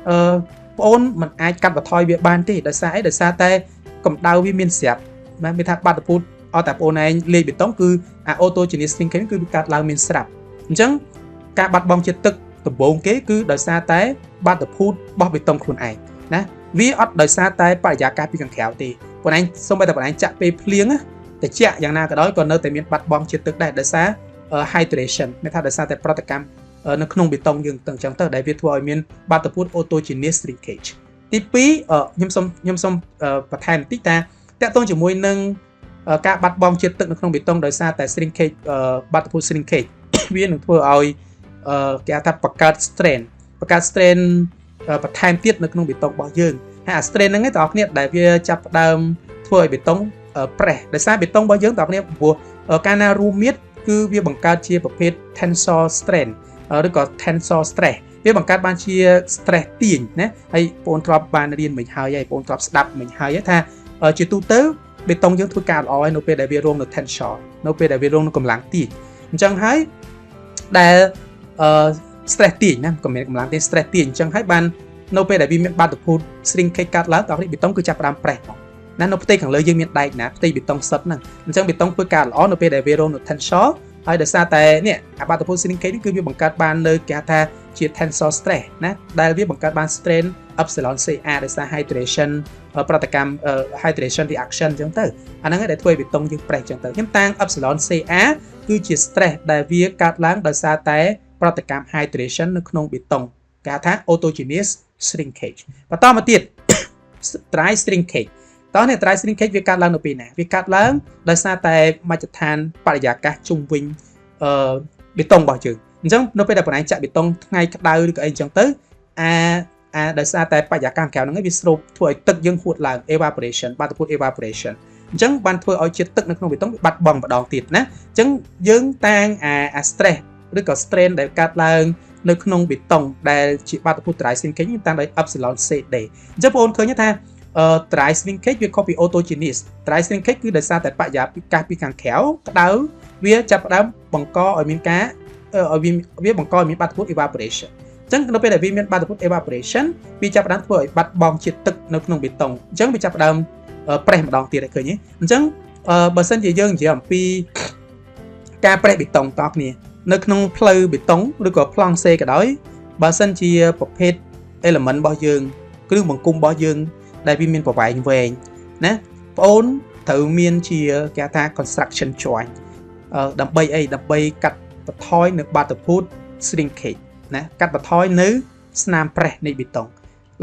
អឺបងអូនមិនអាចកាត់បន្ថយវាបានទេដោយសារអីដោយសារតែកម្ដៅវាមានស្រាប់ណាមានថាបាតុភូតអត់តែបងអូនឯងលាយបេតុងគឺអា autogenous shrinkage គឺវាកើតឡើងមានស្រាប់អញ្ចឹងការបាត់បង់ជាតិទឹកដំបូងគេគឺដោយសារតែបាតុភូតរបស់បេតុងខ្លួនឯងណាវាអត់ដោយសារតែបរិយាកាសពីខាងក្រៅទេបងឯងសូម្បីតែបងឯងចាក់ពេលភ្លៀងណាតិចយ៉ាងណាក៏ដោយក៏នៅតែមានបាត់បង់ជាតិទឹកដែរដោយសារ hydration មានថាដោយសារតែប្រតិកម្មនៅក្នុងបេតុងយើងទៅអញ្ចឹងទៅដែលវាធ្វើឲ្យមានបាតុភូត autogenous shrinkage ទី2ខ្ញុំសូមបន្ថែមបន្តិចថាតកតងជាមួយនឹងការបាត់បង់ជាតិទឹកនៅក្នុងបេតុងដោយសារតែ shrinkage បាតុភូត shrinkage វានឹងធ្វើឲ្យគេហៅថាបង្កើត strain បង្កើត strain បន្ថែមទៀតនៅក្នុងបេតុងរបស់យើងហើយអា strain ហ្នឹងឯងបងប្អូនដែលវាចាប់ផ្ដើមធ្វើឲ្យបេតុងប្រេះដោយសារបេតុងរបស់យើងបងប្អូនព្រោះកាលណារួមមៀតគឺវាបង្កើតជាប្រភេទ tensile strain ឬក៏ tensile stress វាបង្កើតបានជា stress ទាញណាហើយបងធ្លាប់បានរៀនមិញហើយហើយបងធ្លាប់ស្ដាប់មិញហើយថាជាទូទៅបេតុងយើងធ្វើការល្អហើយនៅពេលដែលវារងនៅ tension នៅពេលដែលវារងនៅកម្លាំងទាញអញ្ចឹងហើយដែលអឺ stress ទាញណាក៏មានកម្លាំងទាញ stress ទាញអញ្ចឹងហើយបាននៅពេលដែលវាមានបាតុភូត shrinkage កើតឡើងដល់នេះបេតុងគឺចាប់ផ្ដើមប្រេះហ្មងណានៅផ្ទៃខាងលើយើងមានដែកណាផ្ទៃបេតុងសុទ្ធហ្នឹងអញ្ចឹងបេតុងធ្វើការល្អនៅពេលដែលវារងនៅ tension ហើយដោយសារតែនេះអាបាតុភូត shrinkage នេះគឺវាបង្កើតបាននៅគេហៅថាជា tensile stress ណាដែលវាបង្កើតបាន strain epsilon Ca ដោយសារ hydration ប្រតិកម្ម hydration reaction អញ្ចឹងទៅអាហ្នឹងឯងដែលធ្វើឲ្យបេតុងយើងប្រេះអញ្ចឹងទៅខ្ញុំតាំង epsilon Ca គឺជា stress ដែលវាកើតឡើងដោយសារតែប្រតិកម្ម hydration នៅក្នុងបេតុងគេហៅថា autogenous shrinkage បន្តមកទៀត dry shrinkage តោះនេះ dry shrinkage វាកើតឡើងនៅពេលណាវាកើតឡើងដោយសារតែមជ្ឈដ្ឋានបរិយាកាសជុំវិញអឺបេតុងរបស់យើងអញ្ចឹងនៅពេលដែលបងឯងចាក់បេតុងថ្ងៃក្តៅឬក៏អីអញ្ចឹងទៅអា អាដោយសារតែបរិយាកាសក្រៅហ្នឹងវាស្រូបធ្វើឲ្យទឹកយើងហួតឡើង evaporation បាតុភូត evaporation អញ្ចឹងបានធ្វើឲ្យជាតិទឹកនៅក្នុងបេតុងវាបាត់បង់ម្ដងទៀតណាអញ្ចឹងយើងតាងអា stress ឬក៏ strain ដែលកើតឡើងនៅក្នុងបេតុងដែលជាបាតុភូត dry shrinkage តាំងដោយ epsilon CD អញ្ចឹងបងប្អូនឃើញថា dry shrinkage វាខុសពី autogenous dry shrinkage គឺដោយសារតែបរិយាកាសពីខាងក្រៅក្តៅវាចាប់ផ្ដើមបង្កឲ្យមានការឲ្យវាបង្កឲ្យមានបាតុភូត evaporation អញ្ចឹងនៅពេលដែលវាមានបាតុភូត evaporation វាចាប់ផ្ដើមធ្វើឲ្យបាត់បង់ជាតិទឹកនៅក្នុងបេតុងអញ្ចឹងវាចាប់ផ្ដើមប្រេះម្ដងទៀតឲ្យឃើញទេអញ្ចឹងបើសិនជាយើងនិយាយអំពីការប្រេះបេតុងតគ្នានៅក្នុងផ្លូវបេតុងឬក៏ប្លង់សេក៏ដោយបើសិនជាប្រភេទ element របស់យើងគ្រឿងបង្គុំរបស់យើងដែលវាមានប្រវែងវែងណាបងអូនត្រូវមានជាគេថា construction joint ដើម្បីអីដើម្បីកាត់បន្ថយនៅបាតុភូត shrinkage ណាកាត់បន្ថយនៅស្នាមប្រេះនៃបេតុង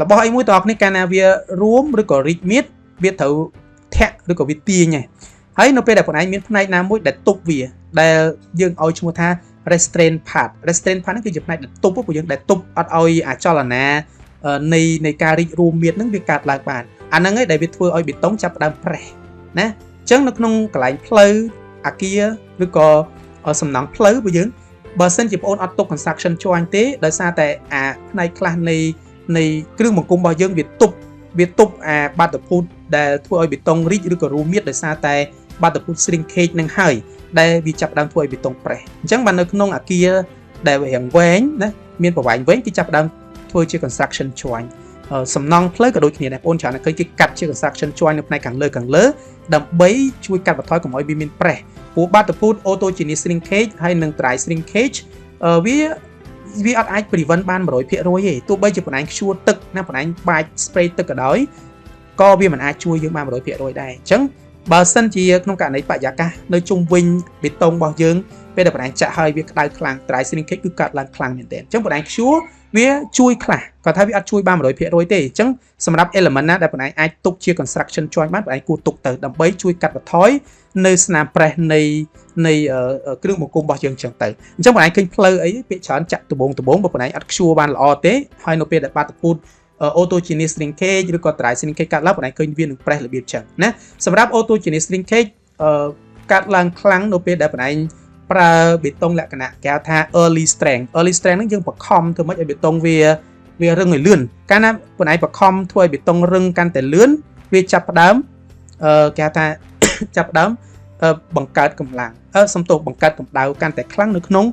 របស់អីមួយតើអ្នកកាលណាវារួមឬក៏រីកមៀតវាត្រូវធាក់ឬក៏វាទាញហើយហើយនៅពេលដែលបងឯងមានផ្នែកណាមួយដែលទប់វាដែលយើងឲ្យឈ្មោះថា restraint part restraint part ហ្នឹងគឺជាផ្នែកដែលទប់ពួកយើងដែលទប់អត់ឲ្យអាចលនានៃការរីករួមមៀតហ្នឹងវាកើតឡើងបានអាហ្នឹងឯងដែលវាធ្វើឲ្យបេតុងចាប់ផ្ដើមប្រេះណាអញ្ចឹងនៅក្នុងកន្លែងផ្លូវអាគារឬក៏សំណង់ផ្លូវពួកយើងបើសិនជាបងអូនអត់ទុក construction joint ទេដោយសារតែអាផ្នែកខ្លះនៃគ្រឿងបង្គុំរបស់យើងវាទប់អាបាតុភូតដែលធ្វើឲ្យបេតុងរីកឬក៏រួមមៀតដោយសារតែបាតុភូត shrinkage នឹងហើយដែលវាចាប់ផ្ដើមធ្វើឲ្យបេតុងប្រេះអញ្ចឹងបាននៅក្នុងអាគារដែលរាងវែងណាមានប្រវែងវែងគេចាប់ផ្ដើមធ្វើជា construction joint សំណង់ផ្លូវក៏ដូចគ្នាដែរបងប្អូនច្រើនតែឃើញគេកាត់ជា construction joint នៅផ្នែកខាងលើខាងលើដើម្បីជួយកាត់បន្ថយកុំឲ្យវាមានប្រេះព្រោះបាតុភូត autogenous shrinkage ហើយនិង dry shrinkage វាអត់អាច prevent បាន100%ទេទោះបីជាបងឯងខ្ជួរទឹកណាបងឯងបាច់ spray ទឹកក៏ដោយក៏វាមិនអាចជួយយើងបាន100%ដែរអញ្ចឹងបើសិនជាក្នុងករណីបរិយាកាសនៅជុំវិញបេតុងរបស់យើងពេលដែលបងឯងចាក់ហើយវាក្តៅខ្លាំង dry shrinkage គឺកើតឡើងខ្លាំងមែនទែនអញ្ចឹងបងឯងខ្ជួរវាជួយខ្លះគាត់ថាវាអត់ជួយបាន100%ទេអញ្ចឹងសម្រាប់ element ណាដែលបងឯងអាចទុកជា construction joint បានបងឯងគួរទុកទៅដើម្បីជួយកាត់បន្ថយនៅស្នាមប្រេះនៃគ្រឿងបង្គុំរបស់យើងអញ្ចឹងទៅអញ្ចឹងបងឯងឃើញផ្លូវអីពាក្យច្រើនចាក់ដបងដបងបើបងឯងអត់ខ្ជួរបានល្អទេហើយនៅពេលដែលបាតុភូត autogenous shrinkage ឬក៏ dry shrinkage កើតឡើងបងឯងឃើញវានឹងប្រេះរបៀបចឹងណាសម្រាប់ autogenous shrinkage កើតឡើងខ្លាំងនៅពេលដែលបងឯងប្រើបេតុងលក្ខណៈគេហៅថា early strength early strength ហ្នឹងយើងបខំធ្វើម៉េចឲ្យបេតុងវារឹងឲ្យលឿនកាលណាបងឯងបខំធ្វើឲ្យបេតុងរឹងកាន់តែលឿនវាចាប់ផ្ដើមអឺគេហៅថាចាប់ផ្ដើមបង្កើតកម្លាំងអឺសំទោសបង្កើតកម្ដៅកាន់តែខ្លាំងនៅក្នុង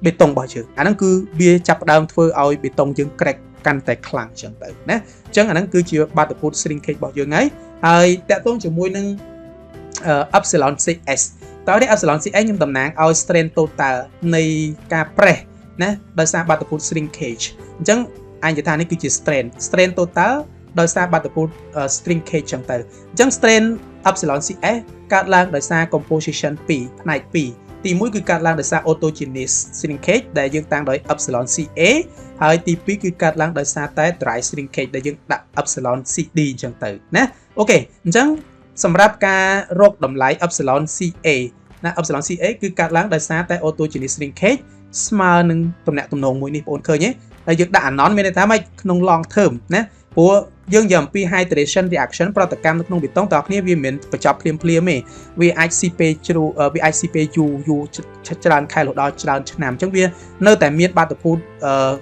បេតុងរបស់យើងអាហ្នឹងគឺវាចាប់ផ្ដើមធ្វើឲ្យបេតុងយើង crack កាន់តែខ្លាំងចឹងទៅណាអញ្ចឹងអាហ្នឹងគឺជាបាតុភូត shrinkage របស់យើងហើយហើយតាក់ទងជាមួយនឹង epsilon cs តើនេះ epsilon cs ខ្ញុំតំណាងឲ្យ strain total នៃការប្រេះណាដោយសារបាតុភូត shrinkage អញ្ចឹងអញនិយាយថានេះគឺជា strain total ដោយសារបាតុភូត shrinkage ចឹងទៅអញ្ចឹង strain epsilon cs កើតឡើងដោយសារ composition 2ផ្នែក2ទី1គឺកើតឡើងដោយសារ autogenous shrinkage ដែលយើងតាំងដោយ epsilon ca ហើយទី2គឺកើតឡើងដោយសារតែ dry shrinkage ដែលយើងដាក់ epsilon cd អញ្ចឹងទៅណាអូខេអញ្ចឹងសម្រាប់ការរកតម្លៃ epsilon ca ណា epsilon ca គឺកើតឡើងដោយសារតែ autogenous shrinkage ស្មើនឹងទំនាក់ទំនងមួយនេះបងប្អូនឃើញទេហើយយើងដាក់ anon មានន័យថាម៉េចក្នុង long term ណាព្រោះយើងនិយាយអំពី hydration reaction ប្រតិកម្មនៅក្នុងបេតុងតើគ្នាវាមិនមែនបញ្ចប់ភ្លាមភ្លាមទេវាអាចស៊ីពេលជ្រូវាអាចស៊ីពេលយូរយូរច្រើនខែរហូតដល់ច្រើនឆ្នាំអញ្ចឹងវានៅតែមានបាតុភូត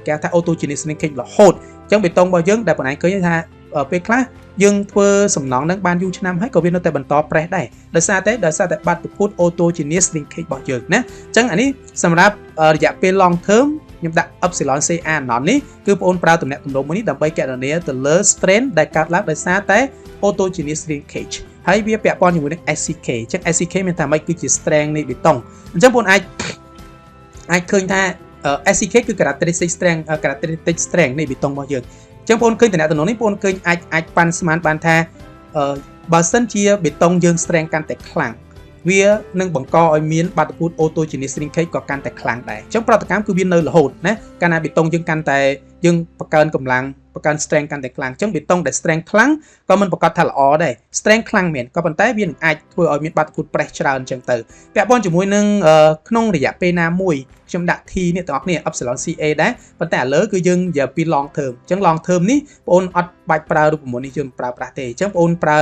គេថា autogenous shrinkage រហូតអញ្ចឹងបេតុងរបស់យើងដែលបងឯងឃើញថាពេលខ្លះយើងធ្វើសំណង់នឹងបានយូរឆ្នាំហើយក៏វានៅតែបន្តប្រេះដែរដោយសារតែបាតុភូត autogenous shrinkage របស់យើងណាអញ្ចឹងអានេះសម្រាប់រយៈពេល long term ខ្ញុំដាក់ epsilon ca anon នេះគឺបងអូនប្រើទំនាក់ទំនងមួយនេះដើម្បីគណនាទៅលើ strain ដែលកើតឡើងដោយសារតែ autogenous shrinkage ហើយវាពាក់ព័ន្ធជាមួយនឹង SCK អញ្ចឹង SCK មានថាម៉េចគឺជា strength នៃបេតុងអញ្ចឹងបងអាចឃើញថា SCK គឺ characteristic strength characteristic strength នៃបេតុងរបស់យើងអញ្ចឹងបងឃើញតំណតំណងនេះបងឃើញអាចប៉ាន់ស្មានបានថាបើសិនជាបេតុងយើង strength កាន់តែខ្លាំងវានឹងបង្កឲ្យមានបាតុភូត autogenous shrinkage ក៏កាន់តែខ្លាំងដែរអញ្ចឹងប្រតិកម្មគឺវានៅរហូតណាកាលណាបេតុងយើងកាន់តែ យើងបង្កើនកម្លាំងបង្កើន strength កាន់តែខ្លាំងអញ្ចឹងបេតុងដែល strength ខ្លាំងក៏មិនប្រាកដថាល្អដែរ strength ខ្លាំងមែនក៏ប៉ុន្តែវានឹងអាចធ្វើឲ្យមានបាតុភូតប្រេះច្រើនអញ្ចឹងទៅពាក់ព័ន្ធជាមួយនឹងក្នុងរយៈពេលណាមួយខ្ញុំដាក់ T នេះទាំងអស់គ្នា epsilon CA ដែរប៉ុន្តែឥឡូវគឺយើងនិយាយពី long term អញ្ចឹង long term នេះបងអូនអត់បាច់ប្រើរូបមន្តនេះយើងប្រើប្រាស់ទេអញ្ចឹងបងអូនប្រើ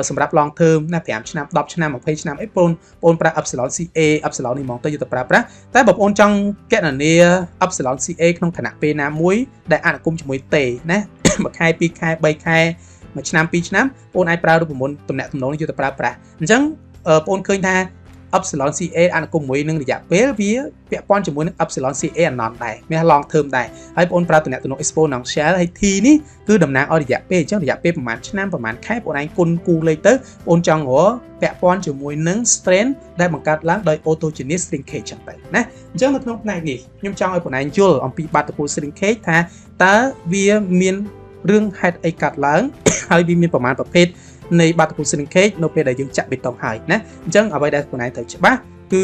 សម្រាប់ long term ណា5ឆ្នាំ10ឆ្នាំ20ឆ្នាំអីបងបងប្រើ epsilon CA epsilon នេះហ្មងទៅយកទៅប្រើប្រាស់តែបើបងចង់គណនា epsilon CA ក្នុងខណៈពេលណាមួយដែលអនុគមជាមួយ T ណាមួយខែ2ខែ3ខែមួយឆ្នាំ2ឆ្នាំបងអាចប្រើរូបមន្តតំណាក់តំណងនេះយកទៅប្រើប្រាស់អញ្ចឹងបងឃើញថា epsilon CA អនុគមមួយនឹងរយៈពេលវាពាក់ព័ន្ធជាមួយនឹង epsilon CA អណន្តដែរមាន long term ដែរហើយបងប្រើតំណែង exponential ហើយ T នេះគឺតំណាងឲ្យរយៈពេលអញ្ចឹងរយៈពេលប្រហែលឆ្នាំប្រហែលខែបងឯងគុណគូលេខទៅបងចង់រកពាក់ព័ន្ធជាមួយនឹង strain ដែលបង្កើតឡើងដោយ autogenous shrinkage ចឹងទៅណាអញ្ចឹងនៅក្នុងផ្នែកនេះខ្ញុំចង់ឲ្យបងឯងយល់អំពីបាតុភូត shrinkage ថាតើវាមានរឿងហេតុអីកាត់ឡើងហើយវាមានប្រមាណប្រភេទនៃបាតុភូត shrinkage នៅពេលដែលយើងចាក់បេតុងហើយណាអញ្ចឹងអ្វីដែលខ្លួនឯងត្រូវច្បាស់គឺ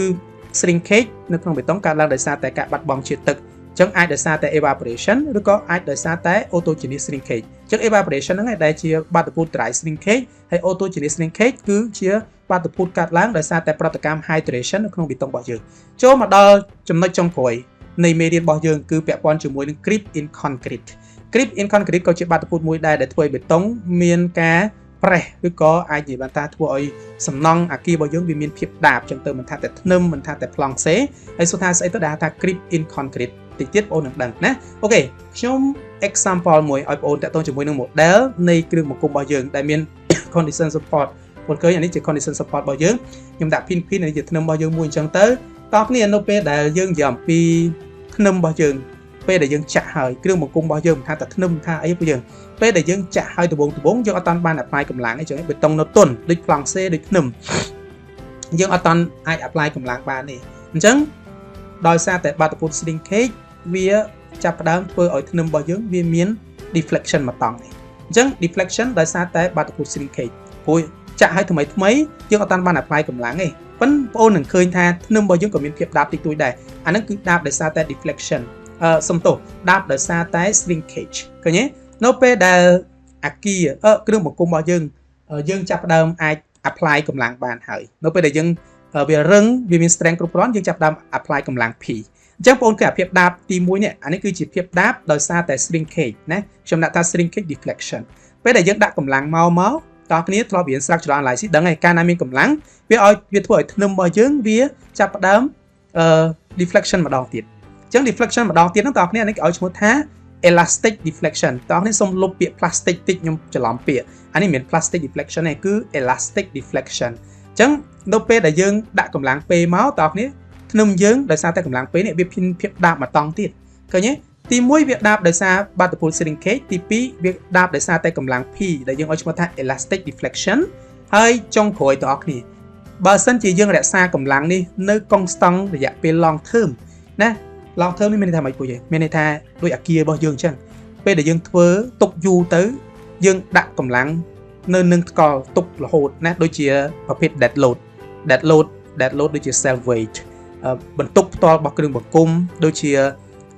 shrinkage នៅក្នុងបេតុងកើតឡើងដោយសារតែការបាត់បង់ជាតិទឹកអញ្ចឹងអាចដោយសារតែ evaporation ឬក៏អាចដោយសារតែ autogenous shrinkage អញ្ចឹង evaporation ហ្នឹងឯងដែលជាបាតុភូត dry shrinkage ហើយ autogenous shrinkage គឺជាបាតុភូតកើតឡើងដោយសារតែប្រតិកម្ម hydration នៅក្នុងបេតុងរបស់យើងចូលមកដល់ចំណុចចុងក្រោយនៃមេរៀនរបស់យើងគឺពាក់ព័ន្ធជាមួយនឹង creep in concrete។ Creep in concrete ក៏ជាបាតុភូតមួយដែរដែលធ្វើឲ្យបេតុងមានការប្រេះឬក៏អាចនិយាយបានថាធ្វើឲ្យសំណង់អាគាររបស់យើងវាមានភាពដាបចឹងទៅមិនថាតែធ្នឹមមិនថាតែប្លង់សេហើយសួរថាស្អីទៅដែលថា creep in concrete តិចទៀតបងអូននឹងដឹងណាOK ខ្ញុំ example មួយឲ្យបងអូនតាក់ទងជាមួយនឹង model នៃគ្រឿងបង្គុំរបស់យើងដែលមាន condition support បងឃើញអានេះជា condition support របស់យើងខ្ញុំដាក់ pin pin នេះជាធ្នឹមរបស់យើងមួយអញ្ចឹងទៅតោះគ្នានៅពេលដែលយើងនិយាយអំពីធ្នឹមរបស់យើងពេលដែលយើងចាក់ហើយគ្រឿងបង្គុំរបស់យើងមិនថាតែធ្នឹមថាអីពួកយើងពេលដែលយើងចាក់ហើយដបងដបងយើងអត់តាន់បាន apply កម្លាំងអីចឹងបេតុងនៅទន់ដូចប្លង់សេដូចធ្នឹមយើងអត់តាន់អាច apply កម្លាំងបានទេអញ្ចឹងដោយសារតែបាតុភូត shrinkage វាចាប់ផ្ដើមធ្វើឲ្យធ្នឹមរបស់យើងវាមាន deflection មកតង់នេះអញ្ចឹង deflection ដោយសារតែបាតុភូត shrinkage ព្រោះចាក់ឲ្យថ្មីថ្មីយើងអត់តាន់បាន apply កម្លាំងទេប៉ុន្តែបងអូននឹងឃើញថាធ្នឹមរបស់យើងក៏មានភាពដាបតិចតួចដែរអាហ្នឹងគឺដាបដោយសារតែ deflection អឺសំទោសដាបដោយសារតែ shrinkage ឃើញទេនៅពេលដែលអាគារអឺគ្រឿងបង្គុំរបស់យើងយើងចាប់ផ្ដើមអាច apply កម្លាំងបានហើយនៅពេលដែលយើងវារឹងវាមាន strength គ្រប់គ្រាន់យើងចាប់ផ្ដើម apply កម្លាំង P អញ្ចឹងបងប្អូនគឺអាភាពដាបទី1នេះអានេះគឺជាភាពដាបដោយសារតែ shrinkage ណាខ្ញុំដាក់ថា shrinkage deflection ពេលដែលយើងដាក់កម្លាំងមកមកតោះគ្នាធ្លាប់រៀន structural analysis ដឹងហើយកាលណាមានកម្លាំងវាឲ្យវាធ្វើឲ្យធ្នឹមរបស់យើងវាចាប់ផ្ដើមអឺ deflection ម្ដងទៀតអញ្ចឹង deflection ម្ដងទៀតហ្នឹងតោះគ្នានេះគេឲ្យឈ្មោះថា elastic deflection តោះនេះសូមលុបពាក្យ plastic តិចខ្ញុំច្រឡំពាក្យអានេះមិនមែន plastic deflection ទេគឺ elastic deflection អញ្ចឹងនៅពេលដែលយើងដាក់កម្លាំង P មកតោះនេះធ្នឹមយើងដោយសារតែកម្លាំង P នេះវាមានភាពដាបមកតង់ទៀតឃើញទេទី1វាដាបដោយសារបាតុភូត shrinkage ទី2វាដាបដោយសារតែកម្លាំង P ដែលយើងឲ្យឈ្មោះថា elastic deflection ហើយចុងក្រោយទាំងអស់គ្នាបើសិនជាយើងរក្សាកម្លាំងនេះនៅ constant រយៈពេល long term ណា long term នេះមានន័យថាម៉េចពួកយើងមានន័យថាដូចអាគាររបស់យើងអញ្ចឹងពេលដែលយើងធ្វើទុកយូរទៅយើងដាក់កម្លាំងនៅនឹងថ្កល់ទុករហូតណាដូចជាប្រភេទ dead load dead load dead load ដូចជា self weight បន្ទុកផ្ទាល់របស់គ្រឿងបង្គុំដូចជា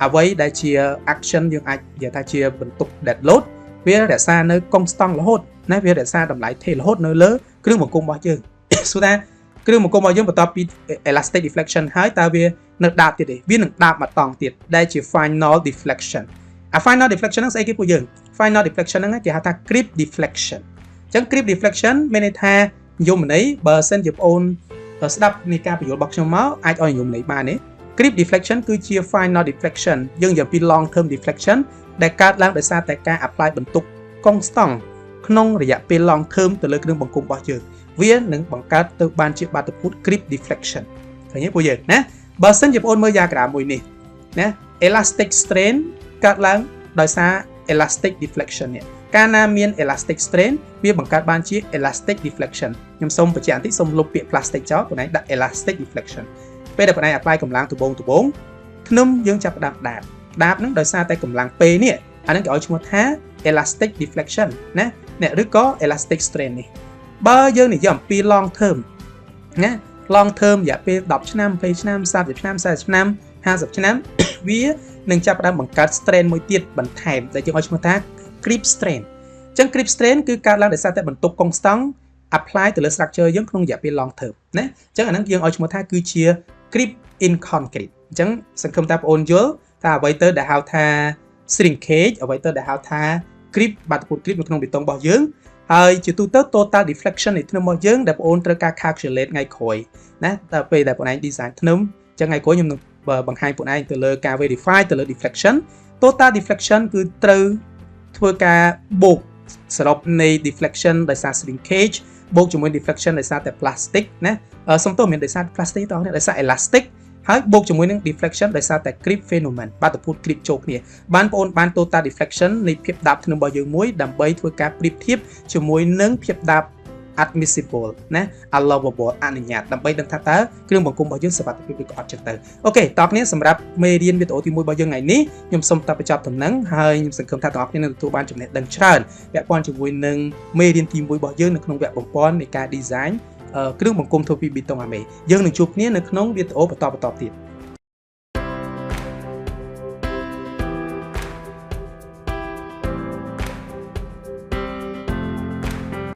អ្វីដែលជា action យើងអាចនិយាយថាជាបន្ទុក dead load វារក្សានៅ constant រហូតណាវារក្សាតម្លៃថេររហូតនៅលើគ្រឿងបង្គុំរបស់យើងសួរថាគ្រឿងបង្គុំរបស់យើងបន្ទាប់ពី elastic deflection ហើយតើវានៅដាបទៀតទេវានឹងដាបមកតង់ទៀតដែលជា final deflection អា final deflection ហ្នឹងស្អីគេពួកយើង final deflection ហ្នឹងគេហៅថា creep deflection អញ្ចឹង creep deflection មានន័យថានិយមន័យបើសិនជាបងអូនស្ដាប់នៃការពន្យល់របស់ខ្ញុំមកអាចឲ្យនិយមន័យបានទេ creep deflection គឺជា final deflection យើងនិយាយពី long term deflection ដែលកើតឡើងដោយសារតែការ apply បន្ទុក constant ក្នុងរយៈពេល long term ទៅលើគ្រឿងបង្គុំរបស់យើងវានឹងបង្កើតទៅបានជាបាតុភូត creep deflection ឃើញទេពួកយើងណាបើសិនជាបងអូនមើល diagram មួយនេះណា elastic strain កើតឡើងដោយសារ elastic deflection នេះកាលណាមាន elastic strain វាបង្កើតបានជា elastic deflection ខ្ញុំសូមបញ្ជាក់បន្តិចសូមលុបពាក្យ plastic ចោលបងឯងដាក់ elastic deflection ពេលដែលបងឯង apply កម្លាំងដបងដបងធ្នឹមយើងចាប់ផ្ដើមដាបដាបហ្នឹងដោយសារតែកម្លាំង P នេះអាហ្នឹងគេឲ្យឈ្មោះថា elastic deflection ណាអ្នកឬក៏ elastic strain នេះបើយើងនិយាយអំពី long term ណា long term រយៈពេល10ឆ្នាំ20ឆ្នាំ30ឆ្នាំ40ឆ្នាំ 50ឆ្នាំ វានឹងចាប់ផ្ដើមបង្កើត strain មួយទៀតបន្ថែម ដែលយើងឲ្យឈ្មោះថា creep strain។ អញ្ចឹង creep strain គឺកើតឡើងដោយសារតែបន្ទុកកុងស្តង់ apply ទៅលើ structure យើងក្នុងរយៈពេល long term ណា។ អញ្ចឹងអាហ្នឹងយើងឲ្យឈ្មោះថាគឺជា creep in concrete។ អញ្ចឹងសង្ឃឹមថាបងអូនយល់ថាអ្វីទៅដែលហៅថា shrinkage អ្វីទៅដែលហៅថា creep បាតុភូត creep នៅក្នុងបេតុងរបស់យើង។ ហើយជាទូទៅ total deflection នៃធ្នឹមរបស់យើងដែលបងអូនត្រូវការ calculate ថ្ងៃក្រោយណា ដល់ពេលដែលបងឯង design ធ្នឹម អញ្ចឹងថ្ងៃក្រោយខ្ញុំនឹងបង្ហាញបងឯងទៅលើការ verify ទៅលើ deflection។ Total deflection គឺត្រូវធ្វើការបូកសរុបនៃ deflection ដោយសារ shrinkage បូកជាមួយ deflection ដោយសារតែ plastic ណា សុំទោស មានដោយសារ plastic តោះ ដោយសារ elastic ហើយបូកជាមួយនឹង deflection ដោយសារតែ creep phenomenon បាតុភូត creep ចូលគ្នា បានបងអូនបាន total deflection នៃភាពដាប់ធ្នឹមរបស់យើងមួយ ដើម្បីធ្វើការប្រៀបធៀបជាមួយនឹងភាពដាប់ admissible ណា allowable អនុញ្ញាត ដើម្បីដឹងថាតើគ្រឿងបង្គុំរបស់យើងសុវត្ថិភាពឬក៏អត់ចឹងទៅ។ អូខេ តោះគ្នា សម្រាប់មេរៀនវីដេអូទី1របស់យើងថ្ងៃនេះ ខ្ញុំសូមតបញ្ចប់តំណឹង ហើយខ្ញុំសង្ឃឹមថាទាំងអស់គ្នានឹងទទួលបានចំណេះដឹងច្រើនពាក់ព័ន្ធជាមួយនឹងមេរៀនទី1របស់យើង នៅក្នុងវគ្គបំពន់នៃការ design គ្រឿងបង្គុំធ្វើពីប៊ីតុងអាមេ។ យើងនឹងជួបគ្នានៅក្នុងវីដេអូបន្តបន្តទៀត។